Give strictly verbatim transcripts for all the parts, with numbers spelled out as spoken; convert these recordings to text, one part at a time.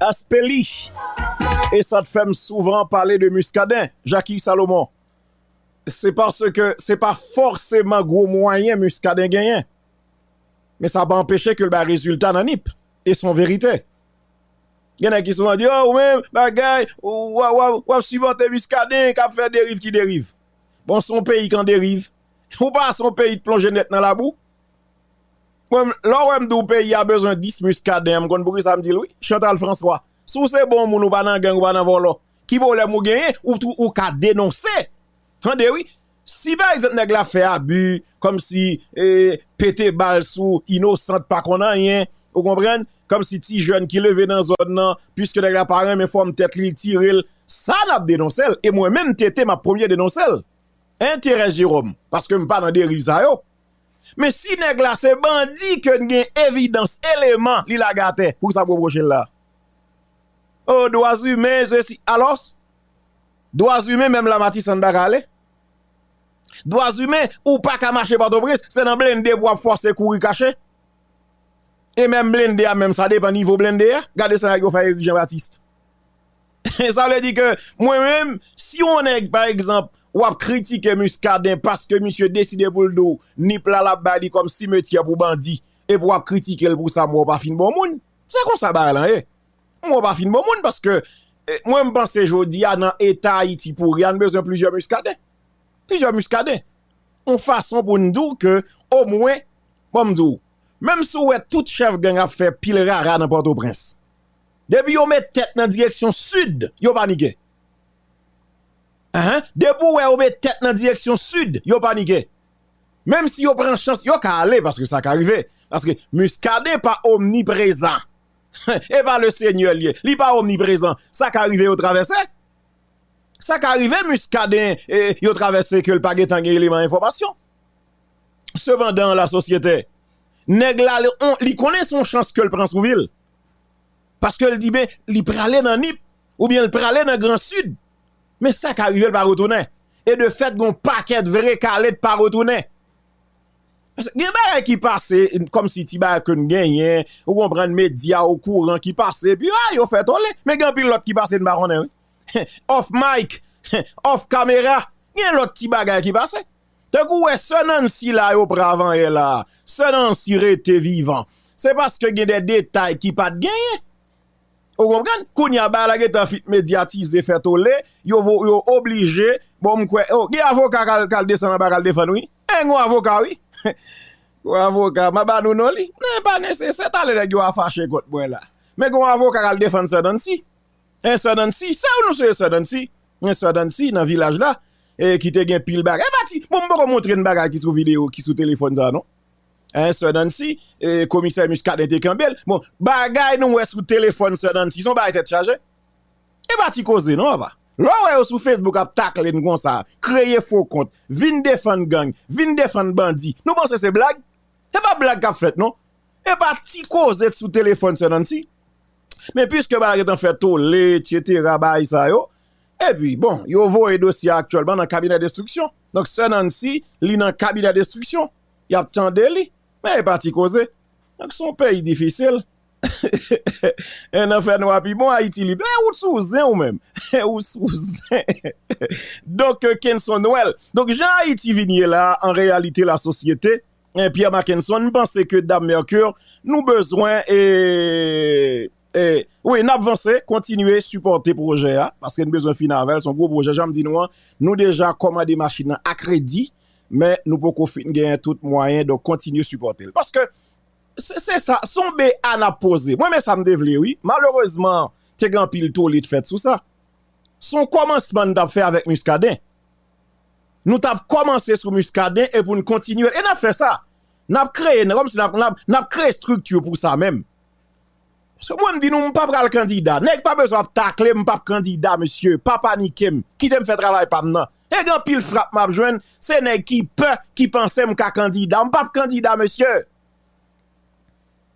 Aspeli. E sa t fè m souvan pale de Muscadin, Jacky Salomon. Se paske se pa fòseman gwo mwayen Muscadin genyen. Men sa pa anpeche ke l bay rezilta nan Nip. E se yon verite. Gen nèg ki souvan di, oh, ou menm, bagay, w, w, w, w ap sipòte Muscadin k ap fè deriv ki deriv. Bon, se yon peyi k an deriv. Ou pa se yon peyi k plonje nèt nan labou. Mwen, lè w wè m di w peyi a bezwen dis Muscadin, m konn poukisa m di l wi. Chantal François, si w se bon moun, ou pa nan gang, ou pa nan vòlò, ki pwoblèm ou genyen, ou tou, ou ka denonse. Tande wi. Si pa egzanp nèg la fè abi, kòmsi, e, pete bal sou inosan pa konn anyen, ou konprann? Kòmsi ti jèn ki leve nan zòn nan, piske nèg la pa renmen fòm tèt li, l tire l, sa n ap denonse l. E mwen menm, T T, m ap premye denonse l. Enterè Jeròm, paske m pa nan deriv sa yo. Men si nèg la se bandi ke n gen evidans, eleman, li lage atè, poukisa m repwoche l la? Oh, dwa imen, sesi, alòs, dwa imen, menm la Matisan n pa ka ale. Dwa imen, ou pa ka mache Pòtoprens, se nan blende pou w ap fòse kouri kache. E menm blende a, menm sa depann nivo blende a. Gade sa nèg yo fè Eric Jean Baptiste. Sa vle di ke mwen menm, si yon nèg, pa egzanp, w ap kritike Muscadin paske misye deside pou l di w Nip la l ap bay li kòm simetyè pou bandi, epi w ap kritike l pou sa, m wè w pa fin bon moun. Se konsa bagay lan ye. M wè w pa fin bon moun paske, eh, mwen, m panse jodi a nan eta Ayiti pouri a, n bezwen plizyè Muscadin. Plizyè Muscadin. Yon fason pou n di w ke, omwen, bon, m di w, menm si w wè tout chèf gang ap fè pil rara nan Pòtoprens, depi yo met tèt nan direksyon sid, yo panike. Ahan, depi w wè yo met tèt nan direksyon sid, yo panike. Menm si yo pran chans, yo ka ale, paske sa ka rive. Paske Muscadin pa omniprezan. E pa le Senyè l ye. Li pa omniprezan. Sa ka rive yo travèse. Sa ka rive Muscadin, e, yo travèse ke l pa gentan gen eleman enfòmasyon. Sepandan, lasosyete, nèg la, li, on, li konnen se yon chans ke l pran sou vi l. Paske l di, ben, li prale nan Nip, oubyen l prale nan Gran Sid. Men sa ka rive l pa retounen. E de fèt, gen yon pakèt vre kale t pa retounen. Paske gen bagay ki pase, kòmsi ti bagay ke n genyen, ou konprann, medya okouran ki pase, epi, a, yo fè tole. Men gen anpil lòt ki pase n pa konnen, wi. Off mic, off camera, gen lòt ti bagay ki pase. Tankou w wè sè Nancy la yo pran avanyè la, sè Nancy rete vivan. Se paske gen de detay ki pa t genyen. Ou konprann? Kounye a, bagay la gentan fin medyatize, fè tole, yo vo-, yo oblije, bon, m kwè, oh, gen avoka k al, k al desann anba k al defann, wi. En, gen avoka, wi. Gen avoka, m a ba nou non li. Men pa nesesè, talè nèg yo a fache kont mwen la. Men gen avoka k al defann sè Nancy. En, sè Nancy, sè ou nou se sè Nancy? En, sè Nancy nan vilaj la, e ki te gen pil bagay. E pa ti, bon, m poko montre n bagay ki sou videyo, ki sou telefòn sa, non. En, sè Nancy, e, komisè Muscadin te kenbe l. Bon, bagay nou wè sou telefòn sè Nancy, se yon bagay tèt chaje. E pa ti koze, non, papa. Lè w wè yo sou Facebook ap takle n konsa, kreye fo kont, vin defann gang, vin defann bandi, nou panse se blag? E pa blag k ap fèt, non. E pa ti koze sou telefòn sè Nancy. Men piske bagay la gentan fè tole, etsetera, bagay sa yo, epi, bon, yo voye dosye a aktyèlman nan kabinè denstriksyon. Donk, sè Nancy, li nan kabinè denstriksyon. Y ap tande li. Men e pa ti koze. Donk, se yon peyi difisil. En, nan fè nwa pi bon, Ayiti lib. E ou sou zen ou menm. Ou sou zen. Donk, Kenson Noël. Donk, jan Ayiti vin ye la, an reyalite, lasosyete, e, Pierre Mackenson, m panse ke Dam Mercure, nou bezwen, e, e, wi, n ap vanse, kontinye sipòte pwojè a, paske n bezwen fin avè l, se yon gwo pwojè, jan m di nou an, nou deja kòmande machin nan a kredi, men nou poko fin genyen tout mwayen, donk kontinye sipòte l. Paske se, se sa, se yon B A n ap poze. Mwen, men sa m te vle, wi. Malerezman, te gen anpil tole t fèt sou sa. Se yon kòmansman n t ap fè avèk Muscadin. Nou t ap kòmanse sou Muscadin e pou n kontinye l. E n ap fè sa. N ap kreye, n, kòmsi n ap, n ap, n ap kreye estrikti pou sa menm. Paske mwen, m di nou, m pa pral kandida. Nèg pa bezwen ap takle m, m p ap kandida, mesye. Pa panike m. Kite m fè travay pa m nan. E gen anpil frap m ap jwenn, se nèg ki pè, ki panse m ka kandida. M p ap kandida, mesye.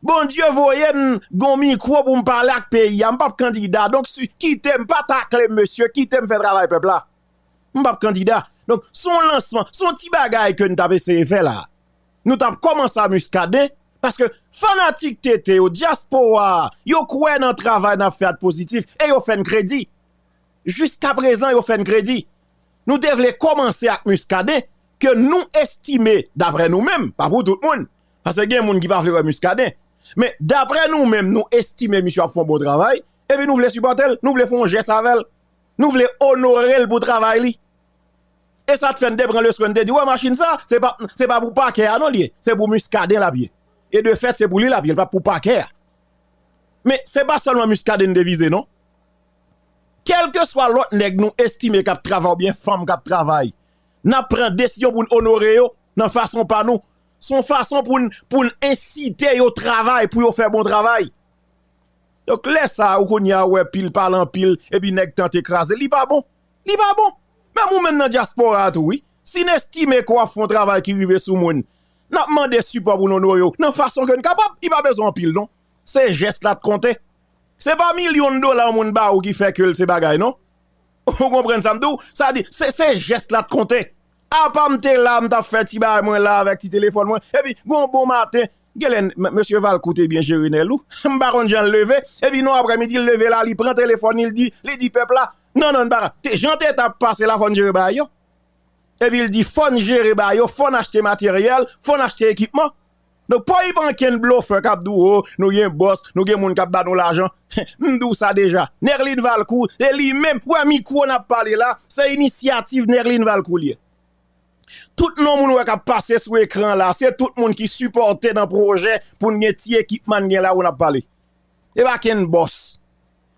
Bondye voye m gon mikwo pou m pale ak peyi a. M p ap kandida. Donk, si, kite m, pa takle m, mesye. Kite m fè travay pèp la. M p ap kandida. Donk, se yon lansman, se yon ti bagay ke n t ap eseye fè la. Nou t ap kòmanse a Muscadin, Paske fanatik T T yo, dyaspora a, yo kwè nan travay n ap fè a pozitif e yo fè n kredi. Jiskaprezan, yo fè n kredi. Nou te vle kòmanse ak Muscadin, ke nou estime, daprè nou menm, pa pou tout moun, paske gen moun ki pa vle wè Muscadin, men daprè nou menm, nou estime misye ap fè yon bon travay, epi nou vle sipòte l, nou vle fè yon jès avè l, nou vle onore l pou travay li. E sa t fè n te pran leson, n te di, wè machin sa, se pa, se pa pou pakè a non li ye, se pou Muscadin l ap ye. E de fèt, se pou li l ap ye, l p ap pou pakè a. Men se pa sèlman Muscadin n te vize non. Kèlkeswa lòt nèg nou estime k ap travay oubyen fanm k ap travay, n ap pran desizyon pou n onore yo nan fason pa nou. Se yon fason pou n, pou n ensite yo travay, pou yo fè bon travay. Donk, lè sa a, ou kounye a wè pil pale anpil, epi nèg tante kraze, li pa bon. Li pa bon. Menm ou menm nan dyaspora a tou, wi. Si n estime ke w ap fè yon travay ki rive sou moun, n ap mande sipò pou n onore w nan fason ke n kapab. Li pa bezwen anpil, non. Se jès la k konte. Se pa milyon dola yon moun ba ou ki fè ke l se bagay, non. Ou konprann sa m di w? Sa di, se, se jès la k konte. Apa m te la, m t ap fè ti bagay mwen la avèk ti telefòn mwen. Epi, gon bon maten, genlè, m-, mesye Valcourt te byen jere nèl ou. M pa konn jan l leve. Epi, nan aprèmidi, l leve la, li pran telefòn li, li di, li di pèp la, non, non, n pa ka. Te, jan te t ap pase la, fò n jere bagay yo. Epi, l di, fò n jere bagay yo, fò n achte materyèl, fò n achte ekipman. Donk, pa w pa ankenn blofè k ap di w, o, nou gen bòs, nou gen moun k ap ba nou lajan. M di w sa deja. Nerline Valcourt, e li menm, wè mikwo n ap pale la, se inisyativ Nerline Valcourt li ye. Tout non moun wè k ap pase sou ekran la, se tout moun ki sipòte nan pwojè pou n gen ti ekipman n gen la ou n ap pale. E pa kenn bòs.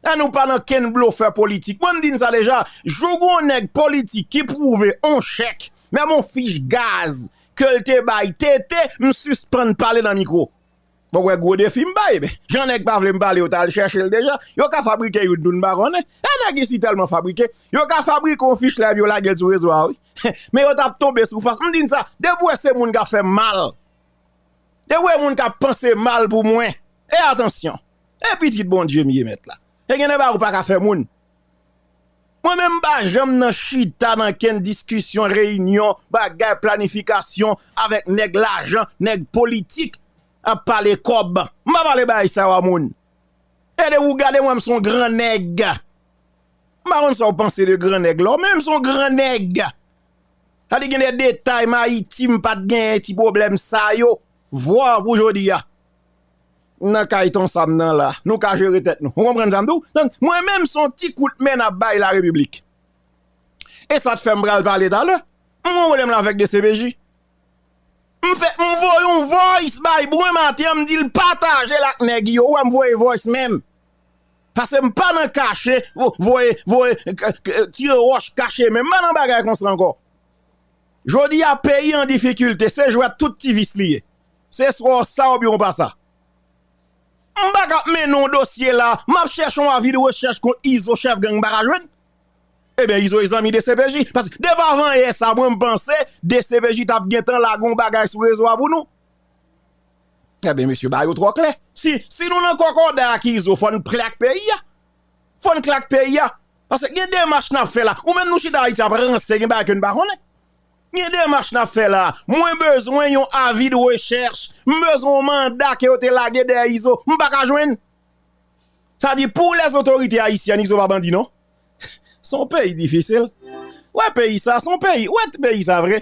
Ann nou pa nan kenn blofè politik. Mwen m di n sa deja, jou gon nèg politik ki pwouve on chèk, menm on fich gaz ke l te bay T T, m sispann pale nan mikwo. Bon, wè gwo defi m bay, men jan nèg pa vle m pale yo t al chèche l deja, yo ka fabrike youn tou n pa konnen. E nèg isi tèlman fabrike, yo ka fabrike on fich la epi yo lage l sou rezo a wi. Men yo t ap tonbe sou fas. M di n sa, depi w wè se moun k ap fè m mal. Depi w wè moun k ap panse mal pou mwen, e atansyon. E pitit Bondye m ye mèt la. E gen de bagay ou pa ka fè moun. Mwen menm m pa janm nan chita nan kenn diskisyon, reyinyon, bagay, planifikasyon avèk nèg lajan, nèg politik ap pale kòb. M pa pale bagay sa yo a moun. E de ou gade mwen, m se yon gran nèg. M pa konn sa w panse de gran nèg la, men m se yon gran nèg. Sa di gen de detay m Ayiti, m pa t genyen ti pwoblèm sa yo. Vwa pou jodi a. Nan kay Ton Sam nan la, nou ka jere tèt nou. Ou konprann sa m di w? Donk, mwen menm, se yon ti kout men n ap bay larepiblik. E sa t fè m pral pale talè. M gon pwoblèm la avèk D C P J. M fè, m voye yon voice bay Bwen Maten an, m di l pataje l ak nèg yo. Ou wè m voye voice menm. Paske m pa nan kache, vo-, voye, voye, k-, k-, tire wòch kache menm. M pa nan bagay konsa ankò. Jodi a, peyi an difikilte, se jwèt tout ti vis li ye. Se swa w sa oubyen w pa sa. M pa ka ap mennen yon dosye la, m ap chèche yon avi de rechèch kont Izo, chèf gang, m pa ka jwenn. Ebyen, Izo e zanmi D C P J. Paske depi avan yè sa, mwen m panse D C P J t ap gentan lage yon bagay sou rezo a pou nou. Ebyen, mesye, bagay yo twò klè. Si, si nou nan kòkòday ak Izo, fò n klè ak peyi a. Fò n klè ak peyi a. Paske gen demach n ap fè la. Ou menm nou chita Ayiti ap ranse, gen bagay ke n pa konnen. Gen demach n ap fè la. Mwen bezwen yon avi de rechèch. M bezwen yon manda ke yo te lage dèyè Izo. M pa ka jwenn. Sa di pou lèzotorite ayisyèn, Izo pa bandi non. Se yon peyi difisil. Wè peyi sa, se yon peyi. Wè peyi sa vre.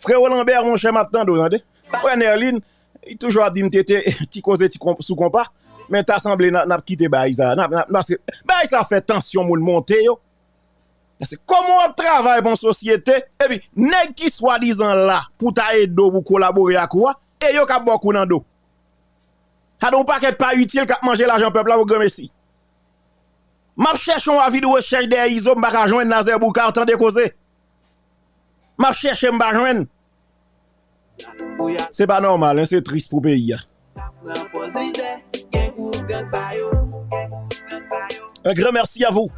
Frewo Lanbè, monchè, m ap tande w, tande. Wè Nerline, li toujou ap di m T T, ti koze ti konp-, sou konpa. Men ta sanble n a, n ap kite bagay sa. N ap, n ap, paske bagay sa fè tansyon moun monte yo. Paske kòman w ap travay pou yon sosyete, epi nèg ki swadizan la pou ta ede w, pou kolabore ak ou a, e yo k ap ba w kou nan do. Sa di yon pakèt pa itil k ap manje lajan pèp la pou granmesi. M ap chèche yon avi de rechèch dèyè Izo, m pa ka jwenn Nazè Bouka, tande koze. M ap chèche, m pa jwenn. Se pa nòmal, en, se tris pou peyi a. Un grand merci à vous.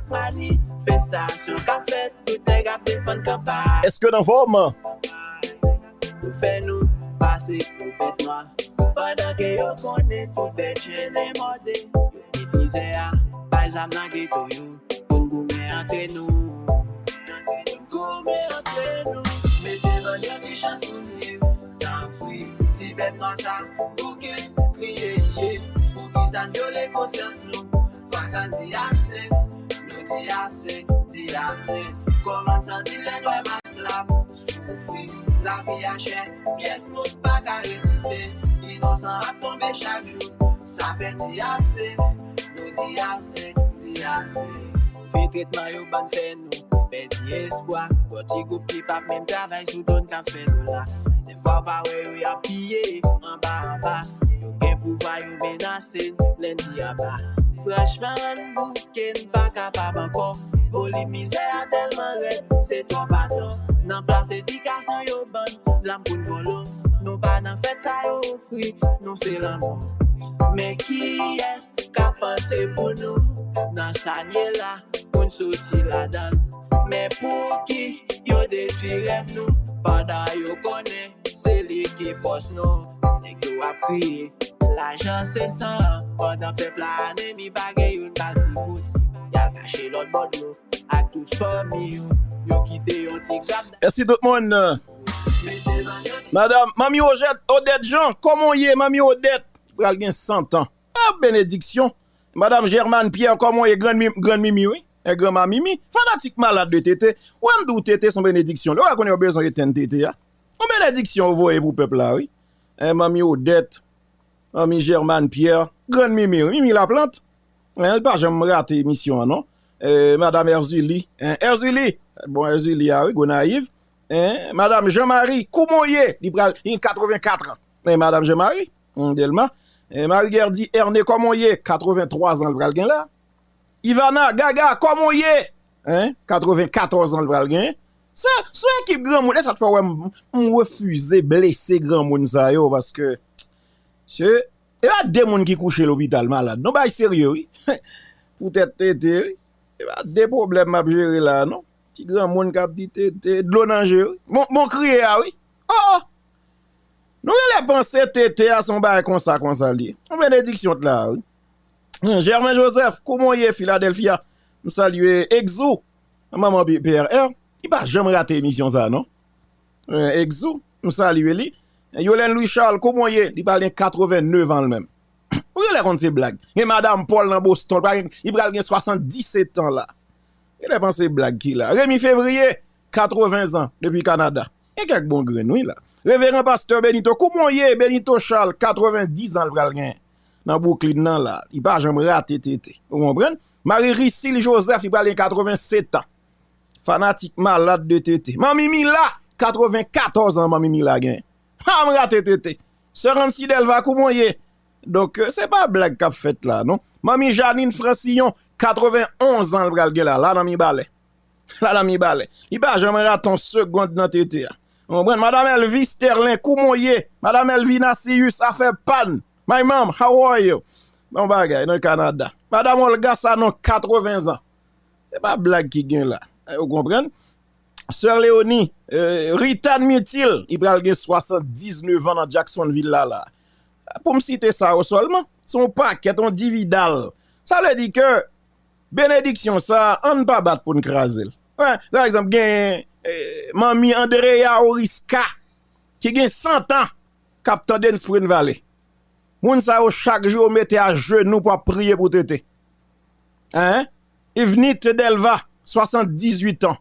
Est-ce que dans forme? Yo fè nou pase pou bèt nwa. Pandan ke yo konnen tout bèt chen e mòde. Yo kit mizè a, bay zam nan geto yo. Pou n goumen antre nou. Pou n goumen antre nou. Mesye, ban n yon ti chans pou n viv. Tanpri, ti bèt nwa sa, bouke. Kriye, ye, poukisa n vyole konsyans nou? Fwa sa n di ase, nou di ase, di ase. Kòman n santi lè n wè mas la soufri? Lavi a chè, pyès moun pa ka reziste. Inosan ap tonbe chak jou, sa fè n di ase, nou di ase, di ase. Move tretman yo bann fè nou pèdi espwa. Gwo ti gwoup ki p ap menm travay sou do n k ap fè dola. Dèfwa w pa wè yo y ap piye anba anba. Yo gen pouvwa, yo menase n, lè n di aba. Franchman, n bouke, n pa kapab ankò. Volim mizè a tèlman rèd, se twòp atò. Nan plas edikasyon yo ban n zam pou n vòlò. Nou pa nan fèt sa yo ofri nou, se lanmò. Men kiyès k ap panse pou nou nan sa n ye la? Pou n soti ladan l. Men pouki yo detwi rèv nou pandan yo konnen se li ki fòs nou? Nèg yo ap kriye, lajan se san, pandan pèp la anemi, pa gen youn ba l ti goud. Y al kache lòt bò dlo ak tout fanmi yo. Yo kite yon ti grap. Mèsi tout moun. Madanm, Manmi Odèt, Odèt Jean, kòman w ye, Manmi Odèt? Pral gen san tan. Ah, benediksyon. Madanm Germane Pierre, kòman w ye, grann mi-, grann Mimi, wi? Eh, granma Mimi, fanatik malad de Tete. Ou wè m di w Tete se yon benediksyon. Lè w wè konnen yo bezwen etenn Tete a. Yon benediksyon ou voye pou pèp la, wi. Eh, Manmi Odèt, Manmi Germane Pierre, grann Mimi, wi. Mimi Laplante. Eh, li pa janm rate emisyon an, non. Eh, Madanm Erzili, eh, Erzili, bon, Erzili a, wi, Gonayiv. Eh, Madanm Jean Marie, kòman w ye? Li pral, li gen katrevenkat an. Eh, Madanm Jean Marie, hmm, Delma. Eh, Marie Guerdy Erne, kòman w ye? Katrevenntwa zan l pral gen la. Ivana, Gaga, kòman w ye? Hein? Katrevennkatòz an l pral gen. Se, se yon ekip granmoun. E sa t fè w wè m, m refize blese granmoun sa yo, paske, se, e pa de moun ki kouche lopital malad. Non, bagay serye, wi. Poutèt Tete, wi. E pa de pwoblèm m ap jere la, non. Ti granmoun k ap di Tete, dlo nan je, wi. Bon, bon kriye a, wi. Oh, oh. Nou genlè panse Tete a se yon bagay konsa, konsa l ye. Yon benediksyon t la, wi. Germain Joseph, kòman w ye, Philadelphia? M salye Exou, manman P R R. Li pa janm rate emisyon sa, non. Eh, Exou, m salye li. Yolène Louis Charles, kòman w ye? Li pral gen katrevennnèf an l menm. Ou genlè konn se blag. Gen Madanm Paul nan Boston, li pral gen, li pral gen swasanndisèt an la. Genlè panse blag ki la. Remy Février, katreven zan depi Kanada. Gen kèk bon grenn, wi, la. Reveran Pastè Benito, kòman w ye? Benito Charles, katrevendis zan l pral gen nan Brooklyn nan la. Li pa janm rate Tete. Ou konprann? Marie Ricille Joseph, li pral gen katrevensèt an. Fanatik malad de Tete. Manmi Mila, katrevenkatòz an Manmi Mila gen. Pa m rate Tete. Sè Rancy Delva, kòman w ye? Donk, eh, se pa blag k ap fèt la, non. Manmi Janine Francillon, katrevenonz an l pral gen la, la nan Mibalè. La nan Mibalè. Li pa janm rate yon segonn nan Tete a. Ou konprann? Madanm Elvie Sterlin, kòman w ye? Madanm Elvina Cius, afè pa n. My mom, how are you? Bon bagay, nan Kanada. Madanm Olga Sanon, katreven zan. Se pa blag ki gen la. Eh, ou konprann? Sè Leoni, eh, Ritan Mitil, li pral gen swasanndisnèf an nan Jacksonville la, la. Pou m site sa yo sèlman, se yon pakèt, yon dividal. Sa vle di ke benediksyon sa, ann pa bat pou n kraze l. Wè, pa egzanp, gen, eh, manmi Andrea Oriska, ki gen san tan, k ap tande n Spring Valley. Moun sa yo, chak jou, yo mete ajenou pou ap priye pou Tete. Hein? Yvenite Delva, swasanndizwit an.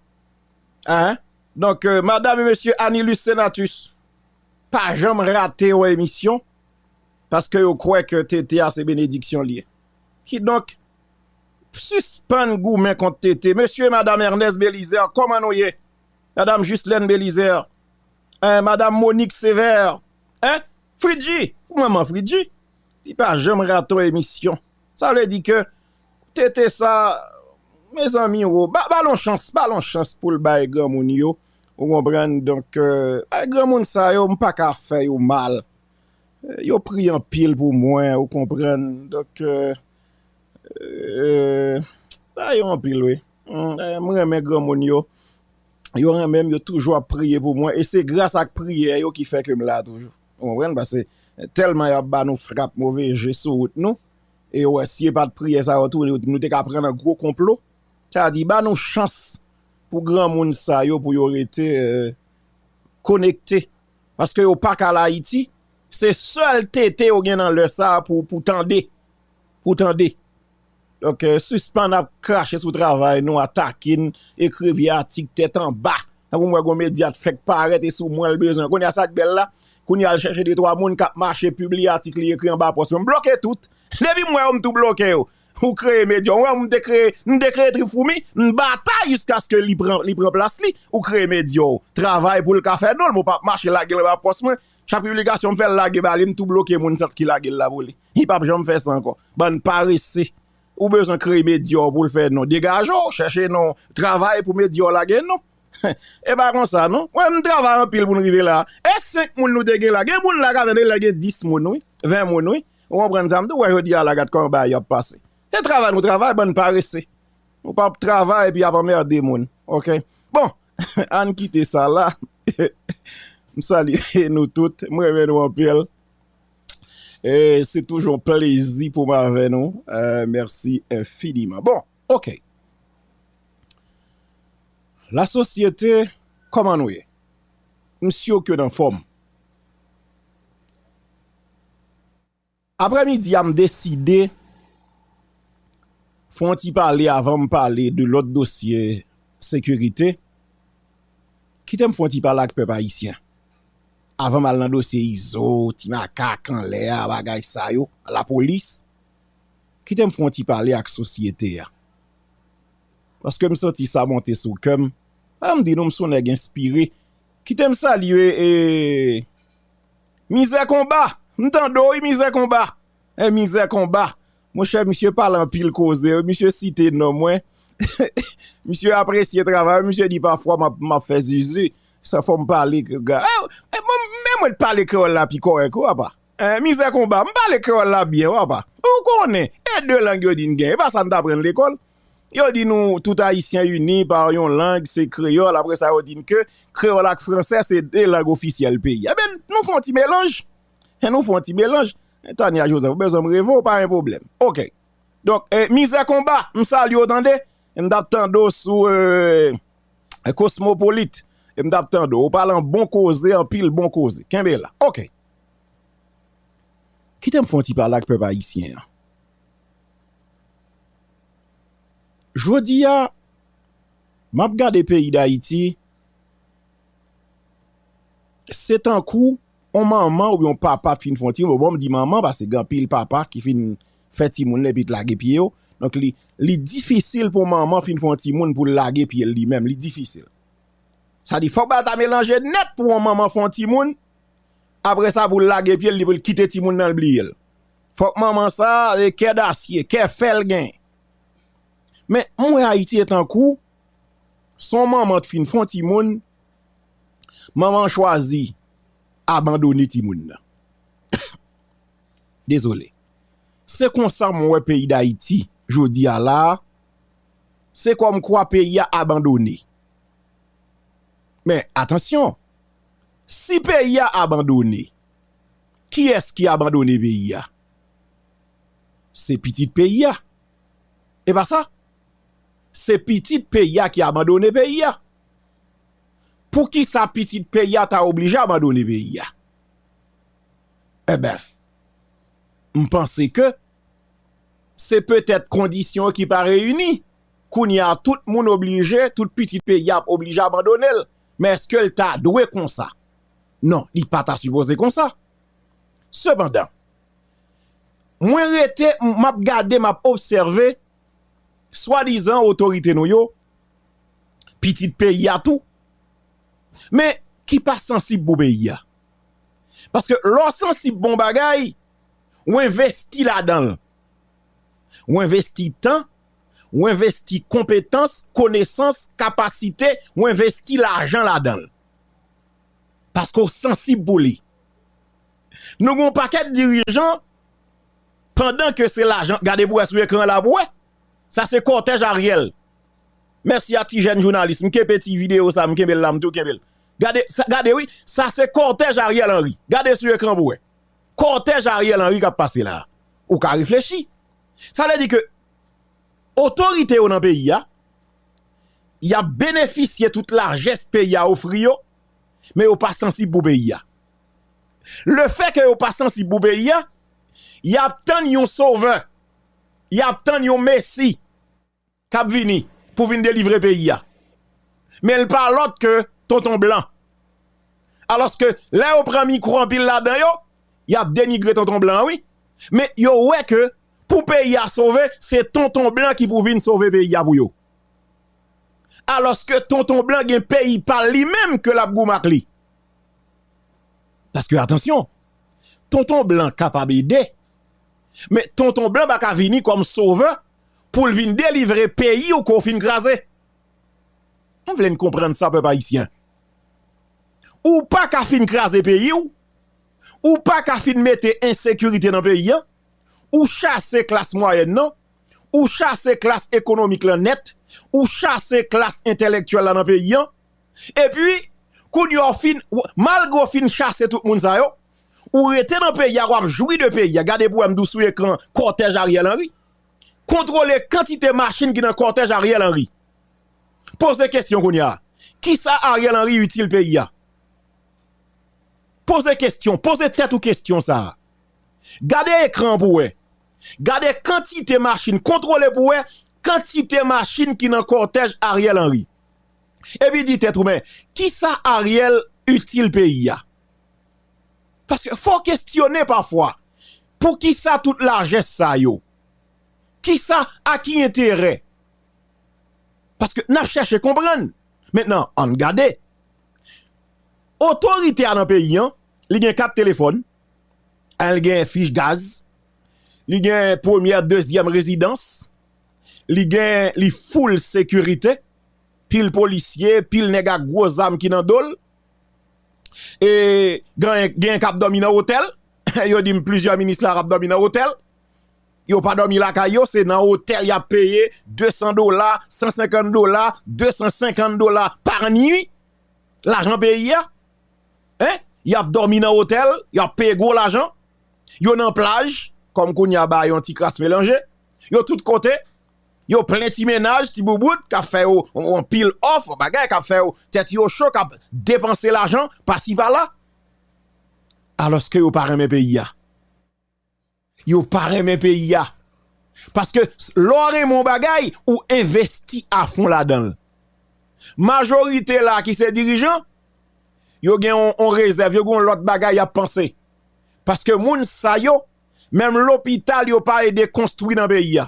Hein? Donk, eh, madanm e mesye Anilus Senatus, pa janm rate yon emisyon, paske yo kwè ke Tete a se benediksyon l ye. Kidonk, sispann goumen kont Tete. Mesye e madanm Ernest Belizaire, kòman nou ye? Madanm Ghislaine Belizaire, eh, madanm Monique Sévère, hein? Fridji, manman Fridji, li pa janm rate yon emisyon. Sa vle di ke Tete sa, mezanmi, wo, ba, ba l yon chans, ba l yon chans pou l bay granmoun yo. Ou konprann? Donk, eh, bay granmoun sa yo, m pa ka fè yo mal. Eh, yo priye anpil pou mwen, ou konprann? Donk, eh, eh, ba yo anpil, wi. Mm, eh, mwen renmen granmoun yo. Yo renmen m, yo toujou ap priye pou mwen. E se gras ak priyè yo ki fè ke m la toujou. Ou konprann? Paske tèlman y ap ba nou frap move je sou wout nou. E yo wè, si e pa t priyè sa yo tou, nou, nou te ka pran nan gwo konplo. Sa di, ba nou chans pou granmoun sa yo, pou yo rete, eh, konekte. Paske yo pa ka al Ayiti. Se sèl tete yo gen nan lè sa a pou, pou tande. Pou tande. Donk, eh, sispann ap krache sou travay nou, atake n, ekri vye atik tèt anba. Tankou m wè gon medya t fèk parèt e sou mwen l bezwen. Kounye a sa k bèl la, kounye a l chèche de twa moun k ap mache pibliye atik li ekri anba pòs mwen. M bloke tout. Depi m wè yo, m tou bloke yo. Ou kreye medya w, ou wè m te kreye, m te kreye Trip Foumi, m batay jiskaske li pran, li pran plas li. Ou kreye medya w, travay pou l ka fè non l, men w p ap mache lage l anba pòs mwen. Chak piblikasyon m fè l lage ba li, m tou bloke moun sa ki lage l la pou li. Li p ap janm fè sa ankò. Bann parese. Ou bezwen kreye medya w pou l fè non. Degaje w, chèche non. Travay pou medya w lage non. E pa konsa non. Mwen, m travay anpil pou n rive la. E senk moun nou te gen la. Gen moun la k ap vin la, gen dis moun, wi. Ven moun, wi. Ou konprann sa? M tou wè jodi a la, gad kòman bagay yo ap pase. Se travay nou travay, bann parese. Nou p ap travay epi ap anmède moun. Oke? Bon, ann kite sa la. M salye nou tout. M renmen nou anpil. E se toujou yon plezi pou m avè nou. Eh, mèsi enfiniman. Bon, oke. Lasosyete, kòman nou ye? M si ke n anfòm. Aprèmidi a, m deside fè yon ti pale avan m pale de lòt dosye sekirite. Kite m fè yon ti pale ak pèp ayisyen. Avan m al nan dosye Izo, ti makak anlè a, bagay sa yo, lapolis. Kite m fè yon ti pale ak sosyete a. Paske m santi sa monte sou kè m. An m di nou, m se yon nèg enspire. Kite m salye, e, Mizè Konba. M tande w, wi, Mizè Konba. E, Mizè Konba. Monchè, misye pale anpil koze, wi. Misye site non mwen. Misye apresye travay, misye di pafwa m ap, m ap fè zuzu. Sa fò m pale, ga-, e, e, bon, men mwen pale kreyòl la pi kòrèk, wi, apa. Eh, Mizè Konba, m pale kreyòl la byen, papa. Ou konnen, e de lang yo di n gen, e pa sa n t aprann lekòl. Yo di nou, tout Ayisyen ini pa yon lang, se kreyòl. Apre sa, yo di n ke kreyòl ak fransè se de lang ofisyèl peyi a. Ebyen, nou fè yon ti melanj. E nou fè yon ti melanj. Tania Joseph, ou bezwen m reve w, pa gen pwoblèm. Oke. Donk, eh, Mizè Konba, m salye w, tande. M t ap tande w sou, eh, Cosmopolite. E m t ap tande w. Ou pale an bon koze, anpil bon koze. Kenbe la. Oke. Kite m fè yon ti pale ak pèp ayisyen an. Jodi a, m ap gade peyi Dayiti, se tankou yon manman oubyen yon papa t fin fè yon timoun. Bon, m di manman paske gen anpil papa ki fin fè timoun epi t lage pye yo. Donk, li, li difisil pou yon manman fin fè yon timoun pou l lage pye l li menm. Li difisil. Sa di, fòk bagay ta melanje nèt pou yon manman fè yon timoun. Apre sa, pou l lage pye l, li pou l kite timoun nan, l bliye l. Fòk manman sa, e kè dasye, kè fè l gen. Men, m wè Ayiti e tankou, se yon manman t fin fè yon timoun, manman an chwazi abandone timoun nan. Dezole. Se konsa mwen wè peyi Dayiti, jodi a la, se kòmkwa peyi a abandone. Men, atansyon, si peyi a abandone, kiyès ki abandone peyi a? Se pitit peyi a. E pa sa? Se pitit peyi a ki abandone peyi a. Poukisa pitit peyi a ta oblije abandone peyi a? Enben, m panse ke se petèt kondisyon ki pa reyini. Kounye a, tout moun oblije, tout pitit peyi a ap oblije abandone l. Men èske l ta dwe konsa? Non, li pa ta sipoze konsa. Sepandan, mwen rete, m ap gade, m ap obsève, swadizan otorite nou yo, pitit peyi a tou, men ki pa sansib pou peyi a. Paske lè w sansib pou yon bagay, w envesti ladan l. W envesti tan, w envesti konpetans, konesans, kapasite, w envesti lajan ladan l. Paske w sansib pou li. Nou gen yon pakèt dirijan, pandan ke se lajan, gade pou wè sou ekran la pou wè. Sa se kòtèj Ariel. Mèsi a ti jèn jounalis. M kenbe ti videyo sa, m kenbe l la, m tou kenbe l. Gade, sa, gade wi, sa se kòtèj Ariel Henry. Gade sou ekran pou wè. Kòtèj Ariel Henry k ap pase la. Ou ka reflechi. Sa vle di ke otorite yo nan peyi a, y ap benefisye tout lajès peyi a ofri yo, men yo pa sansib pou peyi a. Lefètke yo pa sansib pou peyi a, y ap tann yon sovè, y ap tann yon mesi k ap vini pou vin delivre peyi a. Men l pa lòt ke Tonton Blan. Alòske lè yo pran mikwo anpil ladan yo, y ap denigre Tonton Blan, wi. Men yo wè ke pou peyi a sove, se Tonton Blan ki pou vin sove peyi a pou yo. Alòske Tonton Blan gen peyi pa l li menm ke l ap goumen ak li. Paske, atansyon, Tonton Blan kapab ede, men Tonton Blan pa ka vini kòm sovè pou l vin delivre peyi w ke w fin kraze. M vle n konprann sa, pèp ayisyen. Ou pa ka fin kraze peyi w, ou pa ka fin mete ensekirite nan peyi a, ou chase klas mwayèn nan, ou chase klas ekonomik lan nèt, ou chase klas entèlektyèl la nan peyi a, epi, kounye a w fin, w- malgre w fin chase tout moun sa yo, ou rete nan peyi a, w ap jwi de peyi a. Gade pou w wè m di w sou ekran kòtèj Ariel Henry. Kontwole kantite machin ki nan kòtèj Ariel Henry. Poze kesyon kounye a. Kisa Ariel Henry itil peyi a? Poze kesyon, poze tèt ou kesyon sa a. Gade ekran an pou wè. Gade kantite machin, kontwole pou wè kantite machin ki nan kòtèj Ariel Henry. Epi di tèt ou, men, kisa Ariel itil peyi a? Paske fò w kestyone pafwa. Poukisa tout lajès sa yo? Kisa, a ki enterè? Paske n ap chèche konprann. Mentnan, ann gade. Otorite a nan peyi an, li gen kat telefòn, li gen fich gaz, li gen premyè, dezyèm rezidans, li gen, li full sekirite, pil polisye, pil nèg ak gwo zam ki nan do l. E gen, gen k ap dòmi nan otèl. Yo di m plizyè minis la k ap dòmi nan otèl. Yo pa dòmi lakay yo, se nan otèl y ap peye de san dola, san senkant dola, de san senkant dola pa nwi. Lajan peyi a. Hein? Y ap dòmi nan otèl, y ap peye gwo lajan. Yo nan plaj, kòm kounye a ba yo yon ti kras melanje. Yo tout kote. Yo plen ti mennaj, ti boubout, k ap fè yo yon pil òf, bagay, k ap fè yo tèt yo cho, k ap depanse lajan, pasi pala. Alòske yo pa renmen peyi a. Yo pa renmen peyi a. Paske s- lè w renmen yon bagay, ou envesti afon ladan l. Majorite la ki se dirijan, yo gen yon, yon rezèv, yo gen yon lòt bagay y ap panse. Paske moun sa yo, menm lopital yo pa ede konstwi nan peyi a.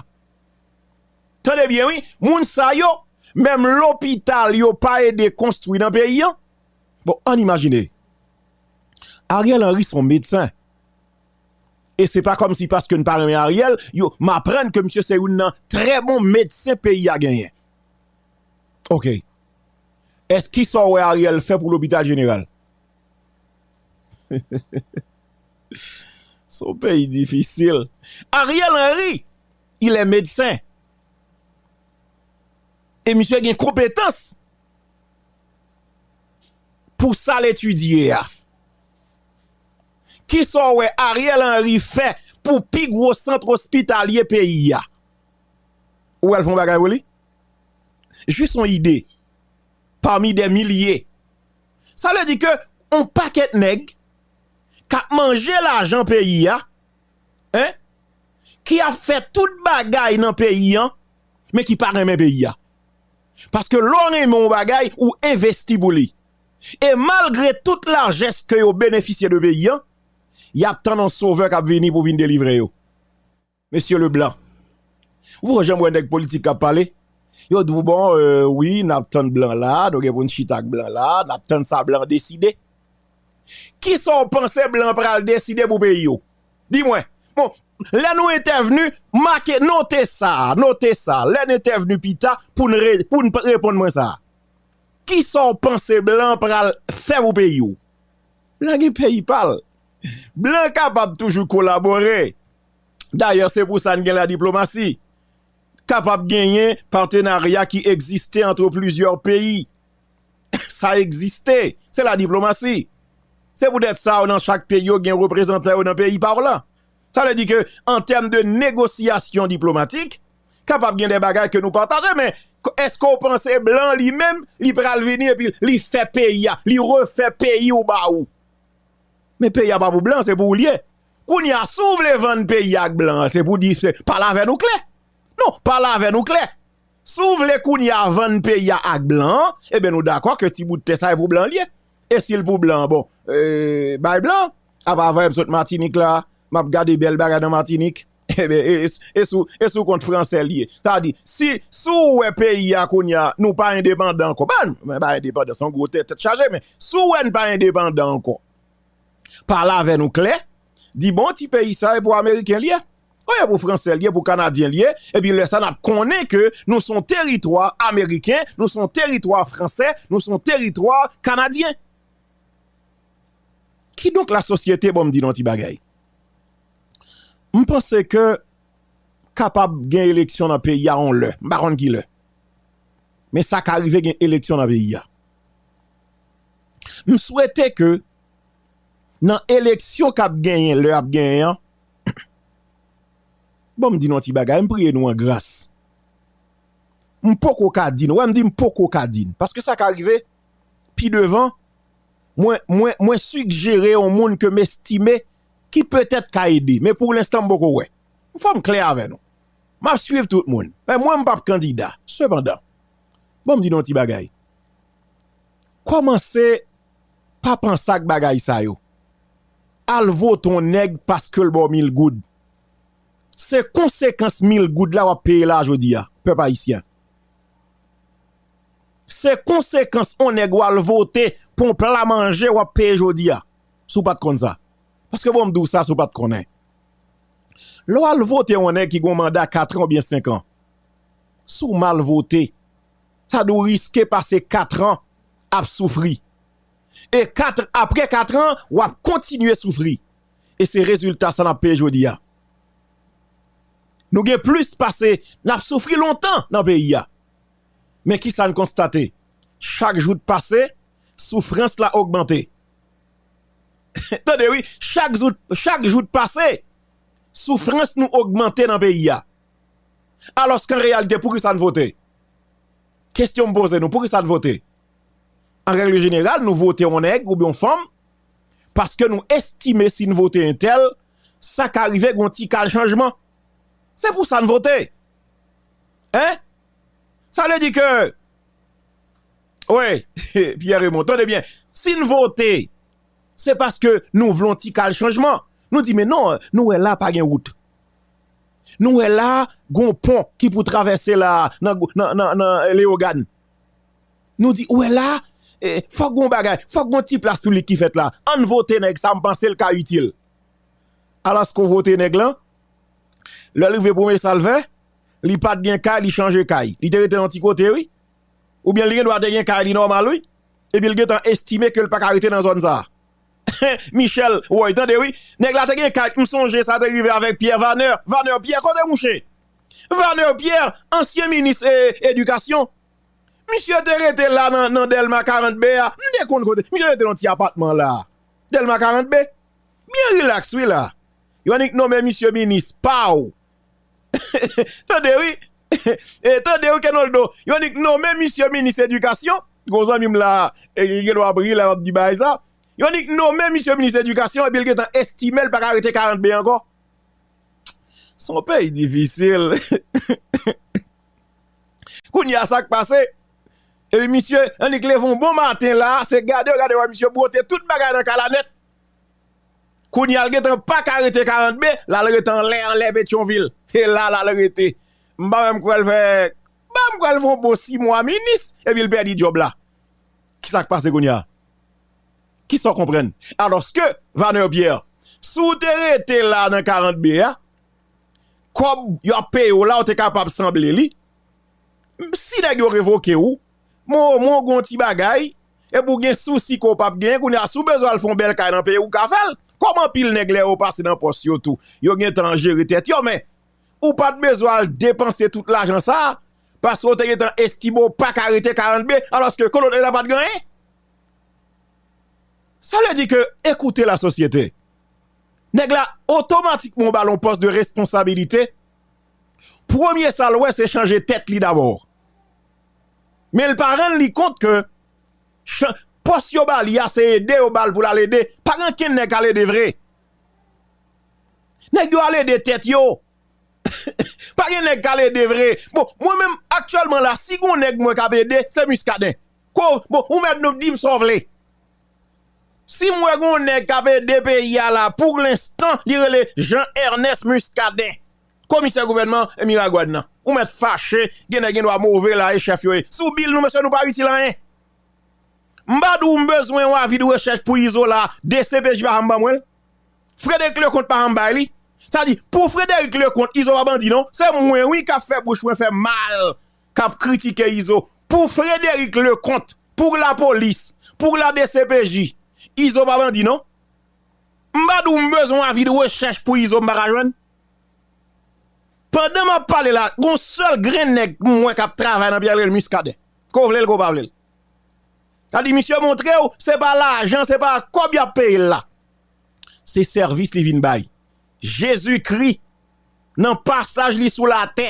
Tande byen, wi, moun sa yo, menm lopital yo pa ede konstwi nan peyi a. Bon, ann imajine. Ariel Henry se yon medsen. E se pa kòmsi paske n pa renmen Ariel, yo, m aprann ke misye se youn nan trè bon medsen peyi a genyen. Oke. Èske kisa w wè Ariel fè pou lopital jeneral? Se yon peyi difisil. Ariel Henry, il est médecin. E misye gen konpetans pou sa l etidye a. Kisa w wè Ariel Henry fè pou pi gwo sant ospitalye peyi a? Ou wè l fè yon bagay pou li? Jis yon ide. Pami dè milye. Sa vle di ke yon pakèt nèg k ap manje lajan peyi a, hein, ki ap fè tout bagay nan peyi an, men ki pa renmen peyi a. Paske lè w renmen yon bagay, ou envesti pou li. E malgre tout lajès ke yo benefisye de peyi an, y ap tann yon sovè k ap vini pou vin delivre yo. Mesye Leblanc. Ou poko janm wè nèg politik k ap pale? Yo di w, bon, euh, wi, n ap tann blan la, nou gen pou n chita ak blan la, n ap tann sa blan deside. Kisa w panse blan pral deside pou peyi w? Di mwen. Bon, lè nou entèvni, make, note sa, note sa. Lè n entèvni pita, pou n re, pou n reponn mwen sa. Kisa w panse blan pral fè pou peyi w? Blan gen peyi pa l. Blan kapab toujou kolabore. Dayè, se pou sa n gen ladiplomasi. Kapab genyen patenarya ki egziste ant plizyè peyi. Sa egziste. Se ladiplomasi. Se poutèt sa, nan chak peyi, yo gen reprezantan yo nan peyi pa w lan. Sa vle di ke, an tèm de negosyasyon diplomatik, kapab gen de bagay ke nou pataje, men k- èske w panse blan li menm, li pral vini epi li fè peyi a, li refè peyi w ba ou? Men peyi a pa pou blan, se pou ou l ye. Kounye a, si w vle vann peyi a ak blan an, se pou di, se, pale avè nou klè. Non, pale avè nou klè. Si w vle kounye a vann peyi a ak blan an, ebyen nou dakò ke ti bout tè sa e pou blan l ye. E si l pou blan an, bon, e, bay blan. Apa avan m sot Matinik la, m ap gade bèl bagay nan Matinik. Ebyen, e, e, e sou, e sou kont fransè l ye. Sa di, si, si w wè peyi a kounye a, nou pa endepandan ankò. Ba, men pa endepandan, se yon gwo tèt, tèt chaje, men si w wè n pa endepandan ankò, pale avè nou klè, di bon, ti peyi sa e pou ameriken l ye. Oye, pou fransè l ye, pou kanadyen l ye, epi lè sa n ap konnen ke nou se yon teritwa ameriken, nou se yon teritwa fransè, nou se yon teritwa kanadyen. Kidonk lasosyete, bon, m di nou yon ti bagay. M panse ke kapab gen eleksyon nan peyi a yon lè. M pa konn ki lè. Men sa ka rive gen eleksyon nan peyi a. M swete ke nan eleksyon k ap genyen, lè ap genyen an, bon, m di nou yon ti bagay, m priye nou an gras. M poko ka di n, wè m di m poko ka di n, paske sa ka rive pi devan, mwen, mwen, mwen sigjere yon moun ke m estime ki petèt ka ede, men pou lenstan m poko wè. Fò m klè avè nou. M ap swiv tout moun. Men mwen, m p ap kandida. Sepandan, bon, m di nou yon ti bagay. Kòmanse pa panse ak bagay sa yo. Al vote yon nèg paske l ba w mil goud. Se konsekans mil goud la w ap peye la jodi a, pèp ayisyen. Se konsekans yon nèg w al vote pou yon pla manje w ap peye jodi a, si w pa t konn sa. Paske bon, m di w sa, si w pa t konnen. Lè w al vote yon nèg ki gen yon manda kat an oubyen senk an, si w mal vote, sa di w riske pase kat an ap soufri. E kat, apre kat an, w ap kontinye soufri. E se rezilta sa n ap peye jodi a. Nou gen plis pase, n ap soufri lontan nan peyi a. Men ki sa n konstate? Chak jou k pase, soufrans la ogmante. Tande wi, chak jou, chak jou k pase, soufrans nou ogmante nan peyi a. Alòske an reyalite, poukisa n vote? Kesyon m poze nou, poukisa n vote? An règ jeneral, nou vote yon nèg oubyen yon fanm paske nou estime si n vote entèl, sa ka rive gen yon ti kal chanjman. Se pou sa n vote. Hein? Sa vle di ke, wi, Pierre Raymond, tande byen, si n vote, se paske nou vle yon ti kal chanjman. Nou di, men non, nou wè la pa gen wout. Nou wè la, gon pon ki pou travèse la, nan, nan, nan, nan Leyogàn. Nou di, ou wè la, eh, fòk gon bagay, fòk gon ti plas piblik ki fèt la. Ann vote nèg sa, m panse l ka itil. Alòske w vote nèg lan, lè l rive premye sa l fè, li pa t gen kay, li chanje kay. Li te rete nan ti kote, wi. Oubyen li gendwa te gen kay li nòmal, wi. Epi l gentan estime ke l pa ka rete nan zòn sa a. Michel Roy, tande wi. Nèg la te gen kay, m sonje sa te rive avèk Pierre Vanner. Vanner Pierre, kote mouche? Vanner Pierre, ansyen minis, eh, edikasyon. Misye te rete la nan, nan Dèlma karant B a. M te konn kote. Misye rete nan ti apatman la. Dèlma karant B. Byen rilaks, wi la. Yo annik nonmen misye minis. Paw. Tande wi. E tande wi, Kenoldo. Yo annik nonmen misye minis edikasyon. Gon zanmi m la, e, ki gen dwa ap ri la, m ap di bagay sa. Yo annik nonmen misye minis edikasyon, epi l gentan estime l pa ka rete karant B ankò. Se yon peyi difisil. Kounye a, sa k pase? Epi misye, annik leve yon bon maten la, se gade, gade, wè misye bwote tout bagay nan kay la nèt. Kounye a, l gentan pa ka rete karant B, l al rete anlè, anlè Petyonvil. E la, l al rete. M pa menm kwè l fè, m pa menm kwè l fè yon bon sis mwa minis, epi l pèdi djòb la. Kisa k pase kounye a? Kisa w konprann? Alòske, Vanner Pierre, si w te rete la nan karant B a, kòb y ap peye w la, w te kapab sanble li. Si nèg yo revoke w, men omwen w gen yon ti bagay, epi w gen sousi ke w p ap genyen, kounye a, si w bezwen al fè yon bèl kay nan peyi w, w ka fè l. Kòm anpil nèg lè yo pase nan pòs yo tou, yo gentan jere tèt yo, men ou pa t bezwen al depanse tout lajan sa a, paske w te gentan estime w pa ka rete karant B, alòske Kolonèl la pa t gen anyen. Sa vle di ke, écoutez la société. Nèg la, otomatikman, w ba l yon pòs de responsabilite. Premye sa l wè, se chanje tèt li dabò. Men l pa rann li kont ke chan-, Pòs yo ba li a, se ede yo ba l pou l al ede. Pa gen ankenn nèg k al ede vre. Nèg yo al ede tèt yo. Pa gen nèg k al ede vre. Bon, mwen menm, aktyèlman la, si gon nèg mwen k ap ede, se Muscadin. Ko, bon, ou mèt nou di m sa w vle. Si m wè gon nèg k ap ede peyi a la, pou lenstan, li rele Jean Ernest Muscadin, komisè gouvènman Miragwàn nan. Ou mèt fache, gen nèg gen dwa move la, e chèf yo ye. Sou bil nou, mesye, nou pa itil anyen. M pa di w m bezwen yon avi de rechèch pou Izola, D C P J pa janm ban mwen l. Frederic Leconte pa janm bay li. Sa di, pou Frederic Leconte, Izo pa bandi non. Se mwen wi k ap fè bouch mwen fè mal, k ap kritike Izo. Pou Frederic Leconte, pou lapolis, pou la D C P J, Izo pa bandi non. M pa di w m bezwen yon avi de rechèch pou Izo m pa ka jwenn. Pandan m ap pale la, gon sèl grenn nèg m wè k ap travay nan peyi a, l rele Muscadin. Ke w vle l, ke w pa vle l. Sa di, misye montre w, se pa lajan, se pa kòb y ap peye l la. Se sèvis li vin bay. Jezikri, nan pasaj li sou latè,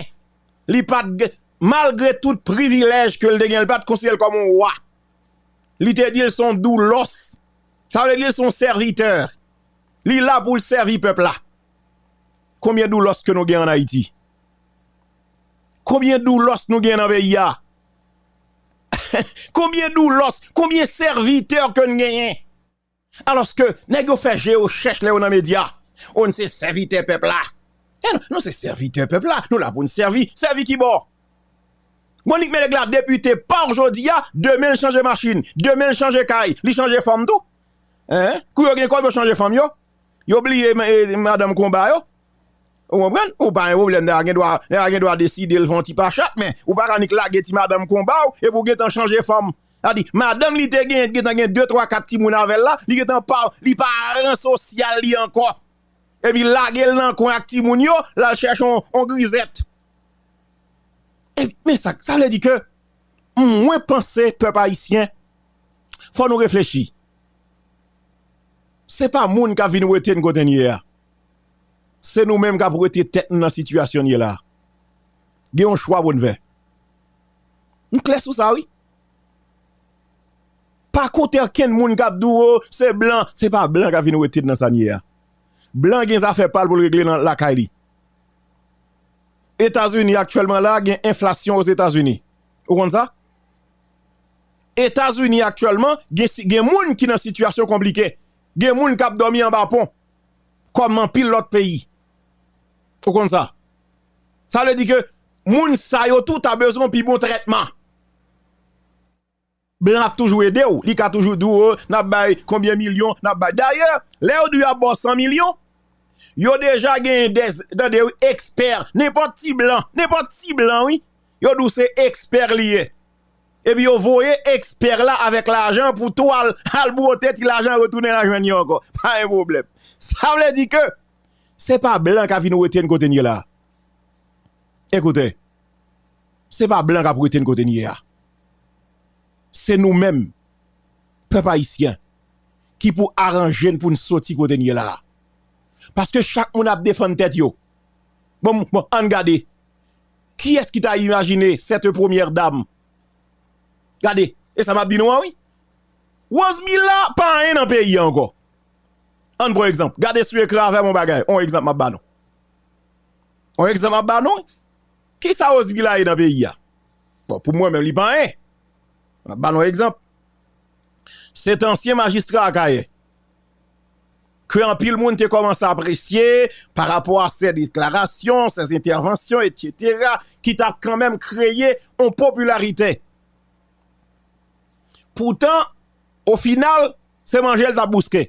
li pa t, malgre tout privilèj ke l te gen, li pa t konsidere l kòm yon wa. Li te di l se yon doulòs. Sa vle di l se yon sèvitè. Li la pou l sèvi pèp la. Konbyen doulòs ke nou gen ann Ayiti? Konbyen doulòs nou gen nan peyi a? Konbyen doulòs, konbyen sèvitè ke n genyen? Alòske nèg yo fè je yo chèch lè yo nan medya. O, n se sèvitè pèp la. E non, nou se sèvitè pèp la. Nou la pou n sèvi. Sèvi ki bò? Monik Meleg la depite pa w jodi a, demen l chanje machin, demen l chanje kay, li chanje fanm tou. Hein? Kou yo gen kòb, yo chanje fanm yo. Yo bliye ma- e, madanm konba yo. Ou konprann? Ou pa gen pwoblèm, nèg la gen dwa, nèg la gen dwa deside l fè yon ti pachat, men ou pa ka nik lage ti madanm konba w epi w gentan chanje fanm. Sa di, madanm li te gen, gentan gen de, twa, kat timoun avè l la, li gentan pa, li pa ran sosyal li ankò. Epi lage l nan kwen ak timoun yo, l al chèche yon, yon grizèt. E, men sa, sa vle di ke mwen panse pèp ayisyen, fò nou reflechi. Se pa moun k ap vin wete n kote n ye a. Se nou menm k ap wete tèt nou nan sitiyasyon n ye la. Gen yon chwa pou n fè. M klè sou sa, wi. Pa koute okenn moun k ap di w, "O, se blan." Se pa blan k ap vin wete n nan sa n ye a. Blan gen zafè pa l pou l regle nan lakay li. Etazini aktyèlman la, gen enflasyon Ozetazini. Ou konn sa? Etazini aktyèlman, gen, si- gen moun ki nan sitiyasyon konplike. Gen moun k ap dòmi anba pon. Kòm anpil lòt peyi. Ou konn sa? Sa vle di ke moun sa yo tou ta bezwen pi bon trètman. Blan ap toujou ede w. Li ka toujou di w, "O, n ap bay konbyen milyon, n ap bay." Dayè, lè yo di w y ap ba w san milyon, yo deja genyen dè, tande wi, ekspè. Nenpòt ti blan, nenpòt ti blan, wi. Yo di w se ekspè li ye. Epi yo voye ekspè la avèk lajan pou tou al, al bwote ti lajan, retounen al jwenn yo ankò. Pa gen pwoblèm. Sa vle di ke se pa blan k ap vin wete n kote n ye la. Ekoute, se pa blan k ap wete n kote n ye a. Se nou menm, pèp ayisyen, ki pou aranje n pou n soti kote n ye la a. Paske chak moun ap defann tèt yo. Bon, bon, ann gade. Kiyès ki ta imajine cette première dame? Gade, e sa m ap di nou an, wi. Rosemila pa anyen nan peyi a ankò. Ann pran egzanp. Gade sou ekran avè m yon bagay. On egzanp m ap ba nou. On egzanp m ap ba nou. Kisa Rosemila ye nan peyi a? Bon, pou mwen menm, li pa anyen. M ap ba nou egzanp. Se te ansyen majistra Akayè. Ke anpil moun te kòmanse apresye pa rapò a ses déclarations, ses interventions, et cetera, ki t ap kanmenm kreye yon popilarite. Poutan, o final, se manje l t ap bouske.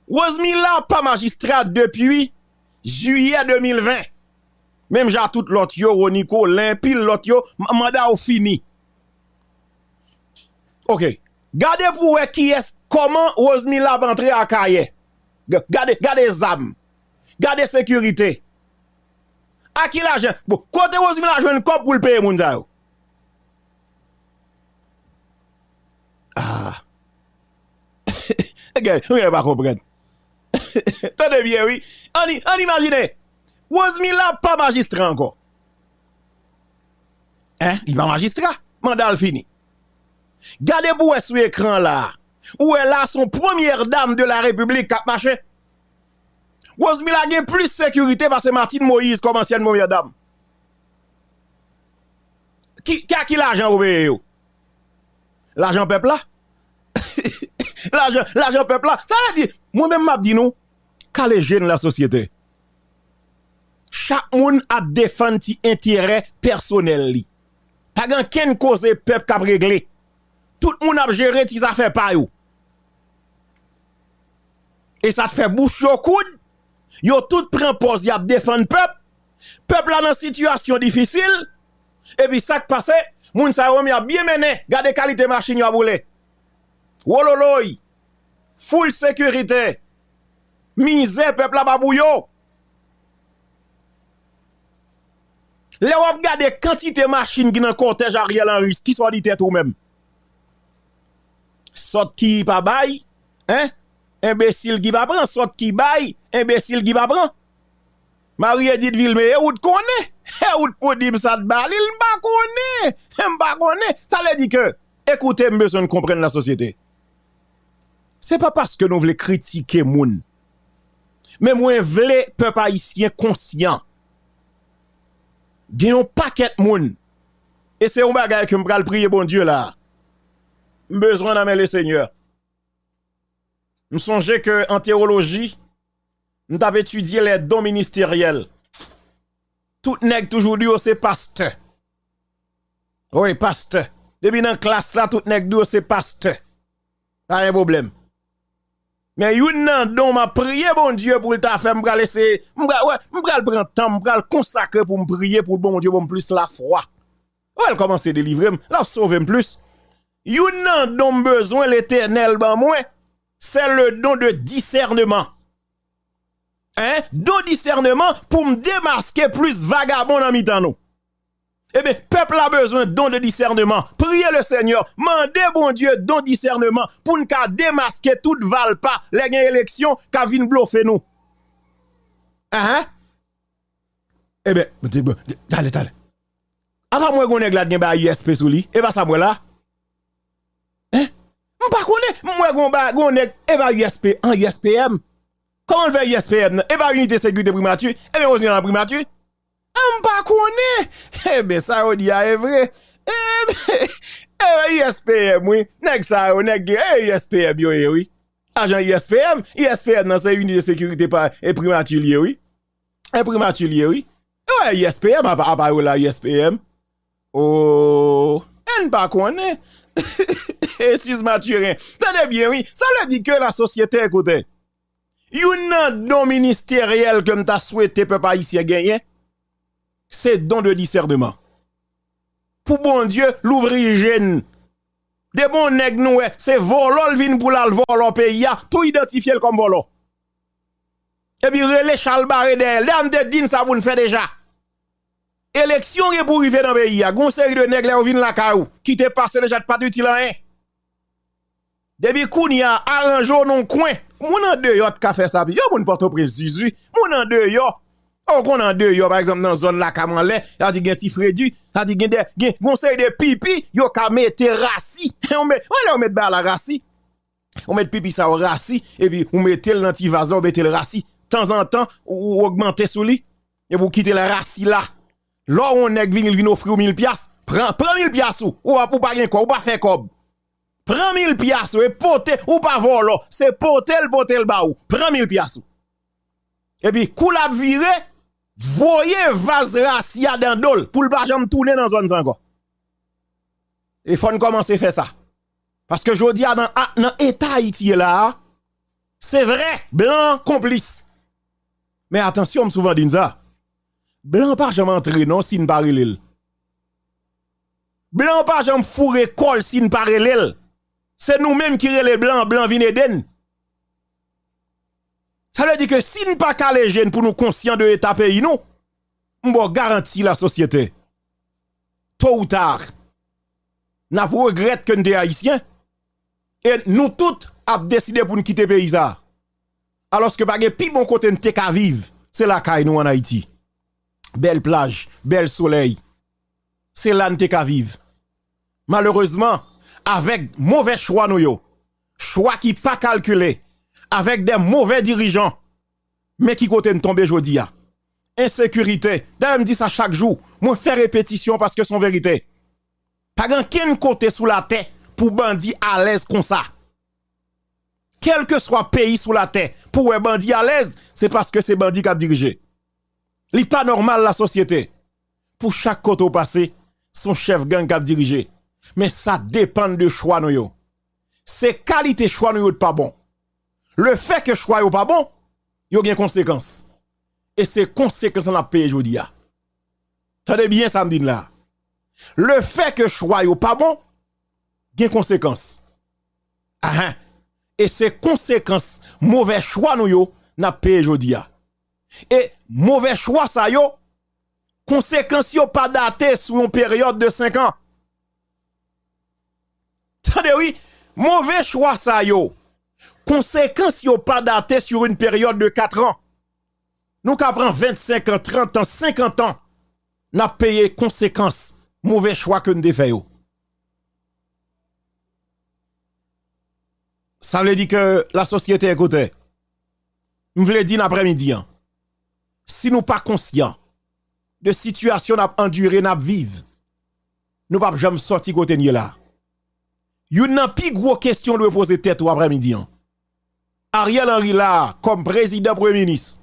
Rosemila pa majistra depi jiyè de mil ven. Menm jan tout lòt yo, Rony Colin, pil lòt yo, m- manda w fini. Oke. Gade pou w wè kiyès, kòman Rosemila ap antre Akayè. G- Gade, gade zam. Gade sekirite. A ki lajan? Bon, kote Rosemila jwenn kòb pou l peye moun sa yo? Ah. Gade, nou pa konprann. Tande byen, wi. Ann, ann imajine. Rosemila pa majistra ankò. Hein? Li pa majistra. Manda l fini. Gade pou w wè sou ekran la. Ou wè la, se yon premyè dam de la Repiblik k ap mache. Rosemila gen plis sekirite pase Martine Moïse kòm ansyèn premyè dam. Ki, ki, a ki lajan ou peye yo? Lajan pèp la? Lajan, lajan pèp la? Sa vle di, mwen menm m ap di nou, kale je n lasosyete. Chak moun ap defann ti enterè pèsonèl li. Pa gen ankenn koze pèp k ap regle. Tout moun ap jere ti zafè pa yo. E sa t fè bouch yo koud, yo tout pran pòz y ap defann pèp. Pèp la nan sitiyasyon difisil. Epi sa k pase, moun sa yo menm y ap byen mennen. Gade kalite machin y ap woule. Wololoy! Full sekirite! Mizè pèp la pa pou yo! Lè w ap gade kantite machin ki nan kòtèj Ariel Henry, kisa w di tèt ou menm? Sòt ki pa bay, en? Enbesil ki pa pran, sòt ki bay, enbesil ki pa pran. Marie Edith Vilmé, e ou t konnen? E ou t pou di m sa t ba li l? M pa konnen! M pa konnen! Sa vle di ke, ekoute, m bezwen n konprann lasosyete. Se pa paske nou vle kritike moun. Men mwen vle pèp ayisyen konsyan. Gen yon pakèt moun. E se yon bagay ke m pral priye Bondye la. M bezwen nan men Lesenyè. M sonje ke an tewoloji, m t ap etidye les dons ministériels. Tout nèg toujou di yo se pastè. Wi, pastè. Depi nan klas la, tout nèg di yo se pastè. Pa gen pwoblèm. Men youn nan don m ap priye Bondye pou l ta fè, m pral eseye, m pral, wè, m pral pran tan, m pral konsakre pou m priye pou Bondye ban m plis lafwa. Wè, l kòmanse delivre m, l ap sove m plis. Youn nan don m bezwen Letènèl ban mwen, c'est le don de discernement. Hein? Don disèneman pou m demaske plis vagabon nan mitan nou. Ebyen, pèp la bezwen don de disèneman. Priye Lesenyè, mande Bondye don disèneman pou n ka demaske tout valpa lè gen eleksyon k ap vin blofe nou. Ahan. Ebyen, talè, talè. Apa m wè gon nèg la t gen bagay U S P sou li? E pa sa m wè la? Hein? M pa konnen. M wè gon ba, gon nèg, e pa U S P, an U S P M. Kòman l fè U S P M nan? E pa Inite Sekirite Primati? Ebyen, Rosemila nan Primati? M pa konnen. Ebyen, sa yo di a e vre. Ebyen, ebyen, U S P M, wi. Nèg sa yo, nèg gen, e U S P M yo ye, wi. Ajan U S P M, U S P M nan se Inite Sekirite pa, e Primati l ye, wi. E Primati l ye, wi. Wi, U S P M, apa, apa yo la U S P M. Oh, e n pa konnen. Eskiz Mathurin. Tande byen, wi. Sa vle di ke lasosyete, ekoute. Youn nan don ministeryèl ke m ta swete pèp ayisyen genyen, se don de disèneman. Pou Bondye louvri je n. Depi yon nèg nou wè, se vòlò l vin pou l al vòlò peyi a, tou idantifye l kòm vòlò. Epi rele chalbare dèyè l. Dayè, m te di n sa pou n fè deja. Eleksyon gen pou rive nan peyi a. Gon seri de nèg, lè yo vin lakay ou, ki te pase deja, t pa t itil anyen. Depi kounye a, aranje w nan yon kwen. Moun andeyò t ka fè sa pi. Yo, moun Pòtoprens, Zizi. Moun andeyò. Ou konn andeyò, pa egzanp, nan zòn Lakam anlè, sa di gen ti fredi, sa di gen de, gen, gon seri de pipi, yo ka mete rasi. Ou met, ou lè ou met bagay la rasi. Ou met pipi sa yo rasi, epi ou mete l nan ti vaz la, ou mete l rasi. Tanzantan, ou, ou ogmante sou li, epi ou kite l rasi la. Lè yon nèg vini, l vin ofri w mil pyas, pran, pran mil pyas ou. Ou pa, ou pa gen kòb, ou pa fè kòb. Pran mil pyas ou, e pote, ou pa vòlò. Se pote l, pote l ba ou. Pran mil pyas ou. Epi, kou l ap vire, voye vaz rasi a dan do l, pou l pa janm tounen nan zòn sa ankò. E fò n kòmanse fè sa. Paske jodi a, nan, a, nan eta Ayiti ye la a, se vre, blan an konplis. Men atansyon, m souvan di n sa. Blan pa janm antre non si n pa rele l. Blan pa janm foure kò l si n pa rele l. Se nou menm ki rele blan, blan vin ede n. Sa vle di ke si n pa kale je n pou nou konsyan de eta peyi nou, m ba w garanti lasosyete. To ou ta, n ap regrèt ke n te ayisyen. E nou tout ap deside pou n kite peyi sa a. Alòske pa gen pi bon kote n te ka viv, se lakay nou ann Ayiti. Bèl plaj, bèl solèy. Se la n te ka viv. Malerezman, avèk movè chwa nou yo, chwa ki pa kalkile, avèk de movè dirijan. Men ki kote n tonbe jodi a. Ensekirite. Dayè, m di sa chak jou. Mwen fè repetisyon paske se yon verite. Pa gen ankenn kote sou latè pou bandi alèz konsa. Kèlkeswa peyi sou latè, pou wè bandi alèz, se paske se bandi k ap dirije. Li pa nòmal, lasosyete. Pou chak kote w pase, se yon chèf gang k ap dirije. Men sa depann de chwa nou yo. Se kalite chwa nou yo t pa bon. Lefètke chwa yo pa bon, yo gen konsekans. E se konsekans lan n ap peye jodi a. Tande byen sa m di n la. Lefètke chwa yo pa bon, gen konsekans. Ahan. E se konsekans movè chwa nou yo n ap peye jodi a. E movè chwa sa yo, konsekans yo pa date sou yon peryòd de senk an. Tande wi, movè chwa sa yo, konsekans yo pa date sur une période de quatre ans. Nou ka pran vennsenk an, trant an, senkant an, n ap peye konsekans movè chwa ke n te fè yo. Sa vle di ke lasosyete, ekoute, m vle di n aprèmidi an, si nou pa konsyan de sitiyasyon n ap andire, n ap viv, nou p ap janm sòti kote n ye la. Youn nan pi gwo kesyon w dwe poze tèt ou aprèmidi an. Ariel Henry la, kòm prezidan, premye minis,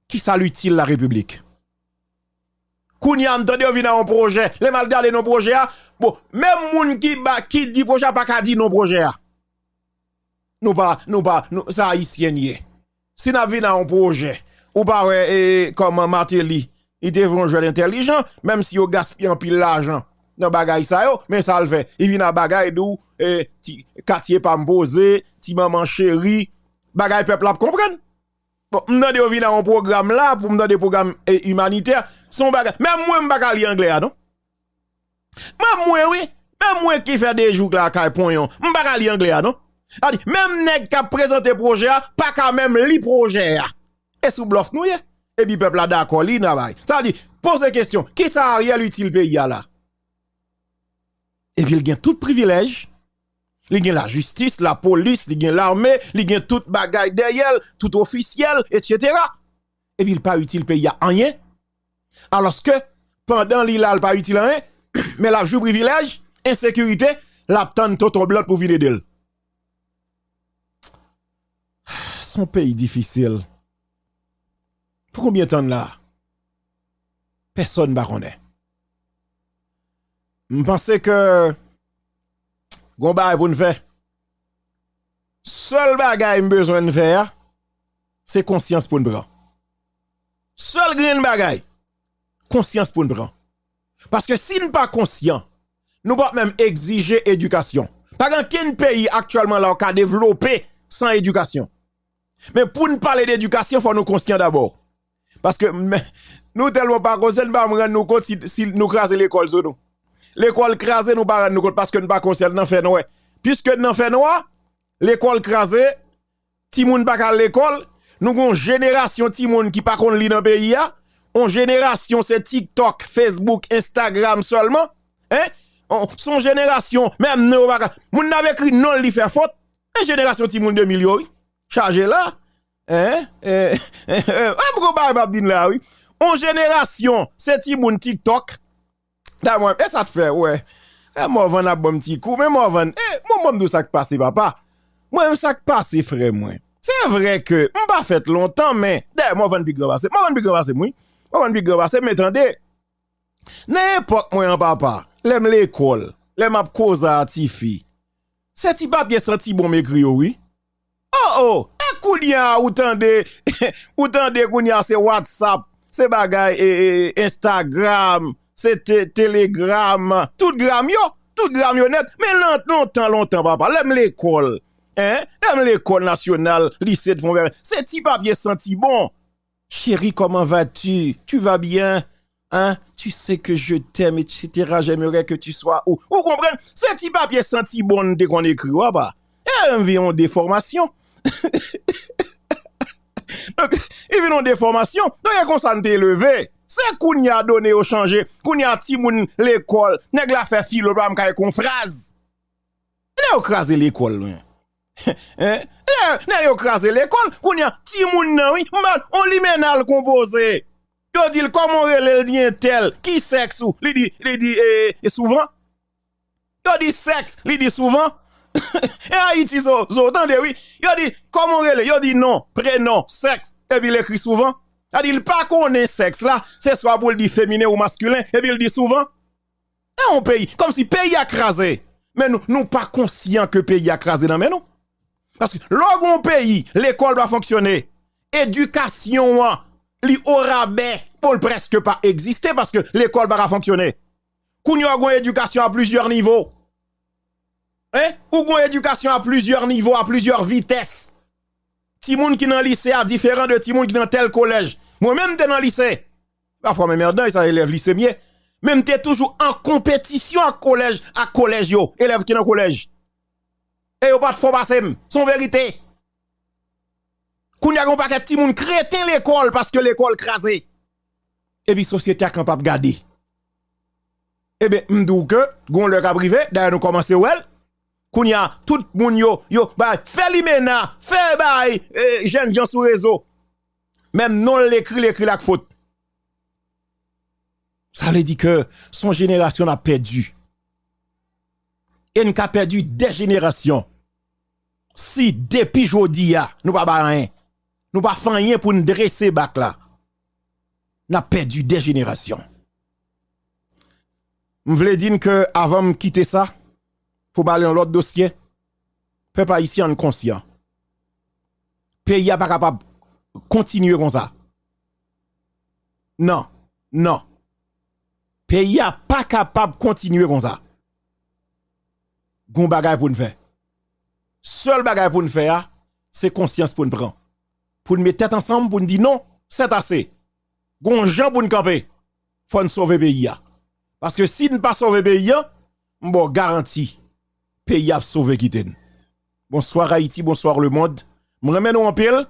kisa l itil larepiblik? Kounye a, m tande yo vin a yon pwojè. Lè m al gade non pwojè a, bon, menm moun ki ba, ki di pwojè a pa ka di non pwojè a. Nou pa, nou pa, nou, sa ayisyen n ye. Si n ap vin a yon pwojè, ou pa wè, e, kòman Martelly, li te fè yon jwèt entèlijan, menm si yo gaspiye anpil lajan nan bagay sa yo, men sa l fè, li vin a bagay di w, e, ti, katye pa m poze, ti manman cheri, bagay pèp la ap konprann. Bon, m tande yo vin a yon pwogram la, pou m tande pwogram, e, imanitè, se yon bagay, menm mwen m pa ka li anglè a non. Menm mwen, wi. Menm mwen ki fè de jou k lakay ponyon. M pa ka li anglè a, non. Sa di, menm nèg k ap prezante pwojè a, pa ka menm li pwojè a. E sou blòf nou ye. Epi pèp la dakò, li nan bay. Sa di, poze kesyon, kisa Ariel itil peyi a la? Epi l gen tout privilèj. Li gen lajistis, lapolis, li gen lame, li gen tout bagay dèyè l, tout ofisyèl, etsetera. Epi l pa itil peyi a anyen. Alòske, pandan li la, l pa itil anyen, men l ap jwi privilèj, ensekirite, l ap tann tonton blan pou vin ede l. Se yon peyi difisil. Pou konbyen tan n la? Pèsonn pa konnen. M panse ke gon bagay pou n fè. Sèl bagay m bezwen n fè a, se konsyans pou n pran. Sèl grenn bagay, konsyans pou n pran. Paske si n pa konsyan, nou p ap menm egzije edikasyon. Pa gen kenn peyi aktyèlman la w ka devlope san edikasyon. Men pou n pale de edikasyon, fò nou konsyan dabò. Paske, men, nou tèlman pa konsyan, n pa menm rann nou kont si, si nou kraze lekòl sou nou. Lekòl kraze, nou pa rann nou kont paske n pa konsyan, n nan fènwè. Piske n nan fènwa, lekòl kraze, timoun pa ka al lekòl, nou gon jenerasyon timoun ki pa konn li nan peyi a, on jenerasyon se TikTok, Facebook, Instagram sèlman, en? On, se on jenerasyon, menm non yo pa ka, moun nan ap ekri non l, li fè fot, e jenerasyon timoun de mil yo, wi. Chaje la, en? E, e, e, e, m gon bagay m ap di n la, wi. On jenerasyon, se timoun TikTok, Damwen, e sa t fè, wè. E Morvan ap ban m ti kou, men Morvan, e, mwen, mwen m di w sa k pase, papa. Mwen, sa k pase, frè mwen. Se vre ke m pa fèt lontan, men, dayè, Morvan pi gran pase m. Morvan pi gran pase m, wi. Morvan pi gran pase m, men tande. Nan epòk mwen an, papa, lè m lekòl, lè m ap koze a tifi, se ti papye santi bon m ekri yo, wi. Oh, oh! E kounye a, ou tande, ou tande kounye a se WhatsApp, se bagay, e, e, Instagram, se te, Telegram, tout gram yo, tout gram yo nèt. Men lan-, lontan, lontan, papa, lè m lekòl, en, lè m lekòl nasyonal, lise Fonvèren, se ti papye santi bon. Chérie, comment vas-tu? Tu vas bien? Hein? Tu sais que je t'aime, etsetera. J'aimerais que tu sois ou. Ou konprann? Se ti papye santi bon n te konn ekri, w apa. E vin yon defòmasyon. Donk, e vin yon defòmasyon. Donk, e konsa n te leve. Se kounye a done yo chanje. Kounye a timoun lekòl, nèg la fè filo, pa m kay kon fraz. Nèg yo kraze lekòl, wi. Hein? Nèg, nèg yo kraze lekòl. Kounye a, timoun nan, wi, mal, on limena l konpoze. Yo di l, kòman w rele? L di entèl. Ki sèks ou? Li di, li di, e, e souvan. Yo di sèks, li di souvan. E Ayiti, zo, zo, tande, wi. Yo di, kòman w rele? Yo di non, prenon, sèks. Epi l ekri souvan. Sa di, l pa konnen sèks la, se swa pou l di feminen ou maskilen, epi l di souvan. E yon peyi, kòmsi peyi a kraze. Men nou, nou pa konsyan ke peyi a kraze nan men nou. Paske lè w gen yon peyi, lekòl pa fonksyone, edikasyon an, li orabè, bon, l prèske pa egziste paske lekòl pa ka fonksyone. Kounye a, w gen yon edikasyon a plizyè nivo. Hein? Ou gen yon edikasyon a plizyè nivo, a plizyè vitès. Timoun ki nan lise a diferan de timoun ki nan tèl kolèj. Mwen menm, m te nan lise. Pafwa, men mèdan, e sa elèv lise m ye. Men m te toujou an konpetisyon ak kolèj, ak kolèj yo, elèv ki nan kolèj. E yo pa t fò pase m. Se yon verite. Kounye a, gen yon pakèt timoun kreten lekòl paske lekòl kraze. Epi sosyete a kapab gade. Ebyen, m di w ke, gen yon lè k ap rive, dayè nou kòmanse wè l. Kounye a, tout moun yo, yo, bay, fè limena, fè bay, e, jèn jan sou rezo. Menm non l ekri, l ekri l ak fot. Sa vle di ke se yon jenerasyon n ap pèdi. E n ka pèdi de jenerasyon. Si depi jodi a, nou pa bay anyen, nou pa fè anyen pou n drese bak la, n ap pèdi de jenerasyon. M vle di n ke avan m kite sa, pou m ale nan lòt dosye, pèp ayisyen, ann konsyan. Peyi a pa kapab kontinye konsa. Non, non. Peyi a pa kapab kontinye konsa. Gon bagay pou n fè. Sèl bagay pou n fè a, se konsyans pou n pran. Pou n met tèt ansanm, pou n di non, sètase. Gon jan pou n kanpe. Fò n sove peyi a. Paske si n pa sove peyi a, m ba w garanti, peyi a ap sove kite n. Bonsoir Haïti, bonsoir le monde. M renmen nou anpil.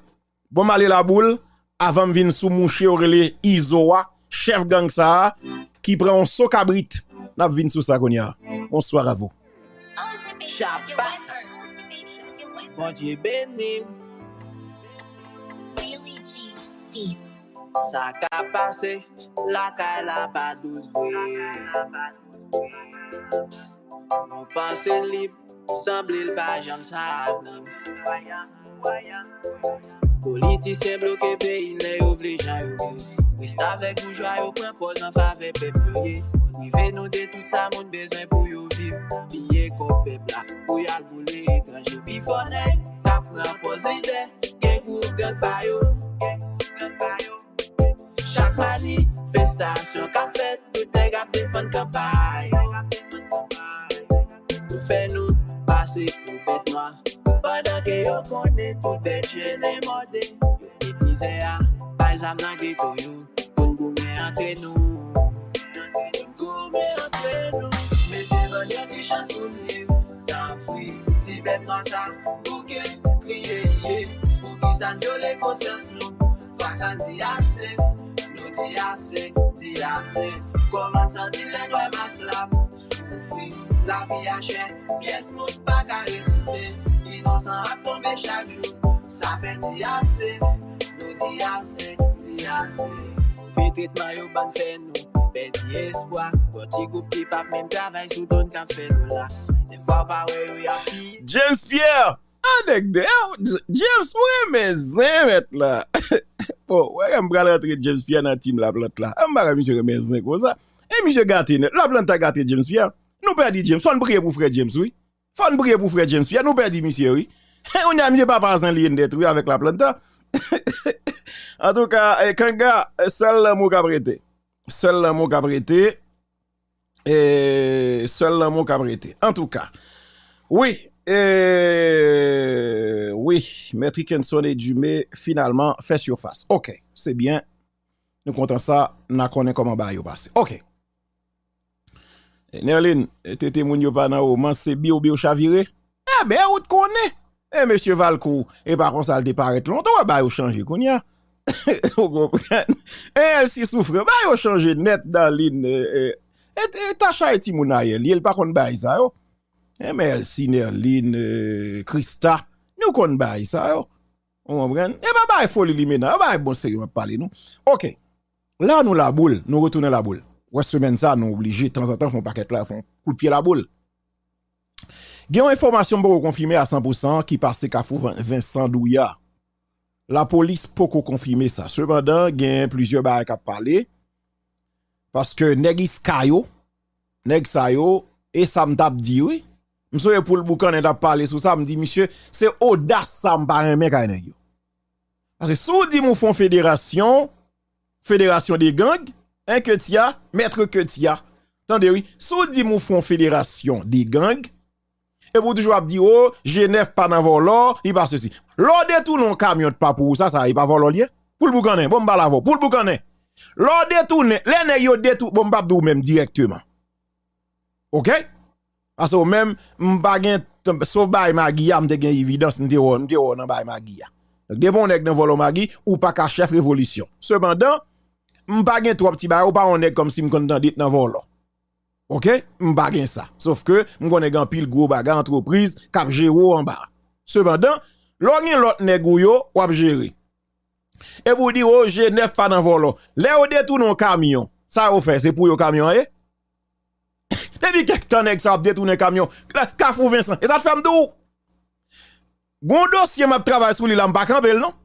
Bon, m ale laboul. Avan m vin sou mouche yo rele Izo a, chèf gang sa a, ki pran yon so kabrit. N ap vin sou sa kounye a. Bonsoir à vous. Chapas. Bondye beni m. Sa k ap pase lakay la pa dous vre. Nou panse lib, sanble l pa janm sa vre. Politisyen bloke peyi n lè yo vle jan yo vle. Restavèk boujwa yo pran pòz an favè pèp yo ye. Prive nou de tout sa moun bezwen pou yo viv. Piye kòb pèp la pou y al boule etranje. Pifò nèg k ap pran pòz lidè, gen gwoup gang pa yo. Chak manifestasyon k ap fèt, tout nèg ap defann kanpay yo. Pou fè nou pase pou bèt nwa. Pandan ke yo konnen tout bèt jele mòde, yo met mizè a, bay zam nan geto yo, pou n goumen antre nou. Pou n goumen antre nou. Mesye, vann yo ti chans pou n viv. Tanpri, ti bèt nwa sa, bouke, kriye, ye. Poukisa n vyole konsyans nou? Fwa sa n di ase, nou di ase, di ase. Kòman n santi lè n wè mas la ap soufri? Lavi a chè, pyès moun pa ka reziste. Inosan ap tonbe chak jou, sa fè n di ase, nou di ase, di ase. Move tretman yo ban fè nou pèdi espwa. Gwo ti gwoup ki p ap menm travay sou do n k ap fè dola. Dèfwa w pa wè yo, y ap pi. James Pierre! Ah, nèg de, eh, James, ou renmen zen, mèt la. Bon, wè, m pral rantre James Pierre nan team Laplant la. Ah, m pa kwè misye renmen zen konsa. E misye gate nèt. Laplant ta gate James Pierre. Nou pèdi James. Fò n priye pou frè James, wi. Fò n priye pou frè James Pierre. Nou pèdi misye, wi. Kounye a, misye papa zen li ye nèt, wi, avèk Laplanta. Antouka, eh, Kanga, sèl lanmou k ap rete. Sèl lanmou k ap rete. E sèl lanmou k ap rete. Antouka, wi, e, wi, Mèt Rickenson Edumé finalman fè sifas. Oke, se byen. Nou kontan sa, n a konnen kòman bagay yo pase. Oke. E, Nerline, e, tete moun yo pa nan womans, se biw biw chavire. Enben, ou t konnen. E mesye Valcourt, e pa konsa l te parèt lontan, w wè bagay yo chanje kounye a. Ou konprann? E Elsie Souffrant, bagay yo chanje nèt, Darline, e, e, e, e Tacha e timoun Ariel ye, l pa konn bagay sa yo. Enben Elsie, Nerline, euh, Christa, nou konn bagay sa yo. Ou konprann? E pa bagay foli limena, e bagay bon serye m ap pale nou. Ok. La nou laboul, nou retounen laboul. Wè semèn sa, nou oblije tanzantan fè yon pakèt la, fè yon kout pye laboul. Gen yon enfòmasyon m poko konfime a san pou san ki pase Kafou Vin-, Vincent Douya. Lapolis poko konfime sa. Sepandan, gen plizyè bagay k ap pale. Paske nèg Iska yo, nèg sa yo, e sa m t ap di, wi. M sonje Poul Boukannen t ap pale sou sa, m di, misye, se odas sa m pa renmen kay nèg yo. Paske si w di m ou fè yon federasyon, federasyon de gang, en Ketia, mèt Ketia. Tande wi, si w di m ou fè yon federasyon de gang, epi w toujou ap di, o, G nèf pa nan vòlò, li pa sesi. Lè w detounen yon kamyon pa pou ou sa, sa e pa vòlò l ye? Poul Boukannen, bon m pale avè w, Poul Boukannen. Lè w detounen, lè nèg yo detou-, bon m p ap di w menm dirèkteman. Ok? Paske ou menm, m pa gen, sof bagay Magi a, m te gen evidans, m te wè, m te wè w nan bagay Magi a. Donk, depi yon nèg nan vòlò Magi, ou pa ka chèf revolisyon. Sepandan, m pa gen twòp ti bagay, ou pa yon nèg kòmsi m konn tande t nan vòlò. Ok? M pa gen sa. Sof ke m konnen gen anpil gwo bagay, antrepriz, k ap jere w anba. Sepandan, lè w gen lòt nèg ou yo, w ap jere. Epi w di, o, G nèf pa nan vòlò. Lè yo detounen yon kamyon, sa yo fè, se pou yo kamyon an ye? Depi kèk tan nèg sa ap detounen kamyon. La, Kafou Vincent. E sa t fè m di w, gon dosye m ap travay sou li la, m pa kanpe l non.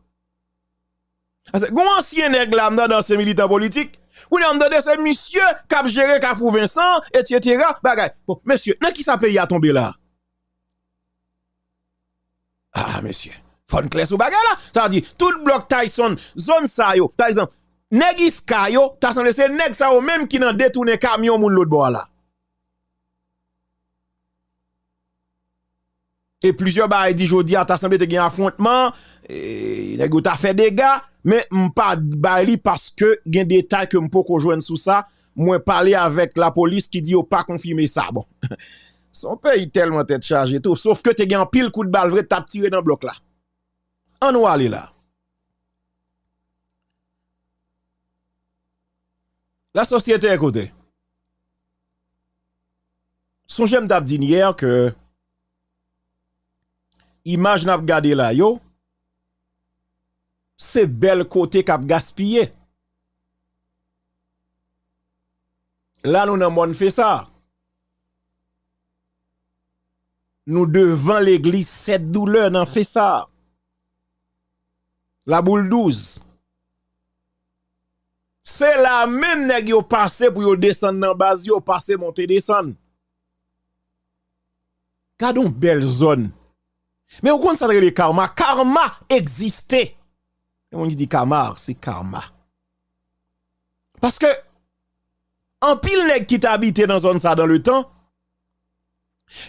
Paske gon ansyen nèg la, m tande ansyen militan politik. Kounye a m tande se misye k ap jere Kafou Vincent, etsetera. Bagay. Bon, mesye, nan kisa peyi a tonbe la? Ah, mesye. Fò n klè sou bagay la. Sa vle di, tout blòk Tyson, zòn sa yo, pa egzanp, nèg Iska yo, ta sanble se nèg sa yo menm ki nan detounen kamyon moun lòt bò a la. E plizyè bagay di jodi a, ta sanble te gen afwontman, e, nèg yo ta fè dega, men m pa bay li paske gen detay ke m poko jwenn sou sa. Mwen pale avèk lapolis ki di yo pa konfime sa. Bon, se yon peyi tèlman tèt chaje tou. Sof ke te gen anpil kout bal vre t ap tire nan blòk la. An nou ale la. Lasosyete, ekoute. Sonje m t ap di n yè ke imaj n ap gade la yo, se bèl kote k ap gaspiye. La nou nan mòn Fesa. Nou devan legliz Sèt Doulè nan Fesa. Laboul douz. Se la menm nèg yo pase pou yo desann nan baz yo, pase monte desann. Gad yon bèl zòn. Men ou konn sa t rele karma? Karma egziste. Gen moun ki di kamar, se karma. Paske anpil nèg ki t abite nan zòn sa dan le tan,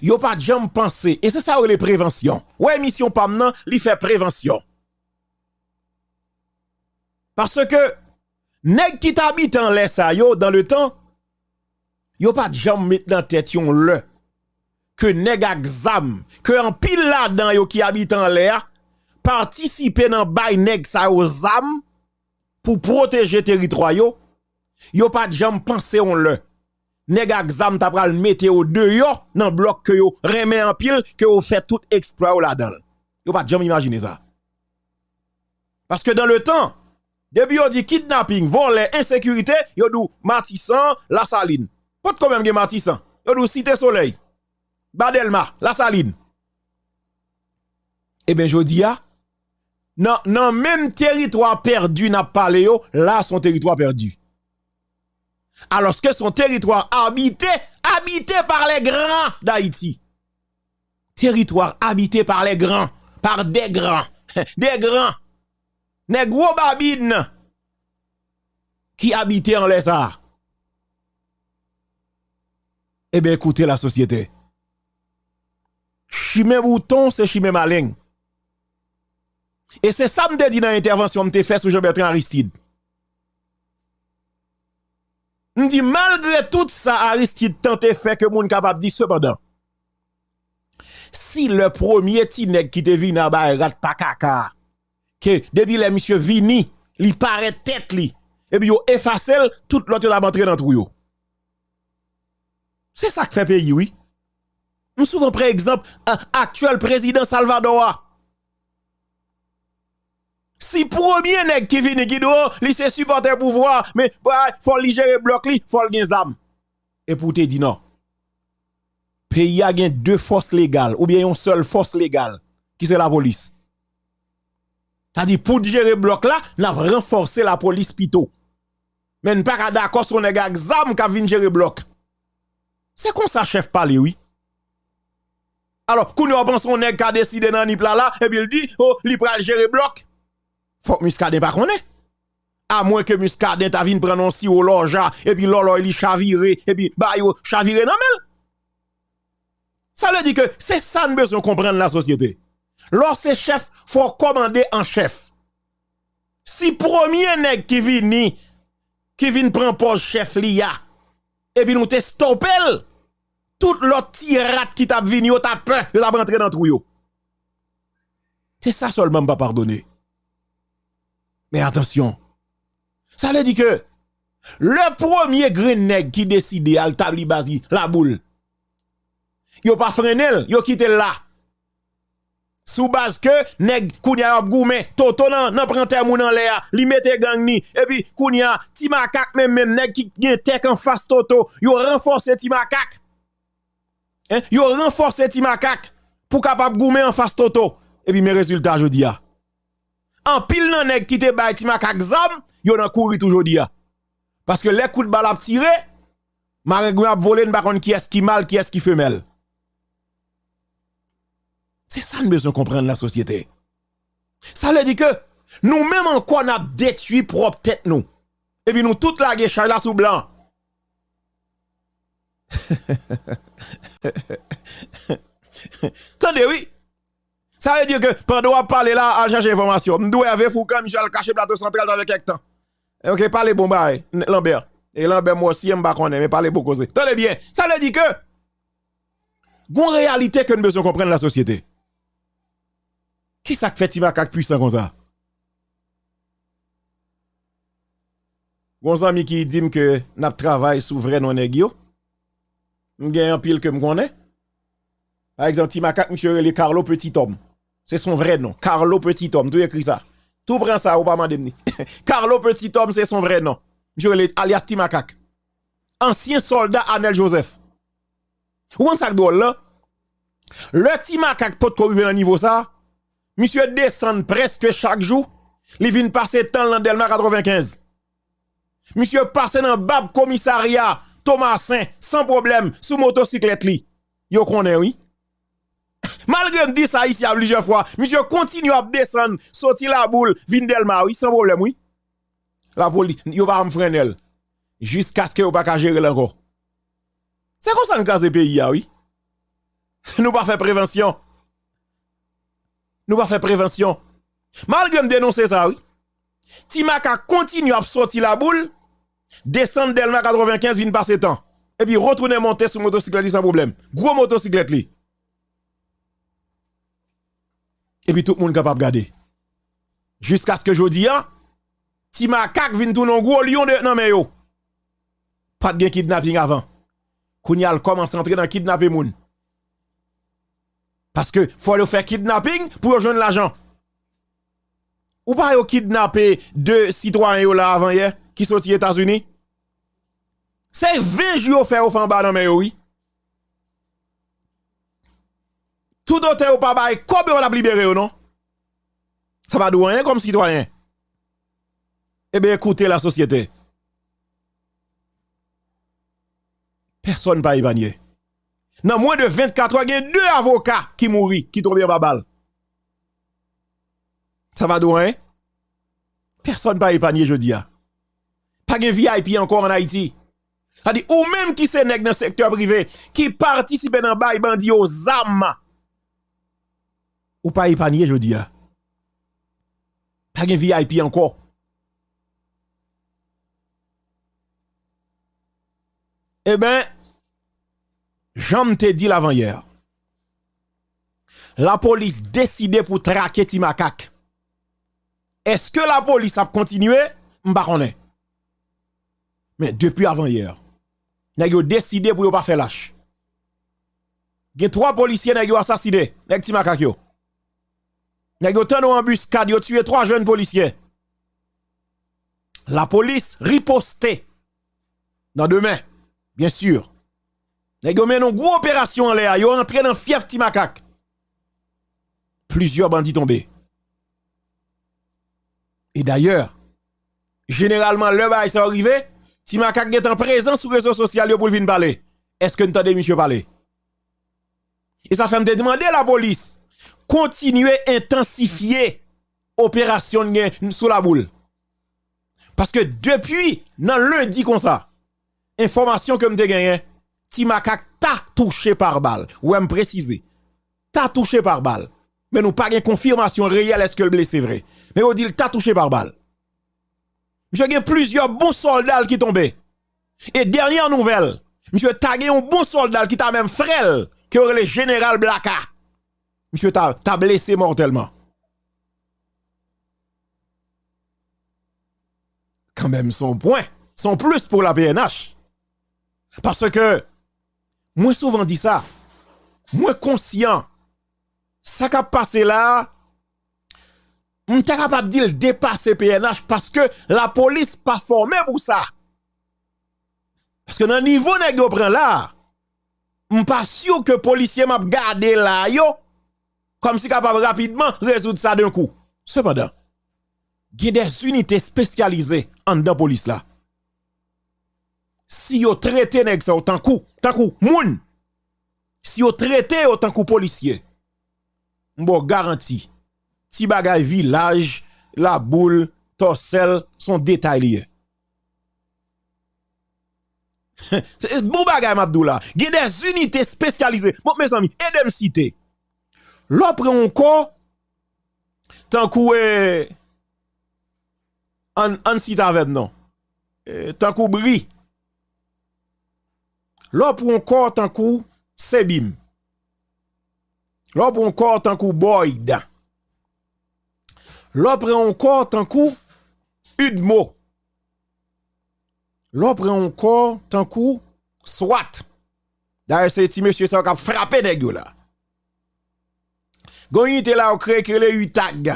yo pa t janm panse, e se sa yo rele prevansyon. Wè emisyon pa m nan, li fè prevansyon. Paske nèg ki t abite anlè sa yo, dan le tan, yo pa t janm met nan tèt yo yon lè ke nèg ak zam, ke anpil ladan yo ki abite anlè a, patisipe nan bay nèg sa yo zam pou pwoteje teritwa yo, yo pa t janm panse yon lè nèg ak zam ta pral mete yo deyò nan blòk ke yo renmen anpil, ke yo fè tout eksplwa yo ladan l. Yo pa t janm imajine sa. Paske dan le tan, depi yo di kidnaping, vòlè, ensekirite, yo di w Matisan, Lasalin. Potko menm gen Matisan. Yo di w Site Solèy, Ba Dèlma, Lasalin. Ebyen, jodi a, nan, nan menm teritwa pèdi n ap pale yo, la se yon teritwa pèdi. Alòske se yon teritwa abite, habité par les grands d'Haïti. Teritwa abite par les grands, par des grands, des grands. Nèg gwo babin ki abite anlè sa a. Ebyen, ekoute lasosyete. Chimen bouton, se chimen maleng. E se sa m te di nan entèvansyon m te fè sou Jean Bertrand Aristide. M di, malgre tout sa Aristide tante fè ke moun kapab di, sepandan, si lè premye ti nèg ki te vini a bay rat pa kaka, ke depi lè misye vini, li parèt tèt li, epi yo efase l, tout lòt yo t ap antre nan twou yo. Se sa k fè peyi, wi. M souvan pran egzanp, a, aktyèl prezidan Salvadò a. Si premye nèg ki vini ki di, oh, li se sipòtè pouvwa, men, bay, fò li jere blòk li, fò l gen zam. Epi w te di non. Peyi a gen de fòs legal, oubyen yon sèl fòs legal, ki se lapolis. Sa di, pou n jere blòk la, n ap ranfòse lapolis pito. Men n pa ka dakò se yon nèg ak zam k ap vin jere blòk. Se konsa chèf pale, wi. Alò, kounye a w panse yon nèg ka deside nan nip la la, epi l di, oh, li pral jere blòk. Fòk Muscadin pa konnen. Amwen ke Muscadin ta vin pran nan yon siwo lòja, epi lòlòy li chavire, epi ba yo chavire nan men l. Sa vle di ke se sa n bezwen konprann lasosyete. Lè w se chèf, fò w kòmande an chèf. Si premye nèg ki vini, ki vin pran pòz chèf li a, epi nou te stope l, tout lòt ti rat ki t ap vini yo t ap pè, yo t ap rantre nan twou yo. Se sa sèlman m pa padone. Men atansyon. Sa vle di ke lè premye grenn nèg ki deside al tabli baz li Laboul, yo pa frennen l, yo kite l la. Sou baz ke nèg kounye a yo ap goumen, Toto nan, nan pran tè moun anlè a, li mete gang ni, epi kounye a, Ti Makak menm, menm nèg ki gen tèk anfas Toto, yo ranfòse Ti Makak. Hein? Yo ranfòse Ti Makak pou kapab goumen anfas Toto. Epi men rezilta jodi a. Anpil nan nèg ki te bay Ti Makak zam, yo nan kouri tou jodi a. Paske lè kout bal ap tire, marengwen ap vole, n pa konn kiyès ki mal, kiyès ki femèl. Se sa n bezwen konprann lasosyete. Sa vle di ke nou menm ankò n ap detwi pwòp tèt nou. Epi nou tout lage chay la sou blan. Tande wi. Sa vle di ke pandan w ap pale la, al chache enfòmasyon. M di w Hervé Fourcand, misye al kache Plato Santral, sa fè kèk tan. Ok, pale bon bagay, Lambert. E Lambert, mwen osi, m pa konnen, men pale bon koze. Tande byen, sa vle di ke gon reyalite ke n bezwen konprann lasosyete. Kisa k fè Ti Makak pwisan konsa? Gon zanmi ki di m ke n ap travay sou vrè non nèg yo. M gen anpil ke m konnen. Pa egzanp, Ti Makak, misye rele Carlo Petit Homme. Se son vrè non. Carlo Petit Homme, tou ekri sa. Tou pran sa, ou pa mande m ni. Carlo Petit Homme, se son vrè non. Misye rele alyas Ti Makak. Ansyen sòlda Anèl Jozèf. Ou konn sa k dwòl la? Lè Ti Makak potko rive nan nivo sa, misye desann prèske chak jou, li vin pase tan l nan Dèlma katrevenkenz. Misye pase nan bab komisarya Tomasen san pwoblèm sou motosiklèt li. Yo konnen, wi. Malgre m di sa isi a plizyè fwa, misye kontinye ap desann, soti Laboul, vin Dèlma, wi, san pwoblèm, wi. Lapolis, yo pa janm frennen l. Jiskaske yo pa ka jere l ankò. Se konsa n kraze peyi a, wi. Nou pa fè prevansyon. Nou pa fè prevansyon. Malgre m denonse sa, wi. Ti Makak kontinye ap soti Laboul, desann Dèlma katrevenkenz, vin pase tan. Epi retounen monte sou motosiklèt li san pwoblèm. Gwo motosiklèt li. Epi tout moun kapab gade. Jiskaske jodi a, Ti Makak vin tounen yon gwo lyon de, nan men yo. Pa t gen kidnaping avan. Kounye a, l kòmanse antre nan kidnape moun. Paske fò yo fè kidnaping pou yo jwenn lajan. Ou pa yo kidnape de sitwayen yo la avan yè ki soti Etazini? Se ven jou yo fè yo fè anba nan men yo, wi. Toutotan yo pa bay kòb, yo pa t ap libere yo, non. Sa pa di w anyen kòm sitwayen. Ebyen, ekoute lasosyete. Pèsòn pa epanye. Nan mwen de vennkat è, gen de avoka ki mouri, ki tonbe anba bal. Sa pa di w anyen? Pèsòn pa epanye jodi a. Pa gen V I P ankò ann Ayiti. Sa di, ou menm ki se nèg nan sektè prive, ki patisipe nan bay bandi yo zam, ou pa epanye jodi a. Pa gen V I P ankò. Eben, jan m te di l avanyè a, lapolis deside pou trake Ti Makak. Èske lapolis ap kontinye? M pa konnen. Men depi avanyè, nèg yo deside pou yo pa fè lach. Gen twa polisye nèg yo asasinen, nèg Ti Makak yo. Nèg yo tann yon anbiskad, yo tiye twa jèn polisye. Lapolis riposte. Nan demen, byen si. Nèg yo mennen yon gwo operasyon anlè a, yo antre nan fyèf Ti Makak. Plizyè bandi tonbe. E dayè, jeneralman, lè bagay sa yo rive, Ti Makak gentan prezan sou rezo sosyal yo pou l vin pale. Èske n tande misye pale? E sa fè m te mande lapolis kontinye entansifye operasyon n gen sou Laboul. Paske depi nan lendi konsa, enfòmasyon ke m te genyen, Ti Makak ta touche pa bal. Ou wè m presize. Ta touche pa bal. Men nou pa gen konfimasyon reyèl èske l blese vre. Men yo di l ta touche pa bal. Misye gen plizyè bon sòlda l ki tonbe. E dènyè nouvèl, misye ta gen yon bon sòlda l ki ta menm frè l, ke yo rele Jeneral Blaka. Misye ta, ta blese mòtèlman. Kanmenm, se yon pwen, se yon plis pou la P N H. Paske, mwen souvan di sa, mwen konsyan, sa k ap pase la a, m ta kapab di l depase P N H paske lapolis pa fòme pou sa. Paske nan nivo nèg yo pran la a, m pa si ke polisye m ap gade la a yo, kòmsi kapab rapidman rezoud sa de kou. Sepandan, gen de zinite espesyalize anndan polis la. Si yo trete nèg sa yo tankou, tankou moun, si yo trete yo tankou polisye, m ba w garanti, ti bagay vilaj, Laboul, Tòsèl, se yon detay li ye. Bon bagay m ap di w la. Gen de zinite espesyalize. Bon, mezanmi, ede m site. Lè w pran yon kò, tankou, e, ann, ann site avè m non. E, tankou Bri. Lè w pran yon kò tankou Sebim. Lè w pran yon kò tankou Boyd. Lè w pran yon kò tankou Udmo. Lè w pran yon kò tankou Swat. Dayè, se ti mesye sa yo k ap frape nèg yo la. Gen yon inite la yo kreye ki rele UTAG.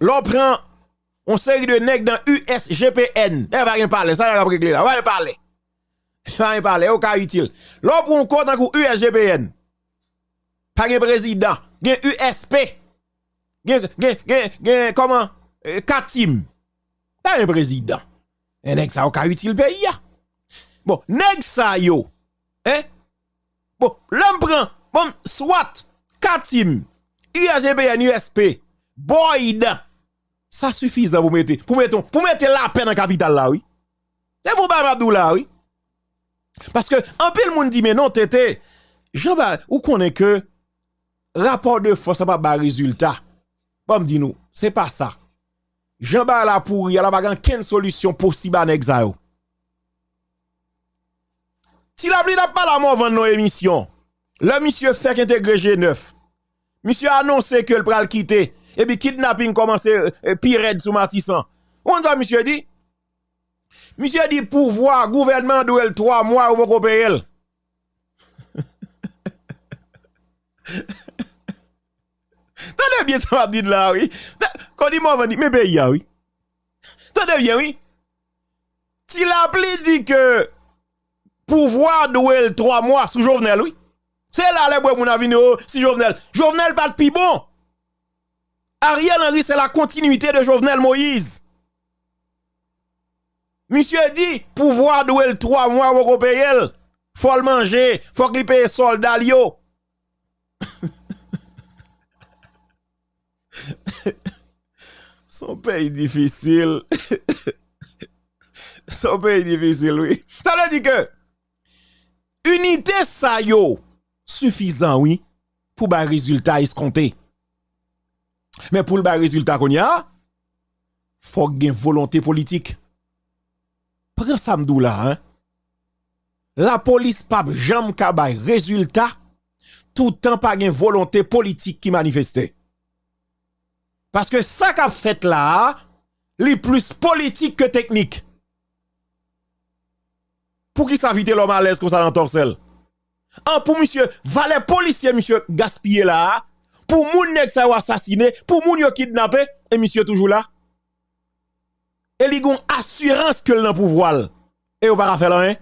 Lè w pran yon seri de nèg nan U S G P N, nèg pa gen palè, sa nèg ap regle la, pa gen palè. Pa gen palè, yo ka itil. Lè w pran yon kò tankou U S G P N, pa gen prezidan, gen U S P, gen, gen, gen, gen, kòman, eh, Katim. Pa gen prezidan. E nèg sa yo ka itil peyi a. Bon, nèg sa yo, en? Bon, lè m pran, bon, Swat, Katim, U S G P N, U S P, Boyd, sa sifizan pou mete, pou mete, pou mete lapè nan kapital la, wi. Se pou bagay m ap di w la, wi. Paske anpil moun di, men non, T T, jan ba, ou konnen ke rapò de fòs la pa bay rezilta. Ban m di nou, se pa sa. Jan bagay la pouri a la, pa gen okenn solisyon posib a nèg sa yo. Ti Lapli t ap pale a Morvan nan yon emisyon. Lè misye fèk entegre G nèf, misye anonse ke l pral kite, epi kidnaping kòmanse, eh, pi rèd sou Matisan. Ou konn sa misye di? Misye di pouvwa, gouvènman an dwe l twa mwa, yo poko peye l. Tande byen sa m ap di la, wi. Kòdi Morvan di, men peyi a, wi. Tande byen, wi. Ti Lapli di ke pouvwa dwe l twa mwa sou Jovenel, wi. Se la lè bwè moun ap vin, o, si Jovenel. Jovenel pa t pi bon. Ariel Henry, c'est la continuité de Jovenel Moïse. Misye di, pouvwa dwe l twa mwa, poko peye l. Fò l manje, fòk li peye sòlda l yo. Se yon peyi difisil. Se yon peyi difisil, wi. Sa vle di ke inite sa yo sifizan, wi, pou bay rezilta eskonte. Men pou l bay rezilta kounye a, fòk gen volonte politik. Pran sa m di w la, en. Lapolis p ap janm ka bay rezilta toutan pa gen volonte politik ki manifeste. Paske sa k ap fèt la a, li plis politik ke teknik. Poukisa Vitelòm alèz konsa nan Tòsèl? An, pou misye, valè polisye misye gaspiye la a, pou moun nèg sa yo asasine, pou moun yo kidnape, e misye toujou la. E li gon asirans ke l nan pouvwa l. E yo pa ka fè l anyen.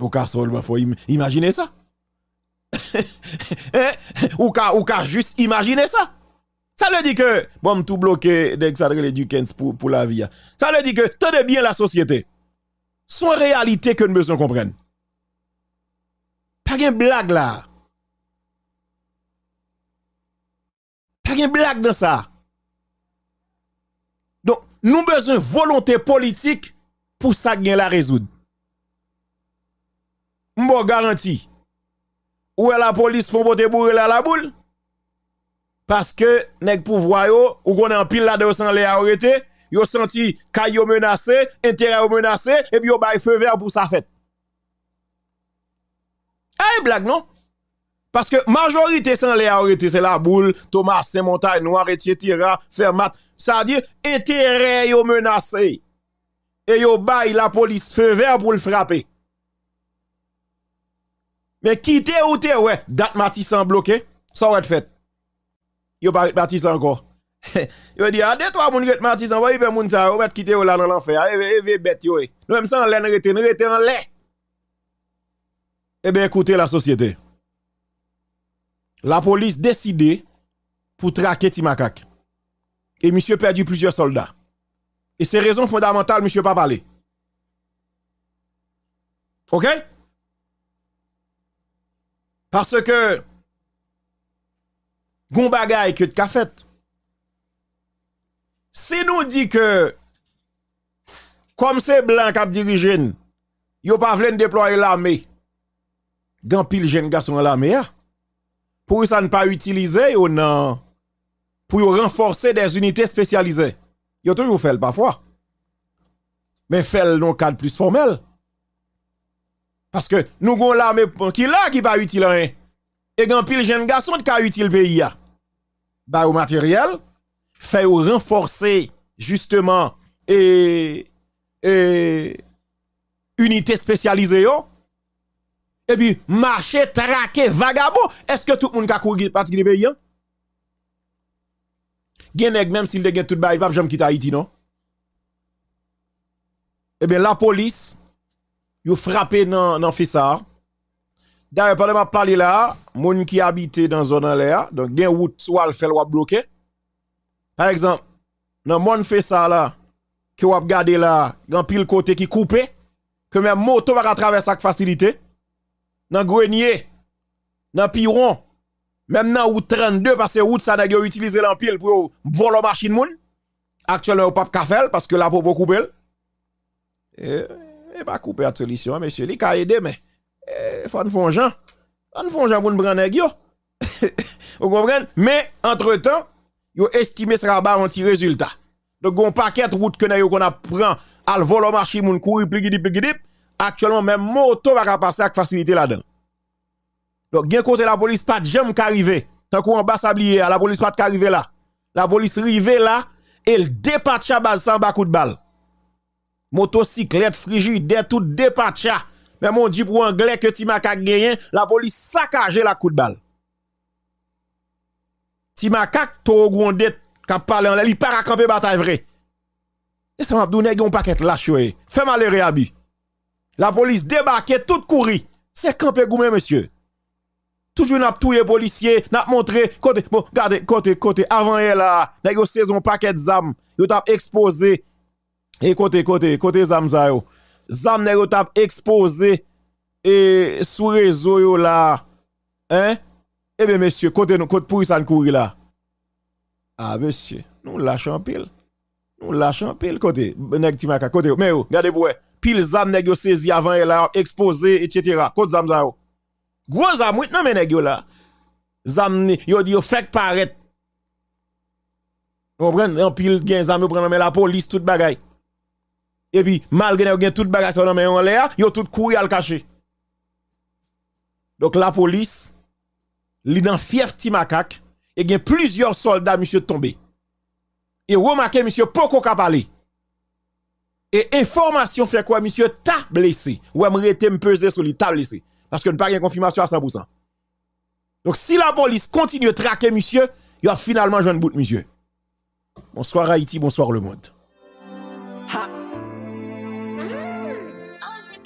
Ou ka sèlman fò im-, imajine sa. Hein? Ou ka, ou ka jis imajine sa. Sa vle di ke, bon, m tou bloke nèg sa t rele Duckens pou, pou lavi a. Sa vle di ke, tande byen lasosyete. Se yon reyalite ke n bezwen konprann. Pa gen blag la. Pa gen blag nan sa. Donk, nou bezwen volonte politik pou sa k gen la rezoud. M ba w garanti. Ou wè lapolis fon pote boure la laboul? Paske nèg pouvwa yo, ou konnen anpil ladan yo se anlè a yo rete, yo santi kay yo menase, enterè yo menase, epi yo bay fe vè pou sa fèt. Ay blag non. Paske majorite se anlè a yo rete, se Laboul, Tomasen, Montay Nwa, etsetera, Fèmat. Sa di, enterè yo menase. E yo bay lapolis fe vè pou l frape. Men kite ou te wè dat Matisan an bloke, sa w wè t fèt? Yo pa ret Matisan ankò. Yo di, a, de twa moun ret Matisan, bon, e pè moun sa yo, yo mèt kite yo la nan lanfè a, e, e vye bèt yo ye. Nou menm se anlè n rete, n rete anlè. Ebyen, koute lasosyete. Lapolis deside pou trake Ti Makak. E misye pèdi plizyè sòlda. E se rezon fondamantal misye pa pale. Oke? Paske gon bagay ke t ka fèt. Si nou di ke, kòm se blan k ap dirije n, yo pa vle n deplwaye lame, gen anpil jèn gason nan lame a. Poukisa n pa itilize yo nan, pou yo ranfòse dè zinite espesyalize? Yo toujou fè l pafwa. Men fè l nan yon kad plis fòmèl. Paske nou gon lame ki la ki pa itil anyen. E gen anpil jèn gason ki ka itil peyi a. Ba yo materyèl, fè yo ranfòse, jisteman, e, e, inite espesyalize yo, epi mache trake vagabon. Èske tout moun ka kouri pati kite peyi a? Gen nèg, menm si l te gen tout bagay, li p ap janm kite Ayiti, non. Ebyen, lapolis, yo frape nan, nan fe sa a. Dayè, pandan m ap pale la a, moun ki abite nan zòn anlè a, donk gen wout, si w al fè l, w ap bloke. Pa egzanp, nan mòn fe sa a la, ke w ap gade la a, gen anpil kote ki koupe, ke menm moto pa ka travèse ak fasilite. Nan Grenye, nan Piwon, menm nan wout trannde, paske wout sa nèg yo itilize l anpil pou yo vòlò machin moun. Aktyèlman, yo p ap ka fè l paske lapopo koupe l. E, e pa koupe a t solisyon an, mesye. Li ka ede, men, e, fò n fè yon jan. Fò n fè yon jan pou n pran nèg yo. Ou konprann? Men, antretan, yo estime sa ka ba yon ti rezilta. Donk, gen yon pakèt wout ke nèg yo konn ap pran, al vòlò machin moun, kouri pligidip, pligidip. Aktyèlman, menm moto pa ka pase ak fasilite ladan l. Donk, gen kote lapolis pa t janm ka rive. Tankou anba sabliye a, lapolis pa t ka rive la. Lapolis rive la, e l depatcha baz sa anba kout bal. Motosiklèt, frijidè, tout depatcha. Menm yon jip wranglè ke Ti Makak genyen, lapolis sakaje l ak kout bal. Ti Makak, towo gwonde, k ap pale anlè, li pa ka kanpe batay vre. E sa m ap di w, nèg yo yon pakèt lach yo ye. Fè malere abi. Lapolis debake, tout kouri. Se kanpe goumen, mesye. Toujou n ap touye polisye, n ap montre, kote, bon, gade, kote, kote, avanyè la a, nèg yo sezi yon pakèt zam, yo t ap ekspoze. E kote, kote, kote zam sa yo? Zam nèg yo t ap ekspoze, e, sou rezo yo la a, en? Ebyen, mesye, kote nou, kote pouri sa n kouri la? A, mesye, nou lach anpil. Nou lach anpil, kote, nèg Ti Makak, kote yo? Men yo, gade pou wè. Pil zam nèg yo sezi avanyè la, ekspoze, etsetera. Kote zam sa yo? Gwo zam, wi, nan men nèg yo la. Zam ni, yo di yo fèk parèt. Ou konprann? Anpil gen zam yo pran nan men lapolis, tout bagay. Epi, malgre nèg yo gen tout bagay sa yo nan men yo anlè a, yo tout kouri al kache. Donk, lapolis, li nan fyèf Ti Makak, e gen plizyè sòlda misye tonbe. E remake, misye poko ka pale. E enfòmasyon fè kwè misye ta blese. Wè m rete, m peze sou li, ta blese. Paske n pa gen konfimasyon a san pou san. Donk, si lapolis kontinye trake misye, y ap finalman jwenn bout misye. Bonsoir Haïti, bonsoir le monde. Ha!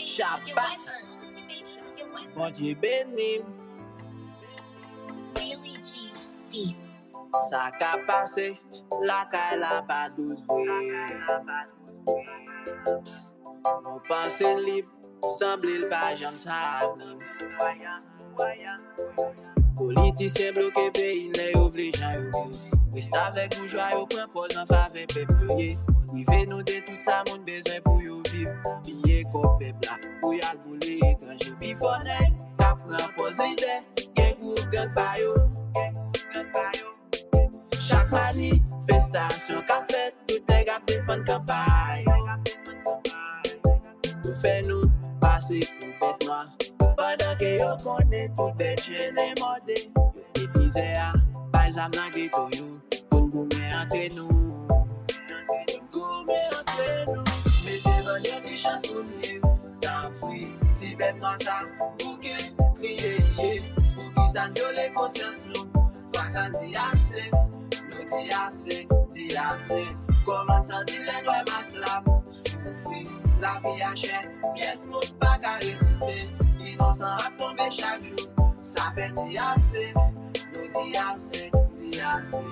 Chapas! Bondye beni m. Sa ka pase lakay la pa dous vre. Nou panse lib, sanble l pa janm sa vre. Politisyen bloke peyi n lè yo vle jan yo vle. Restavèk boujwa yo pran pòz an favè pèp yo ye. Prive nou de tout sa moun bezwen pou yo viv. Piye kòb pèp la pou y al boule etranje. Pifò nèg k ap pran pòz lidè, gen gwoup gang pa yo. Chak manifestasyon k ap fèt, tout nèg ap defann kanpay yo. Yo fè nou pase pou bèt nwa, pandan ke yo konnen tout bèt chen enmòde. Yo met mizè a, bay zam nan geto yo, pou n goumen antre nou. Pou n goumen antre nou. Mesye, ban yo ti chans pou n viv. Tanpri, ti bèt nwa sa, bouke, kriye, ye. Poukisa n vyole konsyans nou? Fwa sa n di ase, nou di ase, di ase. Kòman n santi lè n wè mas la ap soufri? Lavi a chè, pyès moun pa ka reziste. Inosan ap tonbe chak jou. Sa fè n di ase, nou di ase, di ase.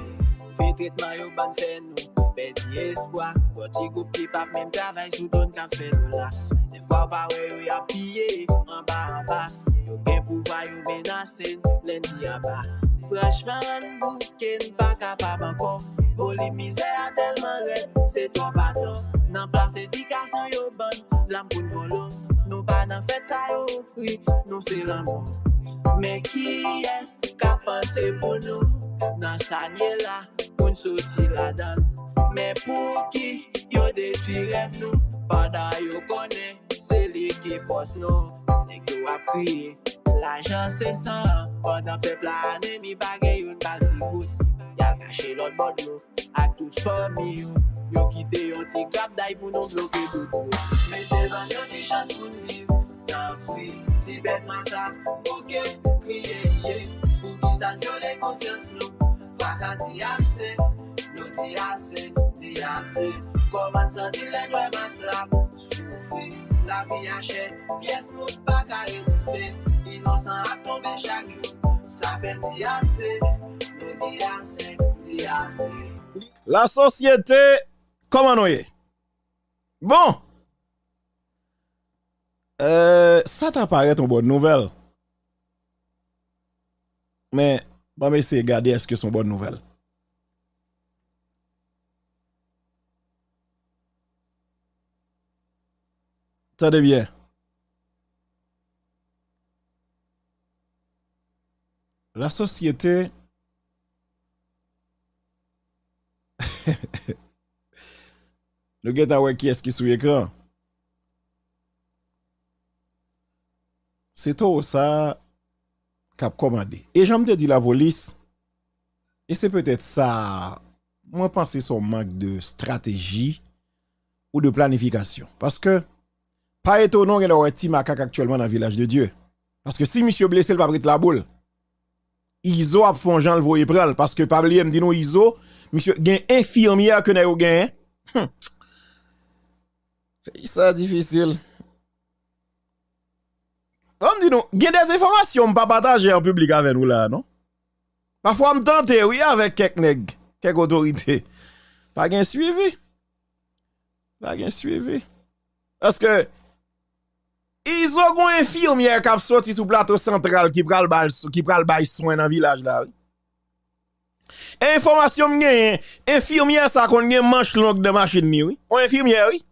Move tretman yo ban fè nou pèdi espwa. Gwo ti gwoup ki p ap menm travay sou do n k ap fè dola. Dèfwa w pa wè yo y ap piye anba anba. Yo gen pouvwa, yo menase n, lè n di aba. Franchman, ann bouke, n pa kapab ankò. Volim mizè a tèlman rèd, se twòp atò. Nan plas edikasyon yo ban n zam pou n vòlò. Nou pa nan fèt sa yo ofri, nou se lanmò. Men kiyès k ap panse pou nou nan sa n ye la? Pou n soti ladan l. Men pouki yo detwi rèv nou, pandan yo konnen se li ki fòs nou? Nèg yo ap kriye, lajan se san, pandan pèp la anemi, pa gen youn bal ti gout. Y al kache lòt bò dlo ak tout fanmi yo. Yo kite yon ti grap day pou nou bloke tout wout. Mesye, ban n yon ti chans pou n viv. Tanpri, ti bèt nwa sa, bouke, kriye, ye. Poukisa n vyole konsyans nou? Fwa sa n di ase, nou di ase, di ase. Kòman n santi lè n wè mas la ap soufri? Lavi a chè, pyès moun pa ka reziste. Inosan ap tonbe chak jou. Sa fè n di ase, nou di ase, di ase. Lasosyete, kòman nou ye? Bon! Euh, sa ta parèt yon bòn nouvèl. Men, ban m eseye gade èske se yon bòn nouvèl. Tande byen. Lasosyete. Nou gentan wè kiyès ki sou ekran. Se towo sa k ap kòmande. E jan m te di lapolis, e se petèt sa, mwen panse se yon mank de strateji ou de planifikasyon. Paske, pa etone w genlè wè Ti Makak aktyèlman nan Vilaj de Dye. Paske si misye blese, l p ap ret la boule. Izo ap fè yon jan l voye pran l, paske pa bliye m di nou Izo, misye gen enfimyè ke nèg yo genyen. Hum. Peyi sa difisil. Ban m di nou, gen de enfòmasyon m pa pataje an piblik avè nou la, non. Pafwa m tante, wi, avèk kèk nèg, kèk otorite. Pa gen swivi. Pa gen swivi. Paske, Izo gon enfimyè k ap soti sou Plato Santral ki pral ba l, ki pral bay swen nan vilaj la, wi. Enfòmasyon m genyen, enfimyè sa konn gen manch long nan machin li, wi. On enfimyè, wi.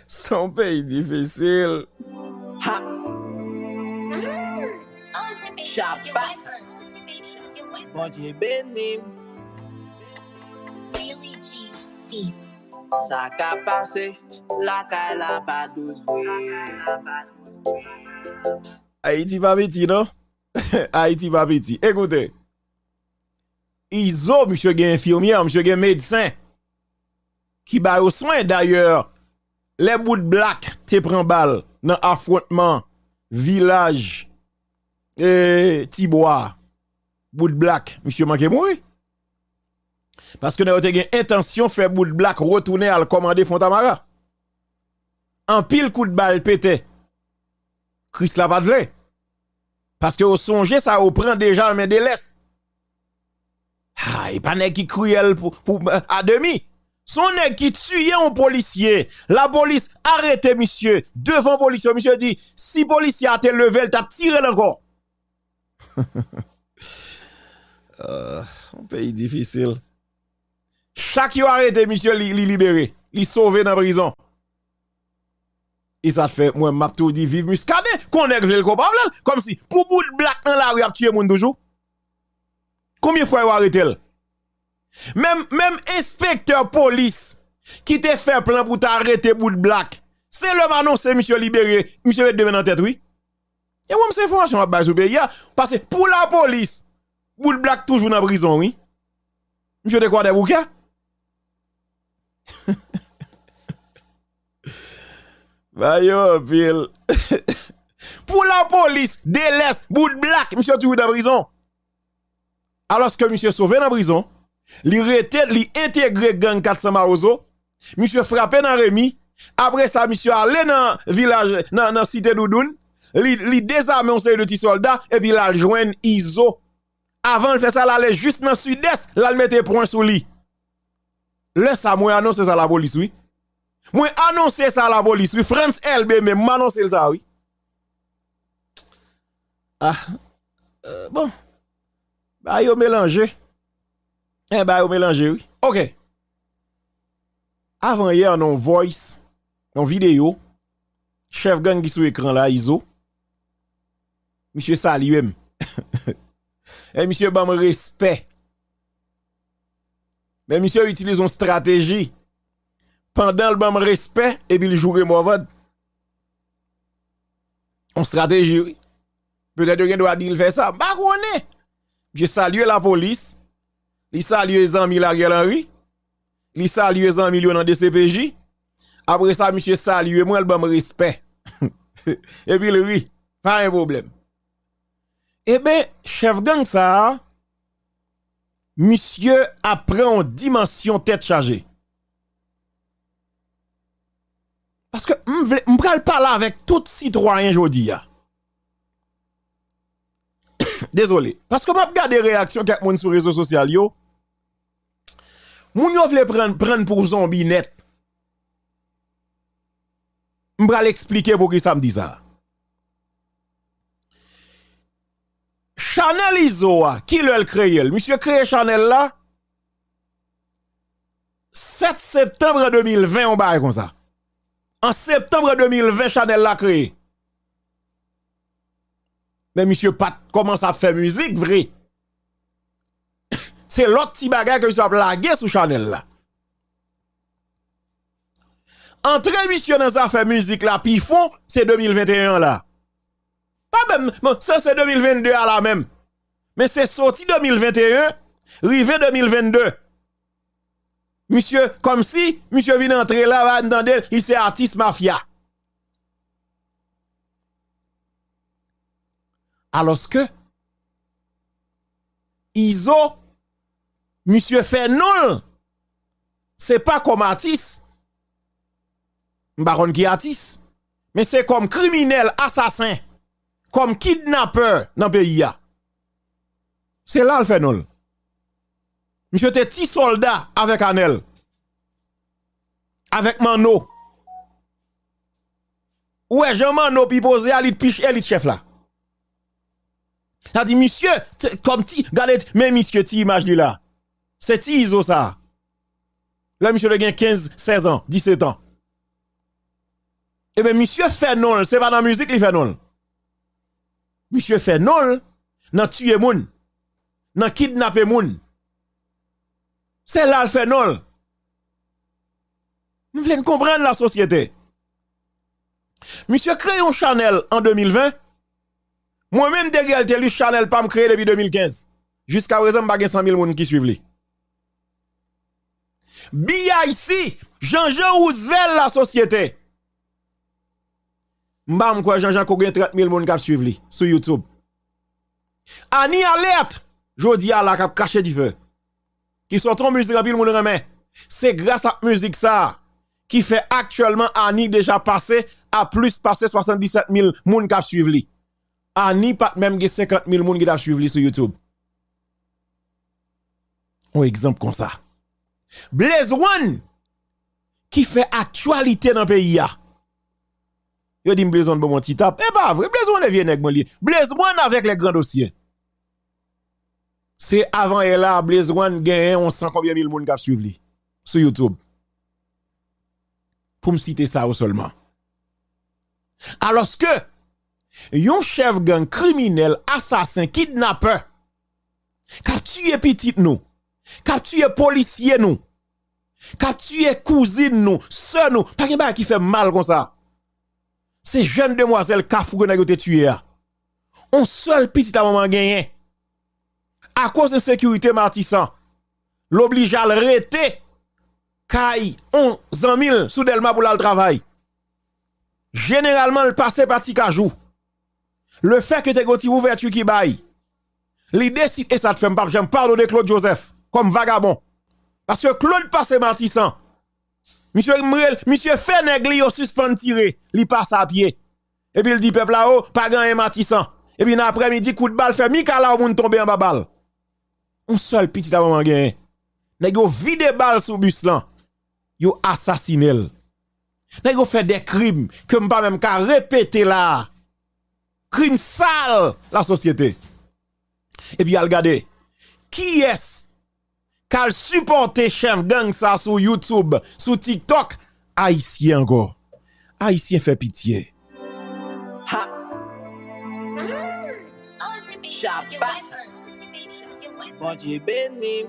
Se yon peyi difisil. Ha! Chapas! Bondye beni m. Sa ka pase, lakay la pa dous vre. Ayiti pa piti, non? Ayiti pa piti. Ekoute, Izo, misye gen enfimyè, misye gen medsen ki ba yo swen. Dayè, lè Bout Blak te pran bal nan afwontman vilaj, e, Tibwa, Bout Blak, misye manke mouri. Paske nèg yo te gen entansyon fè Bout Blak retounen al kòmande Fontamara. Anpil kout bal pete. Krisla pa t vle. Paske yo sonje sa yo pran deja nan men Delès. Ha, e pa nèg ki kriyèl pou, pou, a demi. Se yon nèg ki tiye yon polisye. Lapolis arete misye devan polis yo. Misye di, si polisye a te leve, l t ap tire l ankò. Ah, yon peyi difisil. Chak yo arete misye, li, li libere. Li sove nan prizon. E sa t fè, mwen, m ap tou di viv Muscadin. Kon nèg vle l, kon pa vle l. Kòmsi, pou Bout Blak nan lari ap tiye moun toujou. Konbyen fwa yo arete l? Menm, menm enspektè polis ki te fè plan pou ta arete Bout Blak, se lè m anonse misye libere, misye met de men nan tèt, wi. E bon, se enfòmasyon m ap bay sou peyi a. Paske pou lapolis, Bout Blak toujou nan prizon, wi. Misye te Kwadèboukè. Ba yo anpil. Pou lapolis, Delès, Bout Blak, misye toujou nan prizon. Alòske misye sove nan prizon, li rete, li entegre gang kat san Mawozo, misye frape nan Remi, apre sa, misye ale nan vilaj, nan, nan Site Doudoun, li, li dezame yon seri de ti sòlda, epi l al jwenn Izo. Avan l fè sa, l ale jis nan Sidès, l al mete pwen sou li. Lè sa, mwen anonse sa lapolis, wi. Mwen anonse sa lapolis, wi. Frantz Elbé menm, m anonse l sa, wi. Ah, euh, bon. Bagay yo melanje. Eh, bagay yo melanje, wi. Ok. Avan yè, nan yon voice, yon videyo, chèf gang ki sou ekran la, Izo, misye salye m. E misye ban m respè. Men misye itilize yon strateji. Pandan l ban m respè, epi l joure Morvan. Yon strateji, wi. Petèt yo gen dwa di l fè sa. M pa konnen. Misye salye lapolis. Li salye zanmi l Ariel Henry. Li salye zanmi l yo nan D C P J. Apre sa, misye salye mwen, l ban m respè. Epi l ri. Pa gen pwoblèm. Eben, chèf gang sa a, misye ap pran yon dimansyon tèt chaje. Paske m vle, m pral pale avèk tout sitwayen jodi a. Dezole. Paske m ap gade reyaksyon kèk moun sou rezo sosyal yo. Moun yo vle pran, pran pou zonbi nèt. M pral eksplike poukisa m di sa. Chanèl Izo a, ki lè l kreye l? Misye kreye chanèl la sèt septanm de mil ven, yon bagay konsa. An septanm de mil ven, chanèl la kreye. Men misye pa t kòmanse ap fè mizik vre. Se lòt ti bagay ke misye ap lage sou chanèl la. Antre misye nan zafè mizik la pi fon, se de mil venteyen an la. Pa menm, bon, se, se de mil vennde a la menm. Men se soti de mil venteyen, rive de mil vennde. Misye, kòmsi, misye vin antre la, va n tande l, li se atis mafya. Alòske, Izo, misye fè non l, se pa kòm atis, m pa konn ki atis, men se kòm kriminèl, asasen, kòm kidnapè nan peyi a. Se la l fè non l. Misye te ti sòlda avèk Anèl, avèk Manno. Ou wè jan Manno pi poze a, li t pi ch-, e li t chèf la. Sa di misye, t-, kòm ti, gade, men misye ti imaj li la. Se ti Izo sa. Lè misye te gen kenz, sèz an, disèt an. Ebyen, misye fè non l, se pa nan mizik li fè non l. Misye fè non l nan tiye moun, nan kidnape moun. Se la l fè non l. M vle n konprann lasosyete. Misye kreye yon chanèl an de mil ven. Mwen menm, Degrel Thelus, chanèl pa m kreye depi de mil kenz. Jiska prezan, m pa gen san mil moun ki swiv li. B I C, Jean Jean Roosevelt lasosyete. M pa kwè Jean Jean Ko gen trant mil moun k ap swiv li sou YouTube. Ani Alèt, jodi a la k ap krache dife. Ki sòti yon mizik anpil moun renmen. Se gras ak mizik sa a ki fè aktyèlman Ani deja pase a plis pase swasanndisèt mil moun k ap swiv li. Ani pa t menm gen senkant mil moun ki t ap swiv li sou YouTube. Yon egzanp konsa. Blaze One ki fè aktyalite nan peyi a. Yo di m Blaze One ban m yon ti tap. E pa vre, Blaze One e vye nèg mwen li ye. Blaze One avèk les grands dossiers. Se avan yè la, Blaze One genyen yon san konbyen mil moun k ap swiv li sou YouTube. Pou m site sa yo sèlman. Alòske, yon chèf gang kriminèl, asasen, kidnapè, k ap tiye pitit nou, k ap tiye polisye nou, k ap tiye kouzin nou, sè nou, pa gen bagay ki fè m mal konsa. Se jèn demwazèl Kafou ke nèg yo te tiye a. On sèl pitit a manman genyen. Akoz ensekirite Matisan, l oblije al rete kay on zanmi l sou Dèlma pou l al travay. Jeneralman, l pase pa Ti Kajou. Lefètke te gen yon ti ouvèti ki bay, li deside, e sa t fè m p ap janm padone Claude Joseph kòm vagabon. Paske Claude pase Matisan. Misye, misye fè nèg li yo sispann tire. Li pase a pye. Epi l di pèp la, o, pa gen anyen Matisan. Epi nan aprèmidi, kout bal fè mikalaw moun tonbe anba bal. Yon sèl pitit a manman genyen. Nèg yo vide bal sou bis lan. Yo asasinen l. Nèg yo fè de krim ke m pa menm ka repete la a. Krim sal lasosyete. Epi al gade kiyès k al sipòte chèf gang sa sou YouTube, sou TikTok, Ayisyen ankò. Ayisyen fè pitye. Ha! Chabas! Bondye beni m.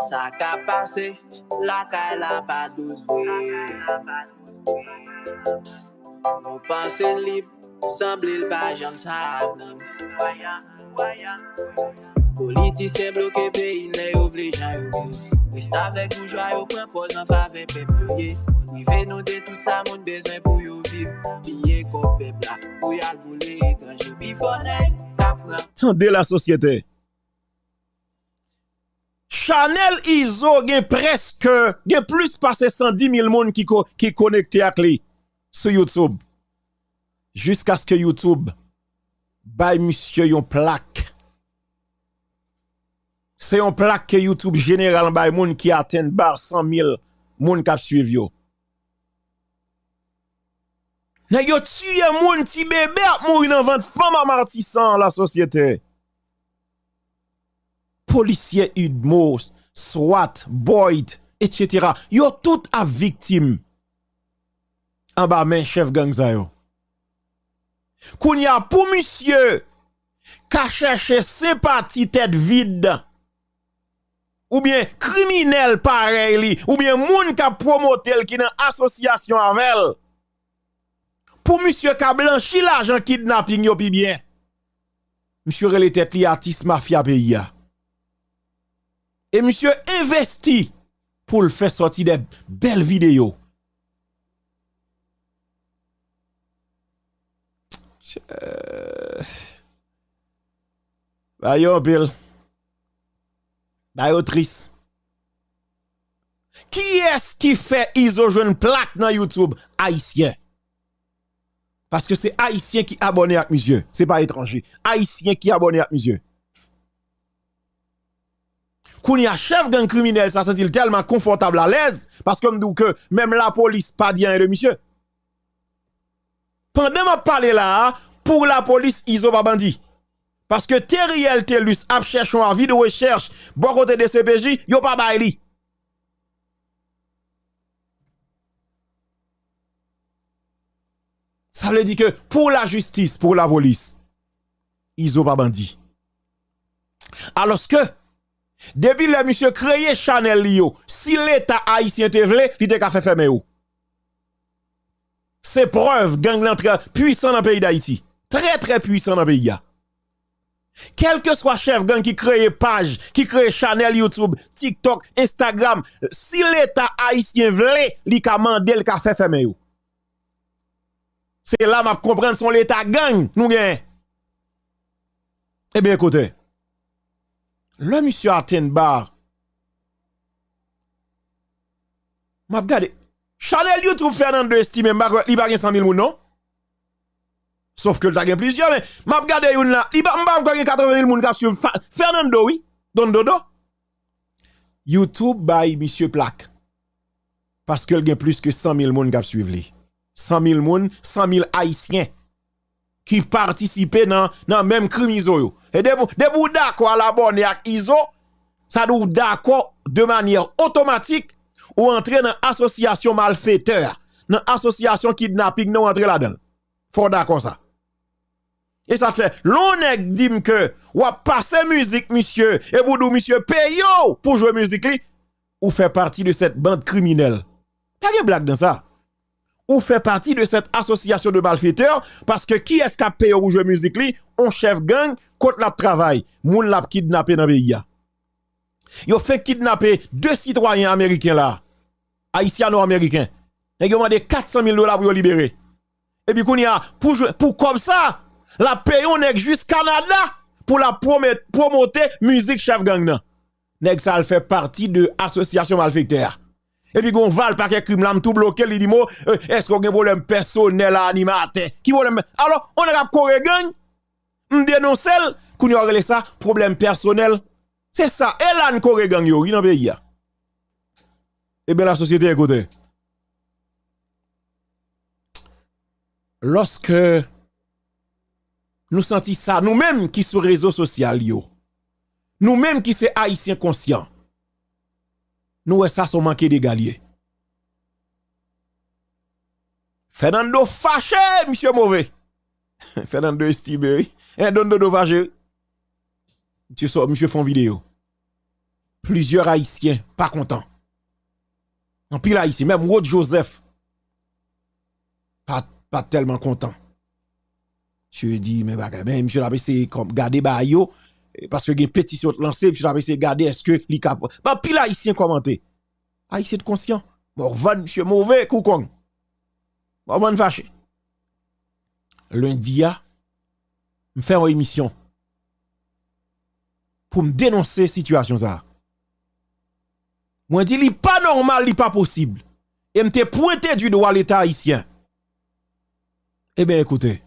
Sa ka pase lakay la pa dous vre. Nou panse n lib, sanble l pa janm sa vre. Politisyen bloke peyi n lè yo vle jan yo vle. Restavèk boujwa yo pran pòz an favè pèp yo ye. Prive nou de tout sa moun bezwen pou yo viv. Piye kòb pèp la pou y al boule etranje. Pifò nèg k ap pran. Tande lasosyete. Chanèl Izo gen prèske, gen plis pase san di mil moun ki ko-, ki konekte ak li sou YouTube. Jiskaske YouTube bay misye yon plak. Se yon plak ke YouTube jeneralman bay moun ki atenn ba san mil moun k ap swiv yo. Nèg yo tiye moun, ti bebe ap mouri nan vant fanm a Matisan, lasosyete. Polisye UDMO, swat, Boyd, etsetera. Yo tout ap viktim anba men chèf gang sa yo. Kounye a, pou misye ka chèche senpati tèt vid, oubyen kriminèl parèy li, oubyen moun k ap pwomote l ki nan asosyasyon avè l, pou misye ka blanchi lajan kidnaping yo pi byen, misye rele tèt li atis mafya peyi a. E misye envesti pou l fè sòti de bèl videyo. Ba yo anpil. Ba yo tris. Kiyès ki fè Izo jwenn plak nan YouTube? Ayisyen. Paske se Ayisyen ki abòne ak misye. Se pa etranje. Ayisyen ki abòne ak misye. Kounye a, chèf gang kriminèl sa santi l tèlman konfòtab, alèz, paske m di w ke menm lapolis pa di anyen de misye. Pandan m ap pale la a, pou lapolis, Izo pa bandi. Paske Theriel Thelus ap chèche yon avi de rechèch bò kote DCPJ, yo pa bay li. Sa vle di ke pou lajistis, pou lapolis, Izo pa bandi. Alòske, depi lè misye kreye chanèl li yo, si Leta ayisyen te vle, li te ka fè fèmen yo. Se prèv gang lan trè pwisan nan peyi Dayiti. Trè, trè pwisan nan peyi a. Kèlkeswa chèf gang ki kreye paj, ki kreye chanèl YouTube, TikTok, Instagram, si Leta ayisyen vle, li ka mande l, ka fè fèmen yo. Se la m ap konprann se yon Leta gang nou genyen. Ebyen, ekoute, lè misye atenn ba, m ap gade. Chanèl YouTube Fernando Estimé, m pa kwè, li pa gen san mil moun, non? Sof ke l ta gen plizyè, men m ap gade youn la. Li pa, m pa kwè gen katreven mil moun k ap swiv Fa-, Fernando, wi. Don Dodo. YouTube bay misye plak. Paske l gen plis ke san mil moun k ap swiv li. San mil moun, san mil Ayisyen ki patisipe nan, nan menm krim Izo yo. E depi, depi w dakò al abòne ak Izo, sa di w dakò de manyè otomatik, ou antre nan asosyasyon malfetè a, nan asosyasyon kidnaping nan ou antre ladan l. Fò w dakò sa. E sa k fè, lè yon nèg di m ke w ap pase mizik misye, epi w di w misye peye w pou jwe mizik li, ou fè pati de cette bande criminelle. Pa gen blag nan sa. Ou fè pati de cette association de malfaiteurs, paske kiyès k ap peye w pou jwe mizik li? On chèf gang, kot l ap travay? Moun l ap kidnape nan peyi a. Yo fenk kidnape de sitwayen ameriken la, ayisyano-ameriken. Nèg yo mande kat san mil dola pou yo libere. Epi kounye a, pou jwe, pou kòb sa, l ap peye yon nèg jis Kanada pou l ap pwomèt, pwomote mizik chèf gang nan. Nèg sa al fè pati de asosyasyon malfektè a. Epi gon val pakè krim la, m tou bloke l, li di mo, eh, èske w gen pwoblèm pèsonèl a animatè? Ki pwoblèm? Alò, yon nèg ap kore gang, m denonse l, kounye a w rele sa pwoblèm pèsonèl. Se sa, e la n kore gang yo, wi, nan peyi a. Ebyen, lasosyete, ekoute. Lòske nou santi sa, nou menm ki sou rezo sosyal yo, nou menm ki se Ayisyen konsyan, nou wè sa se yon manke dega l ye. Fernando fache, misye move. Fernando Estimé, wi. En, Don Dodo fache, wi. Misye sò, misye fè yon videyo. Plizyè Ayisyen pa kontan. Anpil Ayisyen, menm Rod Joseph pa, pa tèlman kontan. Misye di, men bagay, men misye t ap eseye kòm gade bagay yo, eh, paske gen petisyon t lanse, misye t ap eseye gade èske li ka pran. Anpil Ayisyen kòmante. Ayisyen t konsyan. Morvan, misye move kou kong. Morvan fache. Lendi a, m fè yon emisyon pou m denonse sitiyasyon sa a. Mwen di li pa nòmal, li pa posib. E m te pwente di dwa Leta ayisyen. Ebyen, ekoute,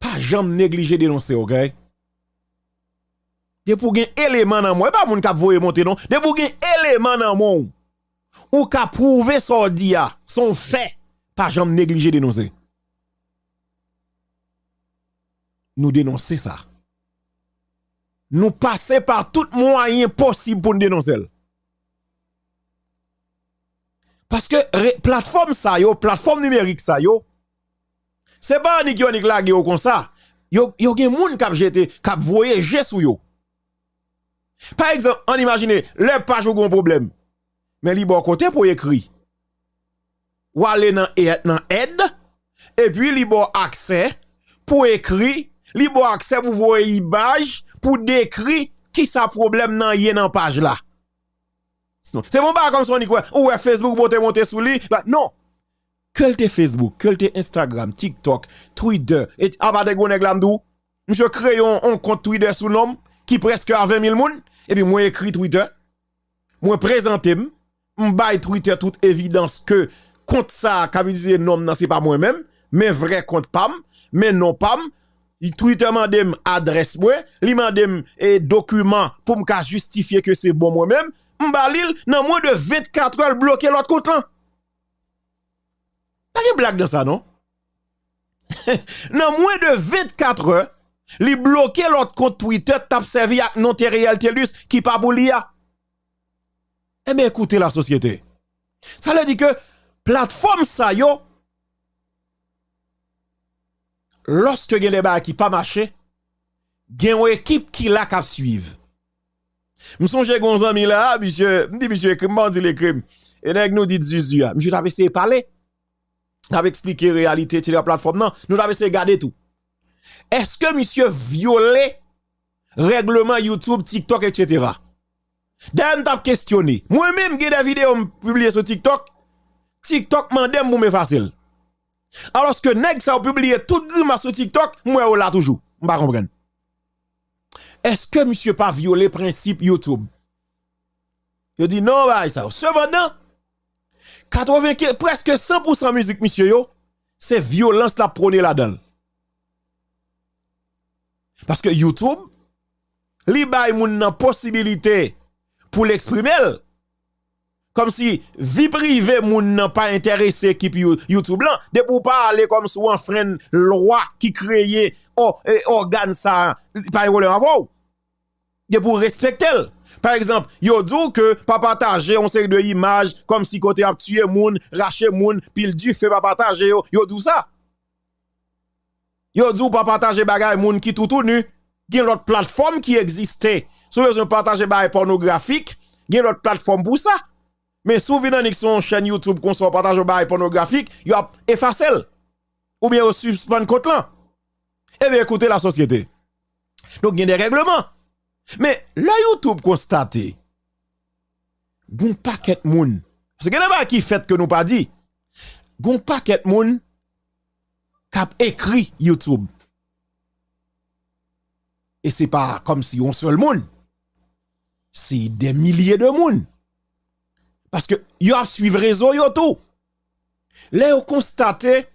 pa janm neglije denonse, oke? Depi w gen eleman nan men w, e pa moun k ap voye monte non. Depi w gen eleman nan men w, ou ka pwouve sa w di a, se yon fè, pa janm neglije denonse. Nou denonse sa. Nou pase pa tout mwayen posib pou n denonse l. Paske re-, platfòm sa yo, platfòm nimerik sa yo, se pa annik yo annik lage yo konsa. Yo, yo gen moun k ap jete, k ap voye je sou yo. Pa egzanp, ann imajine, lè paj ou gen yon pwoblèm, men li ba w kote pou w ekri. W ale nan e-, nan èd, epi li ba w aksè pou w ekri, li ba w aksè pou w voye imaj, pou w dekri kisa pwoblèm nan ye nan paj la. Sinon, se bon bagay kòmsi w annik wè, ou wè Facebook monte monte sou li. Ba, non. Ke l te Facebook, ke l te Instagram, TikTok, Twitter, e apa te gwo nèg la m di w, misye kreye yon, yon kont Twitter sou non m ki prèske a ven mil moun, epi mwen ekri Twitter, mwen prezante m, m bay Twitter tout evidans ke kont sa a k ap itilize non m nan se pa mwen menm, men vrè kont pa m, men non pa m, Twitter mande m adrès mwen, li mande m, e, dokiman pou m ka jistifye ke se bon mwen menm, m ba li l, nan mwen de vennkat è l bloke lòt kont lan. Pa gen blag nan sa non. Nan mwen de vennkat è, li bloke lòt kont Twitter t ap sèvi ak non Theriel Thelus ki pa pou li a. Ebyen, ekoute lasosyete. Sa vle di ke platfòm sa yo, lòske gen de bagay ki pa mache, gen yon ekip ki la k ap swiv. M sonje gen yon zanmi la, misye, m di misye ekri m, m pa di l ekri m. E nèg nou di Zuzu a, misye t ap eseye pale, t ap eksplike reyalite, etsetera platfòm nan, nou t ap eseye gade tou. Èske misye vyole règleman YouTube, TikTok, etsetera. Dayè, m t ap kesyone. Mwen menm, gen de videyo m pibliye sou TikTok, TikTok mande m pou m efase l. Alòske nèg sa yo pibliye tout grimas sou TikTok, m wè yo la toujou. M pa konprann. Èske misye pa vyole prensip YouTube? Yo di non, bagay sa yo. Sepandan, katrevenkenz, prèske san pou san mizik misye yo, se vyolans l ap pwone ladan l. Paske YouTube, li bay moun nan posibilite pou l eksprime l. Kòmsi vi prive moun nan pa enterese ekip You-, YouTube lan. Depi w pa ale kòmsi w anfrenn lwa ki kreye ò-, e, ògàn sa a, li pa gen pwoblèm avè w. Depi w respekte l. Pa egzanp, yo di w ke pa pataje yon seri de imaj, kòmsi kote y ap tiye moun, rache moun, pil dife, pa pataje yo, yo di w sa. Yo di w pa pataje bagay moun ki toutouni. Gen lòt platfòm ki egziste. Si w bezwen pataje bagay pònografik, gen lòt platfòm pou sa. Men si w vin annik sou yon chèn YouTube konsa w pataje yon bagay pònografik, yo ap efase l. Oubyen yo sispann kont lan. Ebyen, ekoute lasosyete. Donk, gen de règleman. Men, lè YouTube konstate, gon pakèt moun, paske gen de bagay ki fèt ke nou pa di, gon pakèt moun k ap ekri YouTube. E se pa kòmsi yon sèl moun. Se dè milye de moun. Paske yo ap swiv rezo yo tou. Lè yo konstate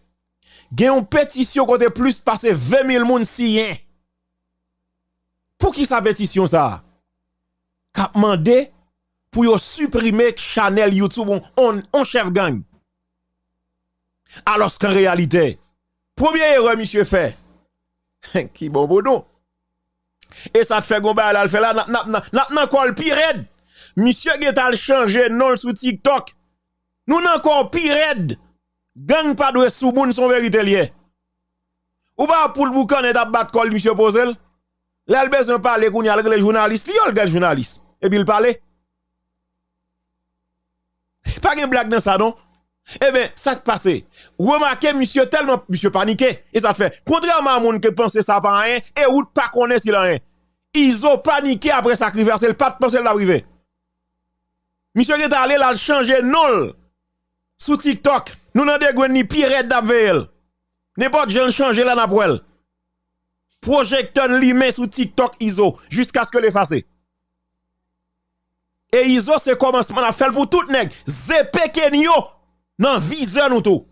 gen yon petisyon kote plis pase ven mil moun siyen. Poukisa petisyon sa a? K ap mande pou yo siprime chanèl YouTube on, on, on chèf gang. Alòske an reyalite, premye erè misye fè, ki bon pou nou. E sa t fè gon bagay la l fè la, n ap, n ap, n ap, n ap nan kò l pi rèd. Misye gentan al chanje non l sou TikTok. Nou nan kò w pi rèd. Gang pa dwe sou moun, se yon verite l ye. Ou pa wè poul boukannen t ap bat kò l, misye poze l. Lè l bezwen pale kounye a, l rele jounalis li, yo l gen jounalis. Epi l pale. Pa gen blag nan sa non. Ebyen, sa k pase? Remake, misye tèlman, misye panike. E sa k fè, kontrèman a moun ki panse sa pa anyen, e ou t pa konnen si l anyen. Izo panike apre sa k rive a, se l pa t panse l t ap rive. Misye gentan ale, l al chanje non l sou TikTok. Nou nan degrenn li pi rèd, n ap veye l. Nenpòt jan l chanje la, n ap wè l. Pwojektè n limen sou TikTok Izo, jiskaske l efase. E Izo se kòmansman n ap fè l pou tout nèg. Zepe Kenny yo nan vizè nou tou.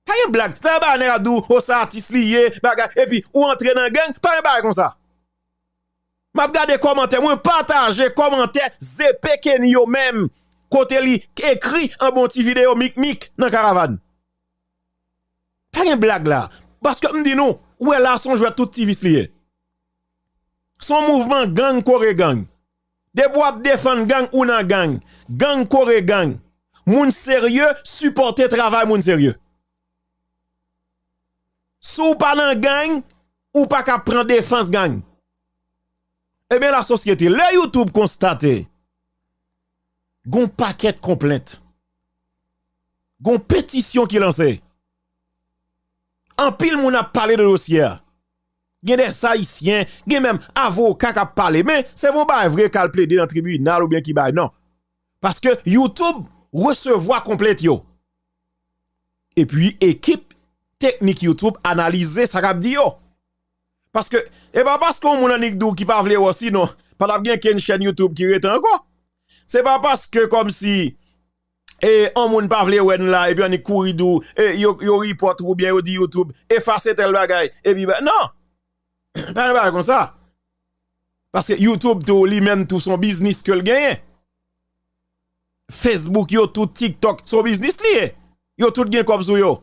Pa gen blag. Sa yo ba nèg ap di w, o sa atis li ye, bagay, epi ou antre nan gang, pa gen bagay konsa. M ap gade kòmantè, mwen pataje kòmantè Zepe Kenny yo menm, kote li ekri anba yon ti videyo Mikmik nan karavàn. Pa gen blag la. Paske m di nou, ou wè la se yon jwèt tout ti vis li ye. Se yon mouvman gang kore gang. Depi w ap defann gang, ou nan gang. Gang kore gang. Moun serye sipòte travay moun serye. Si w pa nan gang, ou pa ka pran defans gang. Ebyen, lasosyete, lè YouTube konstate gon pakèt konplent, gon petisyon ki lanse, anpil moun ap pale de dosye a. Gen de Ayisyen, gen menm avoka k ap pale, men se pa yon bagay vre k al plede nan tribinal oubyen ki bagay, non. Paske YouTube resevwa konplent yo. Epi ekip teknik YouTube analize sa k ap di yo. Paske, e pa paske yon moun annik di w ki pa vle wè w, sinon, pa t ap gen kenn chèn YouTube ki rete ankò. Se pa paske kòmsi, e, yon moun pa vle wè n la, epi annik kouri di w, e, yo, yo ripòt ou oubyen yo di YouTube, efase tèl bagay, epi, ba, non! Pa gen bagay konsa. Paske YouTube tou, li menm tou, se yon biznis ke l genyen. Facebook yo tou, TikTok, se yon biznis li ye. Yo tout gen kòb sou yo.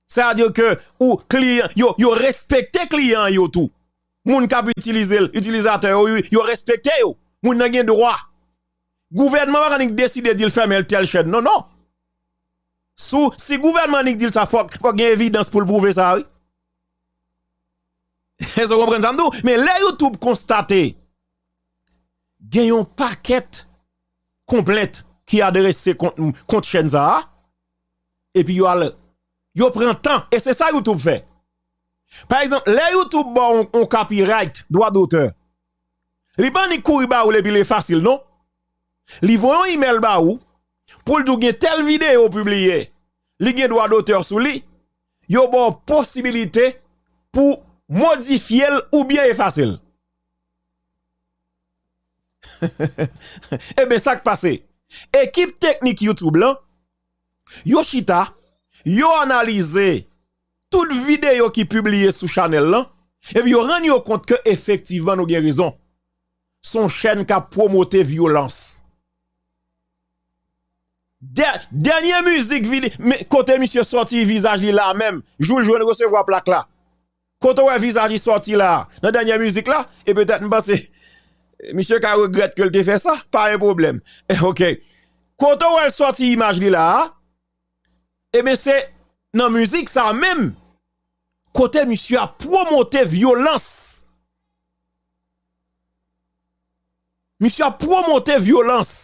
Sa vle di ke ou kliyan, yo, yo respekte kliyan yo tou. Moun k ap itilize l, itilizatè yo, yo, yo respekte yo. Moun nan gen dwa. Gouvènman pa ka annik deside di l fèmen tèl chèn. Non, non. Si, si gouvènman annik di l sa, fòk, fòk gen evidans pou l pwouve sa, wi. Èske w konprann sa m di w? Men lè YouTube konstate gen yon pakèt konplent ki adrese kont, kont chèn sa a, epi yo al, yo pran tan, e se sa YouTube fè. Pa egzanp, lè YouTube ba w yon, yon copyright, dwa dotè, li pa annik kouri ba ou l epi l efase l, non. Li voye yon imèl ba ou pou l di w gen tèl videyo w pibliye, li gen dwa dotè sou li, yo ba w posibilite pou modifye l oubyen efase l. Ebyen, sa k pase? Ekip teknik YouTube lan, yo chita, yo analize tout videyo ki pibliye sou chanèl lan, epi yo rann yo kont ke efektivman nou gen rezon. Se yon chèn k ap pwomote vyolans. Dè-, dènye mizik vide, men, kote misye sòti vizaj li la menm, jou l jwenn resevwa plak la. Kote w wè vizaj li sòti la, nan dènye mizik la, e petèt m panse, misye ka regrèt ke l te fè sa, pa gen pwoblèm. Oke. Kote w wè l sòti imaj li la a, ebyen se nan mizik sa a menm, kote misye ap pwomote vyolans. Misye ap pwomote vyolans.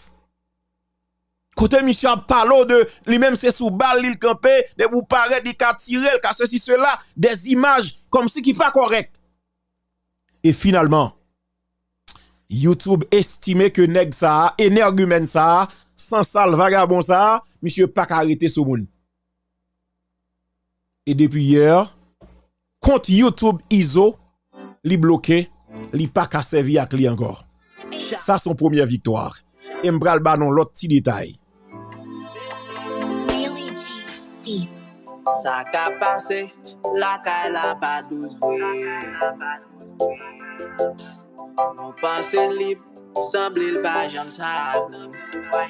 Kote misye ap pale w de li menm se sou bal li l kanpe, depi w parèt li ka tire, l ka sesi sela, dèzimaj kòmsi ki pa kòrèk. E finalman, YouTube estime ke nèg sa a, enègimèn sa a, sansal vagabon sa a, misye pa ka rete sou moun. E depi yè, kont YouTube Izo, li bloke, li pa ka sèvi ak li ankò. Sa se yon premyè viktwa. E m pral ba nou lòt ti detay. Sa k ap pase lakay la pa dous vre. Nou panse n lib, sanble l pa janm sa vre.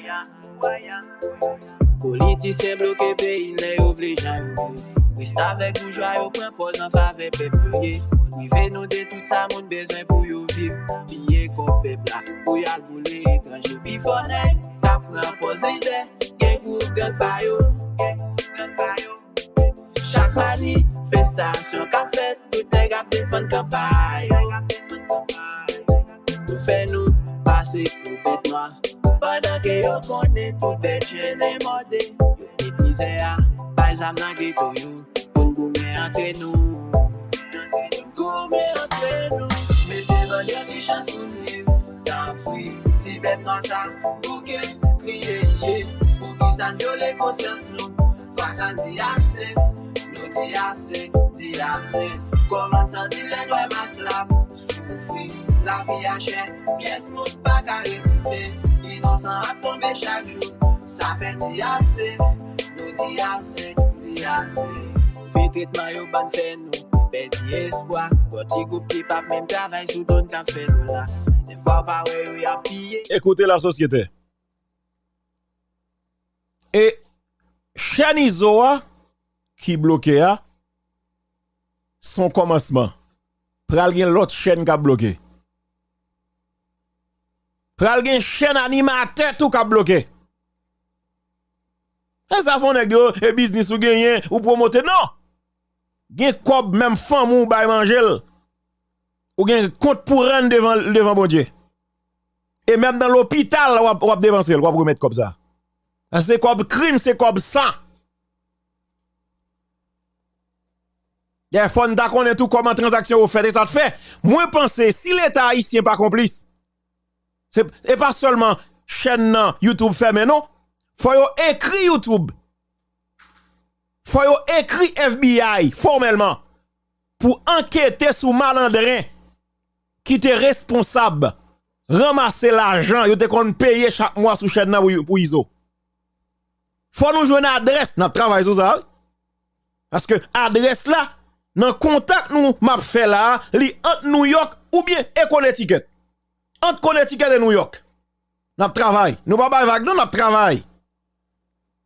Politisyen bloke peyi n lè yo vle jan yo vle. Restavèk boujwa yo pran pòz an favè pèp yo ye. Prive nou de tout sa moun bezwen pou yo viv. Piye kòb pèp la pou y al boule etranje. Pifò nèg k ap pran pòz lidè, gen gwoup gang pa yo. Chak manifestasyon k ap fèt, tout nèg ap defann kanpay yo. Pou fè nou pase pou bèt nwa. Pandan ke yo konnen tout bèt chen e mòde. Yo met mizè a, bay zam nan geto yo. Pou n goumen antre nou. Pou n goumen antre nou. Mesye, ban n yon ti chans pou n viv. Tanpri, ti bèt nwa sa, bouke, kriye, ye. Poukisa n vyole konsyans nou? Fwa sa n di ase, nou di ase, di ase. Kòman n santi lè n wè mas la ap soufri? Lavi a chè, pyès moun pa ka reziste. Inosan ap tonbe chak jou. Sa fè n di ase, nou di ase, di ase. Move tretman yo ban fè nou pèdi espwa. Gwo ti gwoup ki p ap menm travay sou do n k ap fè dola. Dèfwa w pa wè yo y ap piye. Écoutez la société. E chèn Izo a ki bloke a, se yon kòmansman. Pral gen lòt chèn k ap bloke. Pral gen chèn animatè tou k ap bloke. E sa fè yon nèg di w, e biznis ou genyen, ou pwomote. Non! Gen kòb, menm fanmi w bay manje l. Ou gen kont pou rann devan, devan Bondye. E menm nan lopital, w ap, w ap depanse l, w ap remèt kòb sa. Paske se kòb krim, se kòb san. Dayè, fò n ta konnen tou kòman tranzaksyon yo fèt, e sa t fè. Mwen panse, si Leta ayisyen pa konplis, se, e pa sèlman chèn nan YouTube fèmen, non. Fò yo ekri YouTube. Fò yo ekri F B I fòmèlman pou ankete sou malandren ki te responsab ranmase lajan yo te konn peye chak mwa sou chèn nan pou, pou Izo. Fò nou jwenn adrès, n ap travay sou sa, wi. Paske adrès la, nan kontak nou m ap fè la a, li ant Nouyòk oubyen e Konetiket. Ant Konetiket e Nouyòk. N ap travay. Nou pa bay vag non, n ap travay.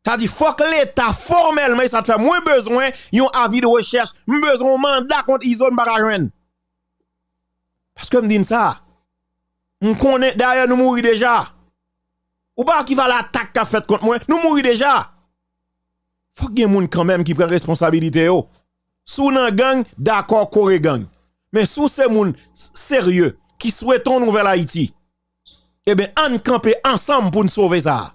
Sa di fòk Leta fòmèlman, e sa t fè mwen bezwen yon avi de rechèch, m bezwen yon manda kont Izo m pa ka jwenn. Paske m di n sa. M konnen, dayè nou mouri deja. Ou pa wè ki valè atak k ap fèt kont mwen, nou mouri deja. Fòk gen moun kanmenm ki pran responsabilite yo. Si w nan gang, dakò, kore gang. Men si w se moun s-, serye, ki swete yon nouvèl Ayiti, ebyen, ann kanpe ansanm pou n sove sa a.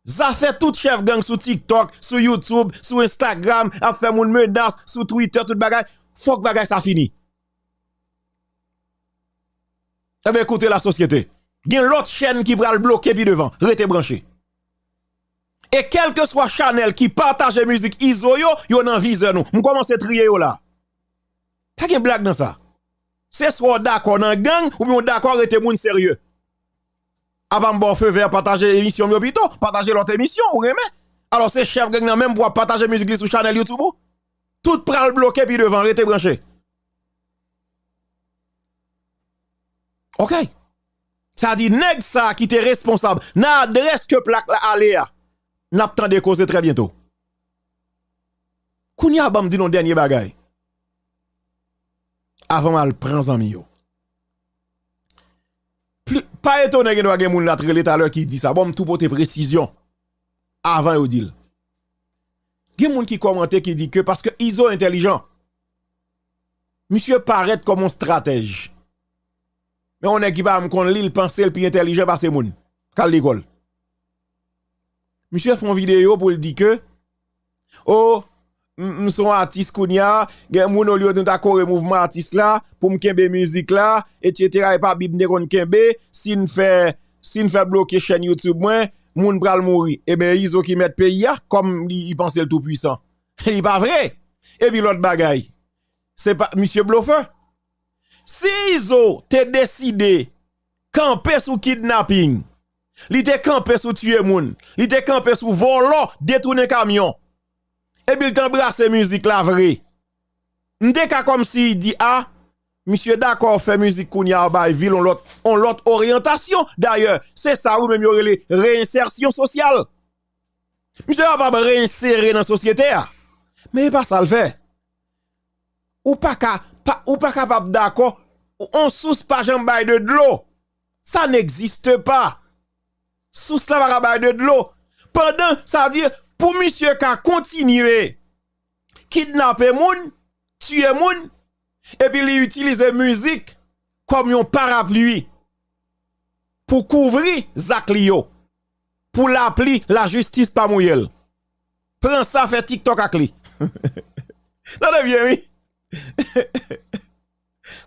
Zafè tout chèf gang sou TikTok, sou YouTube, sou Instagram, ap fè moun menas, sou Twitter, tout bagay. Fòk bagay sa fini. Ebyen, koute lasosyete. Gen lòt chèn ki pral bloke pi devan. Rete branche. E kèlkeswa chanèl ki pataje mizik Izo yo, yo nan vizè nou. M kòmanse triye yo la. Pa gen blag nan sa. Se swa w dakò nan gang, oubyen w dakò rete moun serye. Apa m ba w feu vert pataje emisyon m yo pito, pataje lòt emisyon ou renmen. Alò se chèf gang nan menm pou w ap pataje mizik li sou chanèl YouTube ou? Tout pral bloke pi devan, rete branche. Oke. Sa di nèg sa ki te responsab nan adrès ke plak la ale a. N ap tande koze trè byento. Kounye a ban m di nou dènye bagay. Avan m al pran zanmi yo. Pli, pa etone gen dwa gen moun la t rele talè ki di sa. Bon, m tou pote presizyon avan yo di l. Gen moun ki kòmante ki di ke paske Izo entèlijan, misye parèt kòm yon stratèj. Men yon nèg ki pa janm konn li, l panse l pi entèlijan pase moun k al lekòl. Misye fè yon videyo pou l di ke, o, m, m se yon atis kounye a, gen moun olye nou ta kore mouvman atis la, pou m kenbe mizik la, etsetera. E pa Bib m te konn kenbe, si n fè, si n fè bloke chèn YouTube mwen, moun pral mouri. Ebyen, Izo ki mèt peyi a, kòm li, li panse l tou pwisan. Li pa vre! Epi lòt bagay, se pa, misye blofè. Si Izo te deside kanpe sou kidnaping, li te kanpe sou tiye moun, li te kanpe sou vòlò, detounen kamyon, epi l te anbrase mizik la vre, m te ka kòmsi di, a, misye dakò fè mizik kounye a bay vil on lòt, on lòt oryantasyon. Dayè, se sa wi menm yo rele reyensèsyon sosyal. Misye kapab reyensere nan sosyete a. Men e pa sa l fè. Ou pa ka, pa, ou pa kapab dakò, on sous pa janm bay de dlo. Ça n'existe pas. Sous la pa ka bay de dlo. Pandan, sa di, pou misye ka kontinye kidnape moun, tiye moun, epi li itilize mizik kòm yon parapli pou kouvri zak li yo, pou lapli lajistis pa mouye l. Pran sa, fè TikTok ak li. Tande byen, wi.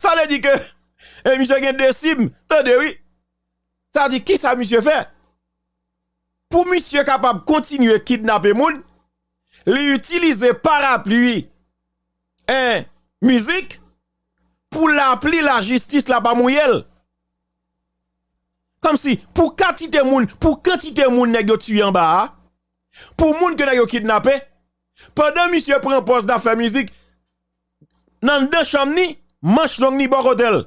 Sa vle di ke, e, misye gen de sib, tande, wi. Sa di, kisa misye fè? Pou misye kapab kontinye kidnape moun, li itilize parapli, en, mizik, pou lapli lajistis la pa mouye l. Kòmsi, pou kantite moun, pou kantite moun nèg yo tiye anba a, pou moun ke nèg yo kidnape, pandan misye pran pòz n ap fè mizik, nan anndan chanm ni, manch long ni bò kote l.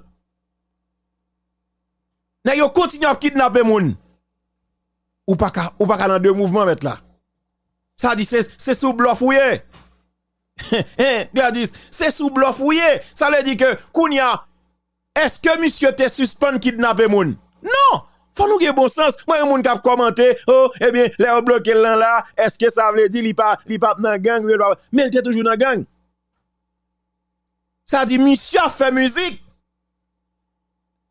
Nèg yo kontinye ap kidnape moun. Ou pa ka, ou pa ka nan de mouvman, mèt la. Sa di se, se sou blòf ou ye. Hein, Gladys, se sou blòf ou ye. Sa vle di ke kounye a, èske misye te sispann kidnape moun? Non! Fò nou gen bon sans. Mwen, yon moun k ap kòmante, o, ebyen, lè yo bloke l lan la, èske sa vle di li pa, li p ap nan gang, li pa, men l te toujou nan gang. Sa di, misye ap fè mizik.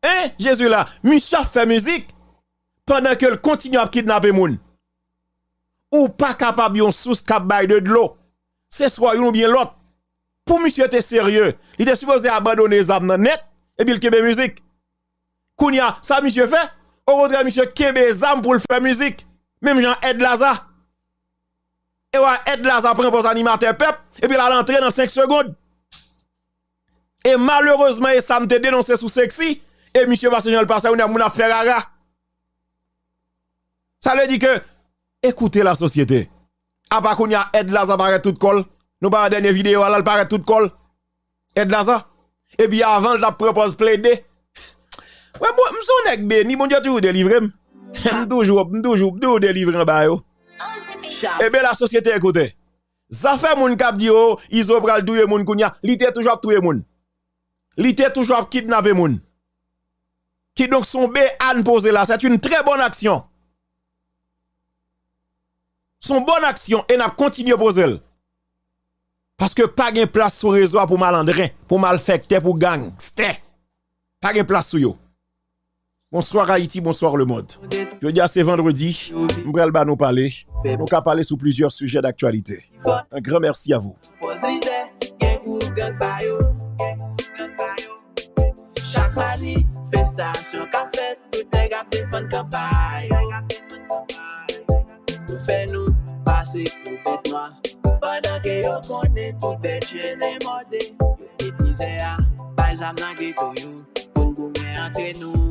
Hein, Jezi la, misye ap fè mizik pandan ke l kontinye ap kidnape moun. Ou pa kapab yon sous k ap bay de dlo. Se swa youn oubyen lòt. Pou misye te serye, li te sipoze abandone zam nan nèt, epi l kenbe mizik. Kounye a, sa misye fè? Okontrè, misye kenbe zam pou l fè mizik. Menm jan Èd Laza. E w a Èd Laza pran pòz animatè pèp, epi l al antre nan senk segonn. E malerezman, e sa m te denonse sou Sexy, e misye pase jan l pase, kounye a moun ap fè rara. Sa vle di ke, ekoute lasosyete. Apa kounye a Èd Laza parèt tout kò l. Nou pa wè dènye videyo a la, l parèt tout kò l. Èd Laza. Epi avan l t ap pran pòz plede. Wè, bon, m se yon nèg beni, Bondye toujou delivre m. M toujou, m toujou, m toujou delivre anba yo. Ebyen lasosyete, ekoute. Zafè moun k ap di, o, Izo pral touye moun kounye a, li te toujou ap touye moun. Li te toujou ap kidnape moun. Kidonk, se yon B A n poze la, c'est une très bonne action. Se yon bòn aksyon e n ap kontinye poze l. Paske pa gen plas sou rezo a pou malandren, pou malfèktè, pou gangstè. Pa gen plas sou yo. Bonsoir Haïti, bonsoir le monde. Jodi a se vandredi, m pral ba nou pale. Nou ka pale sou plizyè sijè daktyalite. Un grand merci à vous. Pòz lidè, gen gou gang pa yo. Chak manifestasyon k ap fèt, tout nèg ap defann kanpay yo. Pou fè nou pase pou bèt nwa. Pandan ke yo konnen tout bèt je ne mòde. Yo met mizè a, bay zam nan geto yo. Pou n goumen antre nou.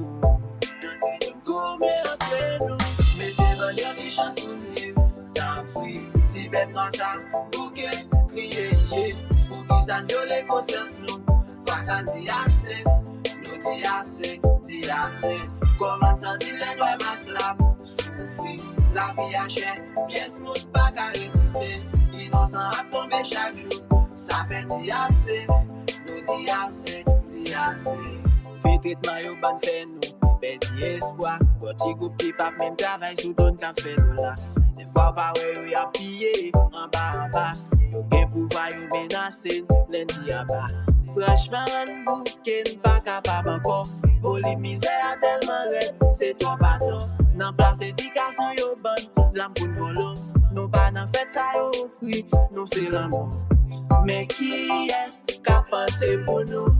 Pou n goumen antre nou. Mesye, ban n yon ti chans pou n viv. Tanpri, ti bèt nwa sa, bouke, kriye, ye. Poukisa n vyole konsyans nou? Fwa sa n di ase, nou di ase, di ase. Kòman n santi lè n wè mas la ap soufri? Lavi a chè, pyès moun pa ka reziste. Inosan ap tonbe chak jou. Sa fè n di ase, nou di ase, di ase. Move tretman yo ban fè nou pèdi espwa. Gwo ti gwoup ki p ap menm travay sou do n k ap fè dola. Dèfwa w pa wè yo y ap piye anba anba. Yo gen pouvwa, yo menase n, lè n di aba. Franchman, rann bouke n pa kapab ankò. Volim mizè a tèlman rèd, se twòp atò. Nan plas edikasyon yo ban n zam pou n vòlò. Nou pa nan fèt sa yo ofri, nou se lanmò. Men kiyès k ap panse pou nou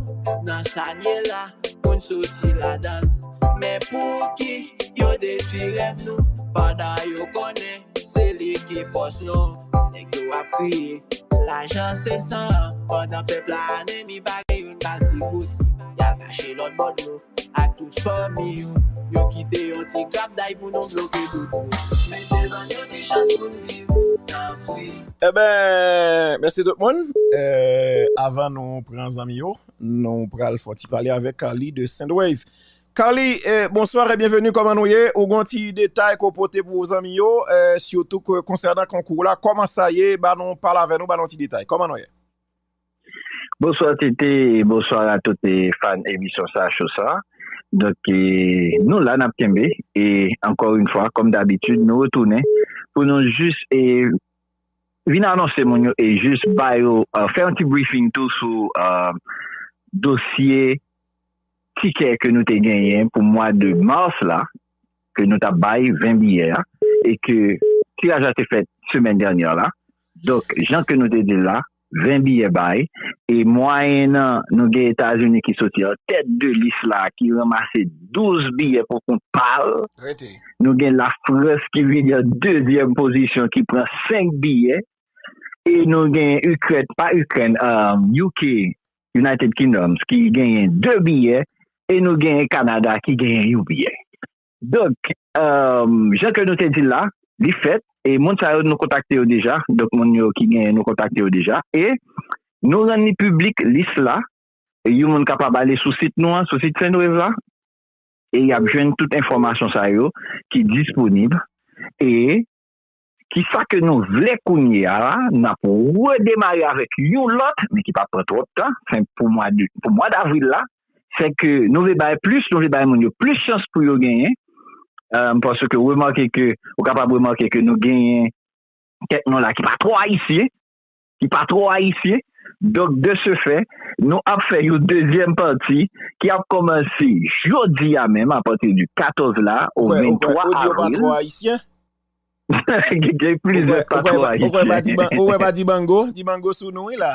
nan sa n ye la? Pou n soti ladan l. Men pouki yo detwi rèv nou? Pandan yo konnen se li ki fòs nou. Nèg yo ap kriye, lajan se san, pandan pèp la anemi, pa gen youn ba l ti goud. Y al kache lòt bò dlo ak tout fanmi yo. Yo kite yon ti grapday pou nou bloke tout wout. Mesye, ban n yon ti chans pou n viv, tanpri. Ebyen, mèsi tout moun. Eh, avan nou pran zanmi yo, nou pral fè yon ti pale avèk Carly de Sendwave. Carly, eh, bonsoir et bienvenue, kòman nou ye? Ou gen yon ti detay ke w pote pou zanmi yo, eh, sitou ke konsènan konkou la, kòman sa ye? Ba nou, pale avè nou, ba nou yon ti detay. Kòman nou ye? Bonswa T T, e bonswa a tout, e, fan emisyon sa, show sa. Donk, e, nou la, n ap kenbe. E, encore une fois, comme d'habitude, nou retounen pou nou jis, e, vin anonse moun yo e jis ba yo, e, fè yon ti briefing tou sou, e, dosye tikè ke nou te genyen pou mwa de mas la, ke nou t ap bay ven biyè a, e ke tiraj la te fèt semèn dènyè la. Donk, jan ke nou te di l la, ven biyè bay, e mwayennan, nou gen Etazini ki soti an tèt de lis la, ki ranmase douz biyè pou kont pa l. Rete. Nou gen Lafrans ki vini an dezyèm pozisyon, ki pran senk biyè. E nou gen Ikrèn, pa Ikrèn, um, U K, United Kingdoms, ki genyen de biyè, e nou genyen Kanada ki genyen yon biyè. Donk, um, jan ke nou te di l la, li fèt, e moun sa yo nou kontakte yo deja, donk moun yo ki genyen nou kontakte yo deja, e nou rann li piblik lis la, e yon moun kapab ale sou sit nou an, sou sit Sendwave la, e y ap jwenn tout enfòmasyon sa yo ki disponib, e kisa ke nou vle kounye a la, n ap redemare avèk yon lòt, men ki p ap pran twòp tan, fè pou mwa de, pou mwa davril la, se ke nou vle bay plis, nou vle bay moun yo plis chans pou yo genyen, euh, paske w remake ke, ou kapab remake ke nou genyen kèk non la ki pa twò ayisyen, ki pa twò ayisyen. Donk, de ce fait, nou ap fè yon dezyèm pati ki ap kòmanse jodi a menm, apati di katòz la, o Ou kwè, ou kwè, venntwa ou di yo pa avril. Twò ayisyen? Gen, gen Ou plizyè kwè, pa ou kwè, twò pa- ou kwè pa ayisyen. Diban-, ou kwè pa Dibango? Dibango sou nou, wi, la.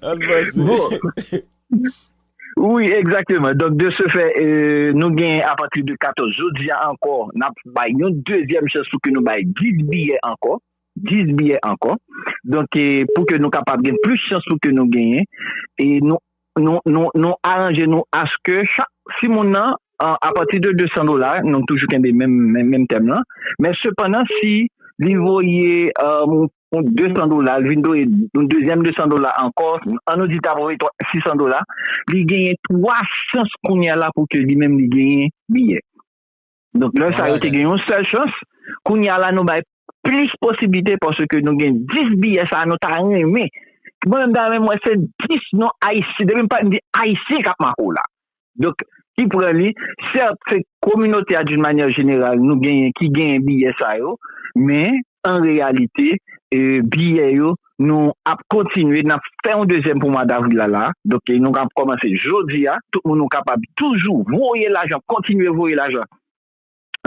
Ann vanse. Bon. Wi, egzakteman. Donk, de ce fait, euh, nou gen apati de katòz, jodi a ankò, n ap bay yon dezyèm chans pou ke nou bay dis biyè ankò. Dis biyè ankò. Donk, eh, pou ke nou kapab gen plis chans pou ke nou genyen. E nou, nou, nou, nou aranje nou aske chak, si moun nan, a, apati de de san dola, nou toujou kenbe menm, menm, menm tèm lan. Men sepandan, si li voye, eh, yon, yon de san dola, li vin voye yon dezyèm de san dola ankò, an nou di ta voye twa, sis san dola, li genyen twa chans kounye a la pou ke li menm li genyen biyè. Donk, lè sa yo te gen yon sèl chans, kounye a la nou bay plis posiblite paske nou gen dis biyè sa nou ta renmen. Mwen menm ta renmen mwen se dis non ayisyen. Depi m pa di ayisyen k ap make w la. Donk, ki pran li, sèt, se kominote a d'une manière générale nou genyen ki genyen biyè sa yo, men an reyalite, e, biyè yo, nou ap kontinye, n ap fè yon dezyèm pou mwa davril la, la. Donk, e, nou ap kòmanse jodi a. Tout moun nou kapab toujou voye lajan, kontinye voye lajan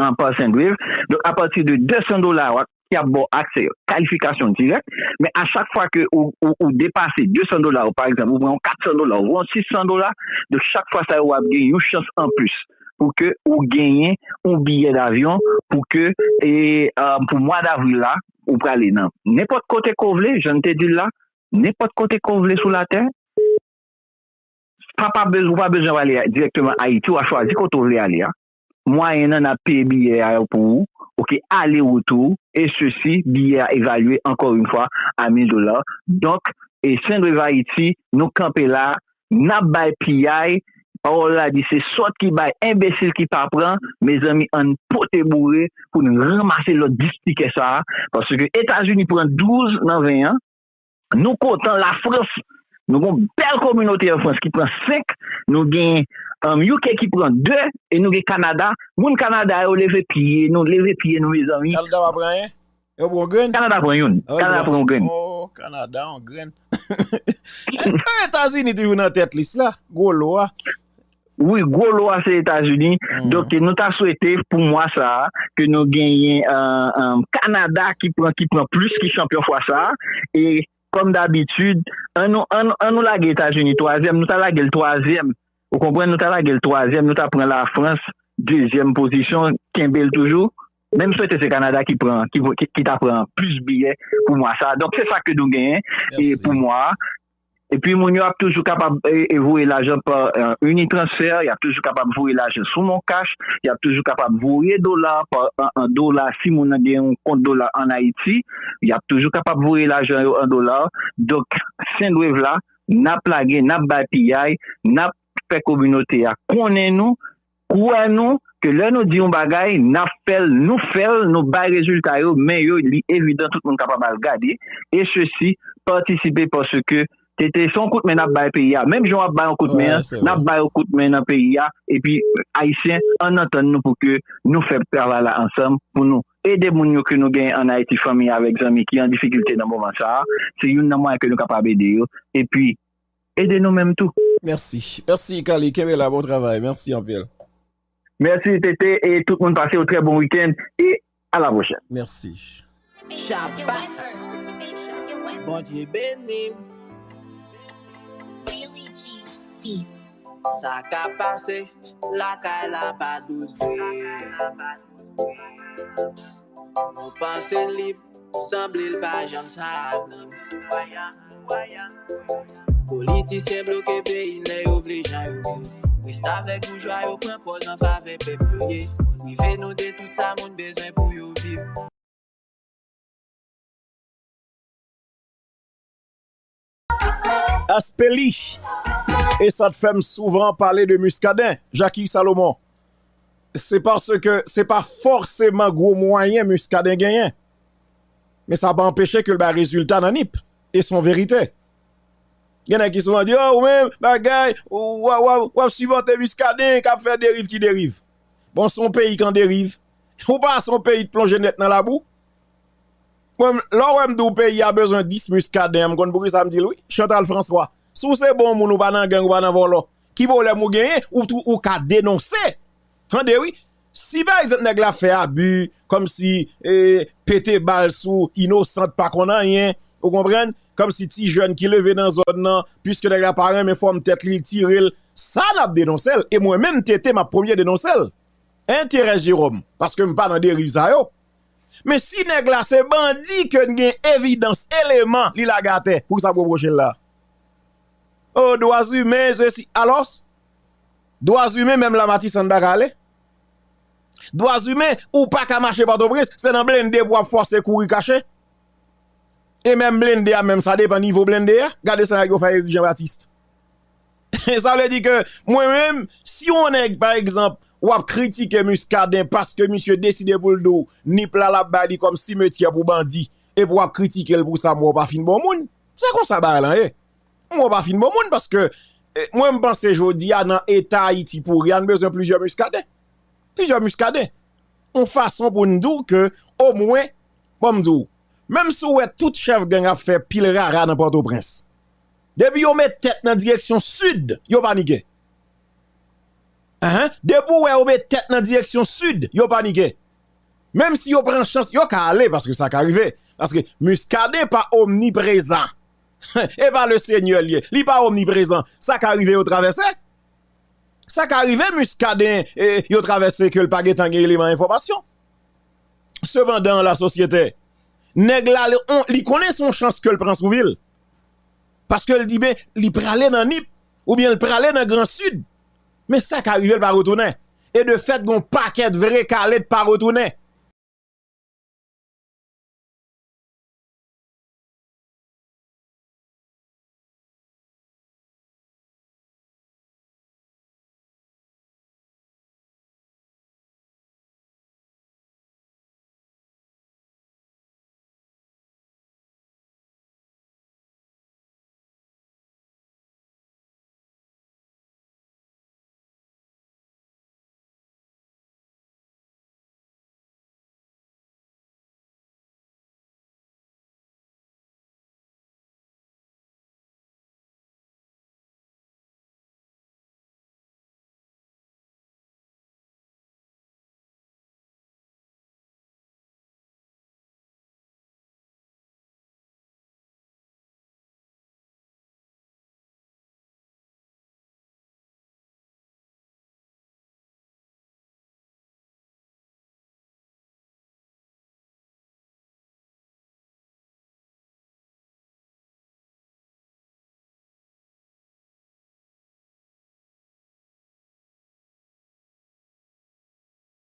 an pa Sendwave. Donk, apati de de san dola, w ap, y ap ba w aksè kalifikasyon dirèk. Men a chak fwa ke ou, ou, ou depase de san dola, ou, pa egzanp, ou pran yon kat san dola, ou pran yon sis san dola, donk chak fwa sa yo, w ap gen yon chans anplis pou ke ou genyen yon biyè davyon, pou ke, e, e, pou mwa davril la, ou prale nan nenpòt kote ke w vle, jan n te di l la, nenpòt kote ke w vle sou latè. Pa, pa bez-, ou pa bezwen prale dirèkteman Ayiti, w a chwazi kote w vle ale a. Mwayen an, n ap peye biyè a yo pou ou, oke, ale retou, e sesi, biyè a evalye ankò yon fwa a mil dola. Donk, e Sendwave Ayiti, nou kanpe la, n ap bay piyay, pawòl la di se sòt ki bay, enbesil ki pa pran, mezanmi, ann pote boure pou n ranmase lòt dis tikè sa a, paske Etazini pran douz nan ven an, nou kontan Lafrans, nou gon bèl kominote an Frans ki pran senk, nou gen, um, U K ki pran de, e nou gen Kanada. Moun Kanada yo leve pye, nou leve pye nou, mezanmi. Kanada pa pran anyen? Yo pran yon grenn? Kanada pran youn. Oh, Kanada pran yon grenn. Oh, Kanada, yon grenn. Etazini toujou nan tèt lis la. Gwo lo a. Wi, gwo lo a se Etazini. Donk, nou ta swete pou mwa sa a, ke nou genyen, euh, euh, Kanada ki pran, ki pran plis, ki chanpyon fwa sa a. E, kòm dabitid, an nou, an, an nou lage Etazini twazyèm, nou ta lage l twazyèm. Ou konprann? Nou ta lage l twazyèm, nou ta pran Lafrans, dezyèm pozisyon, kenbe l toujou. Men m swete se Kanada ki pran, ki, ki, ki ta pran plis biyè pou mwa sa a. Donk, se sa ke nou genyen, e, pou mwa a. Epi moun yo ap toujou kapab, e, e, voye lajan pa, e, Unitransfer, y ap toujou kapab voye lajan sou Moncash, y ap toujou kapab voye dola pa, an, an dola, si moun nan gen yon kont dola ann Ayiti, y ap toujou kapab voye lajan yo an dola. Donk, Sendwave la, n ap lage, n ap bay piyay, n ap fè kominote a konnen nou, kwè nou, ke lè nou di yon bagay, n ap fè l, nou fè l, nou bay rezilta yo, men yo, li evidan, tout moun kapab al gade, e sesi, patisipe, paske T T se yon kout men n ap bay peyi a. Menm jan w ap bay yon kout men an, n ap bay yon kout men nan peyi a, epi Ayisyen, ann antann nou pou ke nou fè travay la ansanm, pou nou ede moun yo ke nou genyen ann Ayiti, fanmi avèk zanmi ki an difikilte nan moman sa a, se youn nan mwayen ke nou kapab ede yo. Epi, ede nou menm tou. Mèsi. Mèsi, Kali. Kenbe la, bon travay. Mèsi anpil. Mèsi, T T, e tout moun pase yon trè bon wikenn, e a la pwochèn. Mèsi. Chabas. Bondye beni m. Sa ka pase, lakay la pa dous vre. Nou panse lib, sanble l pa janm sa vre. Politisyen bloke peyi n lè yo vle jan yo vle. Restavèk boujwa yo pran pòz an favè pèp yo ye. Prive nou de tout sa moun bezwen pou yo viv. Aspeli. E sa t fè m souvan pale de Muscadin, Jacky Salomon. Se paske se pa fòseman gwo mwayen Muscadin genyen. Men sa pa anpeche ke l bay rezilta nan Nip. E se yon verite. Gen nèg ki souvan di, "Oh, ou menm, bagay, w, w, w, w ap sipòte Muscadin k ap fè deriv ki deriv." Bon, se yon peyi k an deriv. Ou pa se yon peyi k plonje nèt nan labou. Mwen, lè w wè m di w peyi a bezwen dis Muscadin, m konn poukisa m di l wi. Chantal François, si w se bon moun, ou pa nan gang, ou pa nan vòlò, ki pwoblèm ou genyen? Ou tou, ou ka denonse. Tande wi. Si pa egzanp nèg la fè abi, kòmsi, e, pete bal sou inosant pa konn anyen, ou konprann? Kòmsi ti jèn ki leve nan zòn nan, piske nèg la pa renmen fòm tèt li, li tire l, sa n ap denonse l. E mwen menm, T T, m ap premye denonse l. Enterè Jeròm, paske m pa nan deriv sa yo. Men si nèg la se bandi ke n gen evidans, eleman, li lage atè, poukisa m repwoche l la? O, dwa imen, sesi, alòs, dwa imen, menm la Matisan n pa ka ale. Dwa imen, ou pa ka mache Pòtoprens, se nan blende pou w ap fòse kouri kache. E menm blende a, menm sa depann nivo blende a. Gade sa nèg yo fè Eric Jean Baptiste. Sa vle di ke mwen menm, si yon nèg, pa egzanp, w ap kritike Muscadin paske misye deside pou l di w Nip la l ap bay li kòm simetyè pou bandi, epi w ap kritike l pou sa, m wè w pa fin bon moun. Se konsa bagay lan ye. M wè w pa fin bon moun paske, e, mwen m panse jodi a nan eta Ayiti pouri a, n bezwen plizyè Muscadin. Plizyè Muscadin. Yon fason pou n di w ke, omwen, ban m di w, Menm si w wè tout chèf gang ap fè pil rara nan Pòtoprens, depi yo met tèt nan direksyon sid, yo panike. Ahan, depi w wè yo met tèt nan direksyon sid, yo panike. Menm si yo pran chans, yo ka ale, paske sa ka rive. Paske Muscadin pa omniprezan. E pa le Senyè l ye. Li pa omniprezan. Sa ka rive yo travèse. Sa ka rive Muscadin, e, yo travèse ke l pa gentan gen eleman enfòmasyon. Sepandan, lasosyete, nèg la, li, on, li konnen se yon chans ke l pran sou vi l. Paske l di, ben, li prale nan Nip, oubyen l prale nan Gran Sid. Men sa ka rive l pa retounen. E de fèt, gen yon pakèt vre kale pa retounen.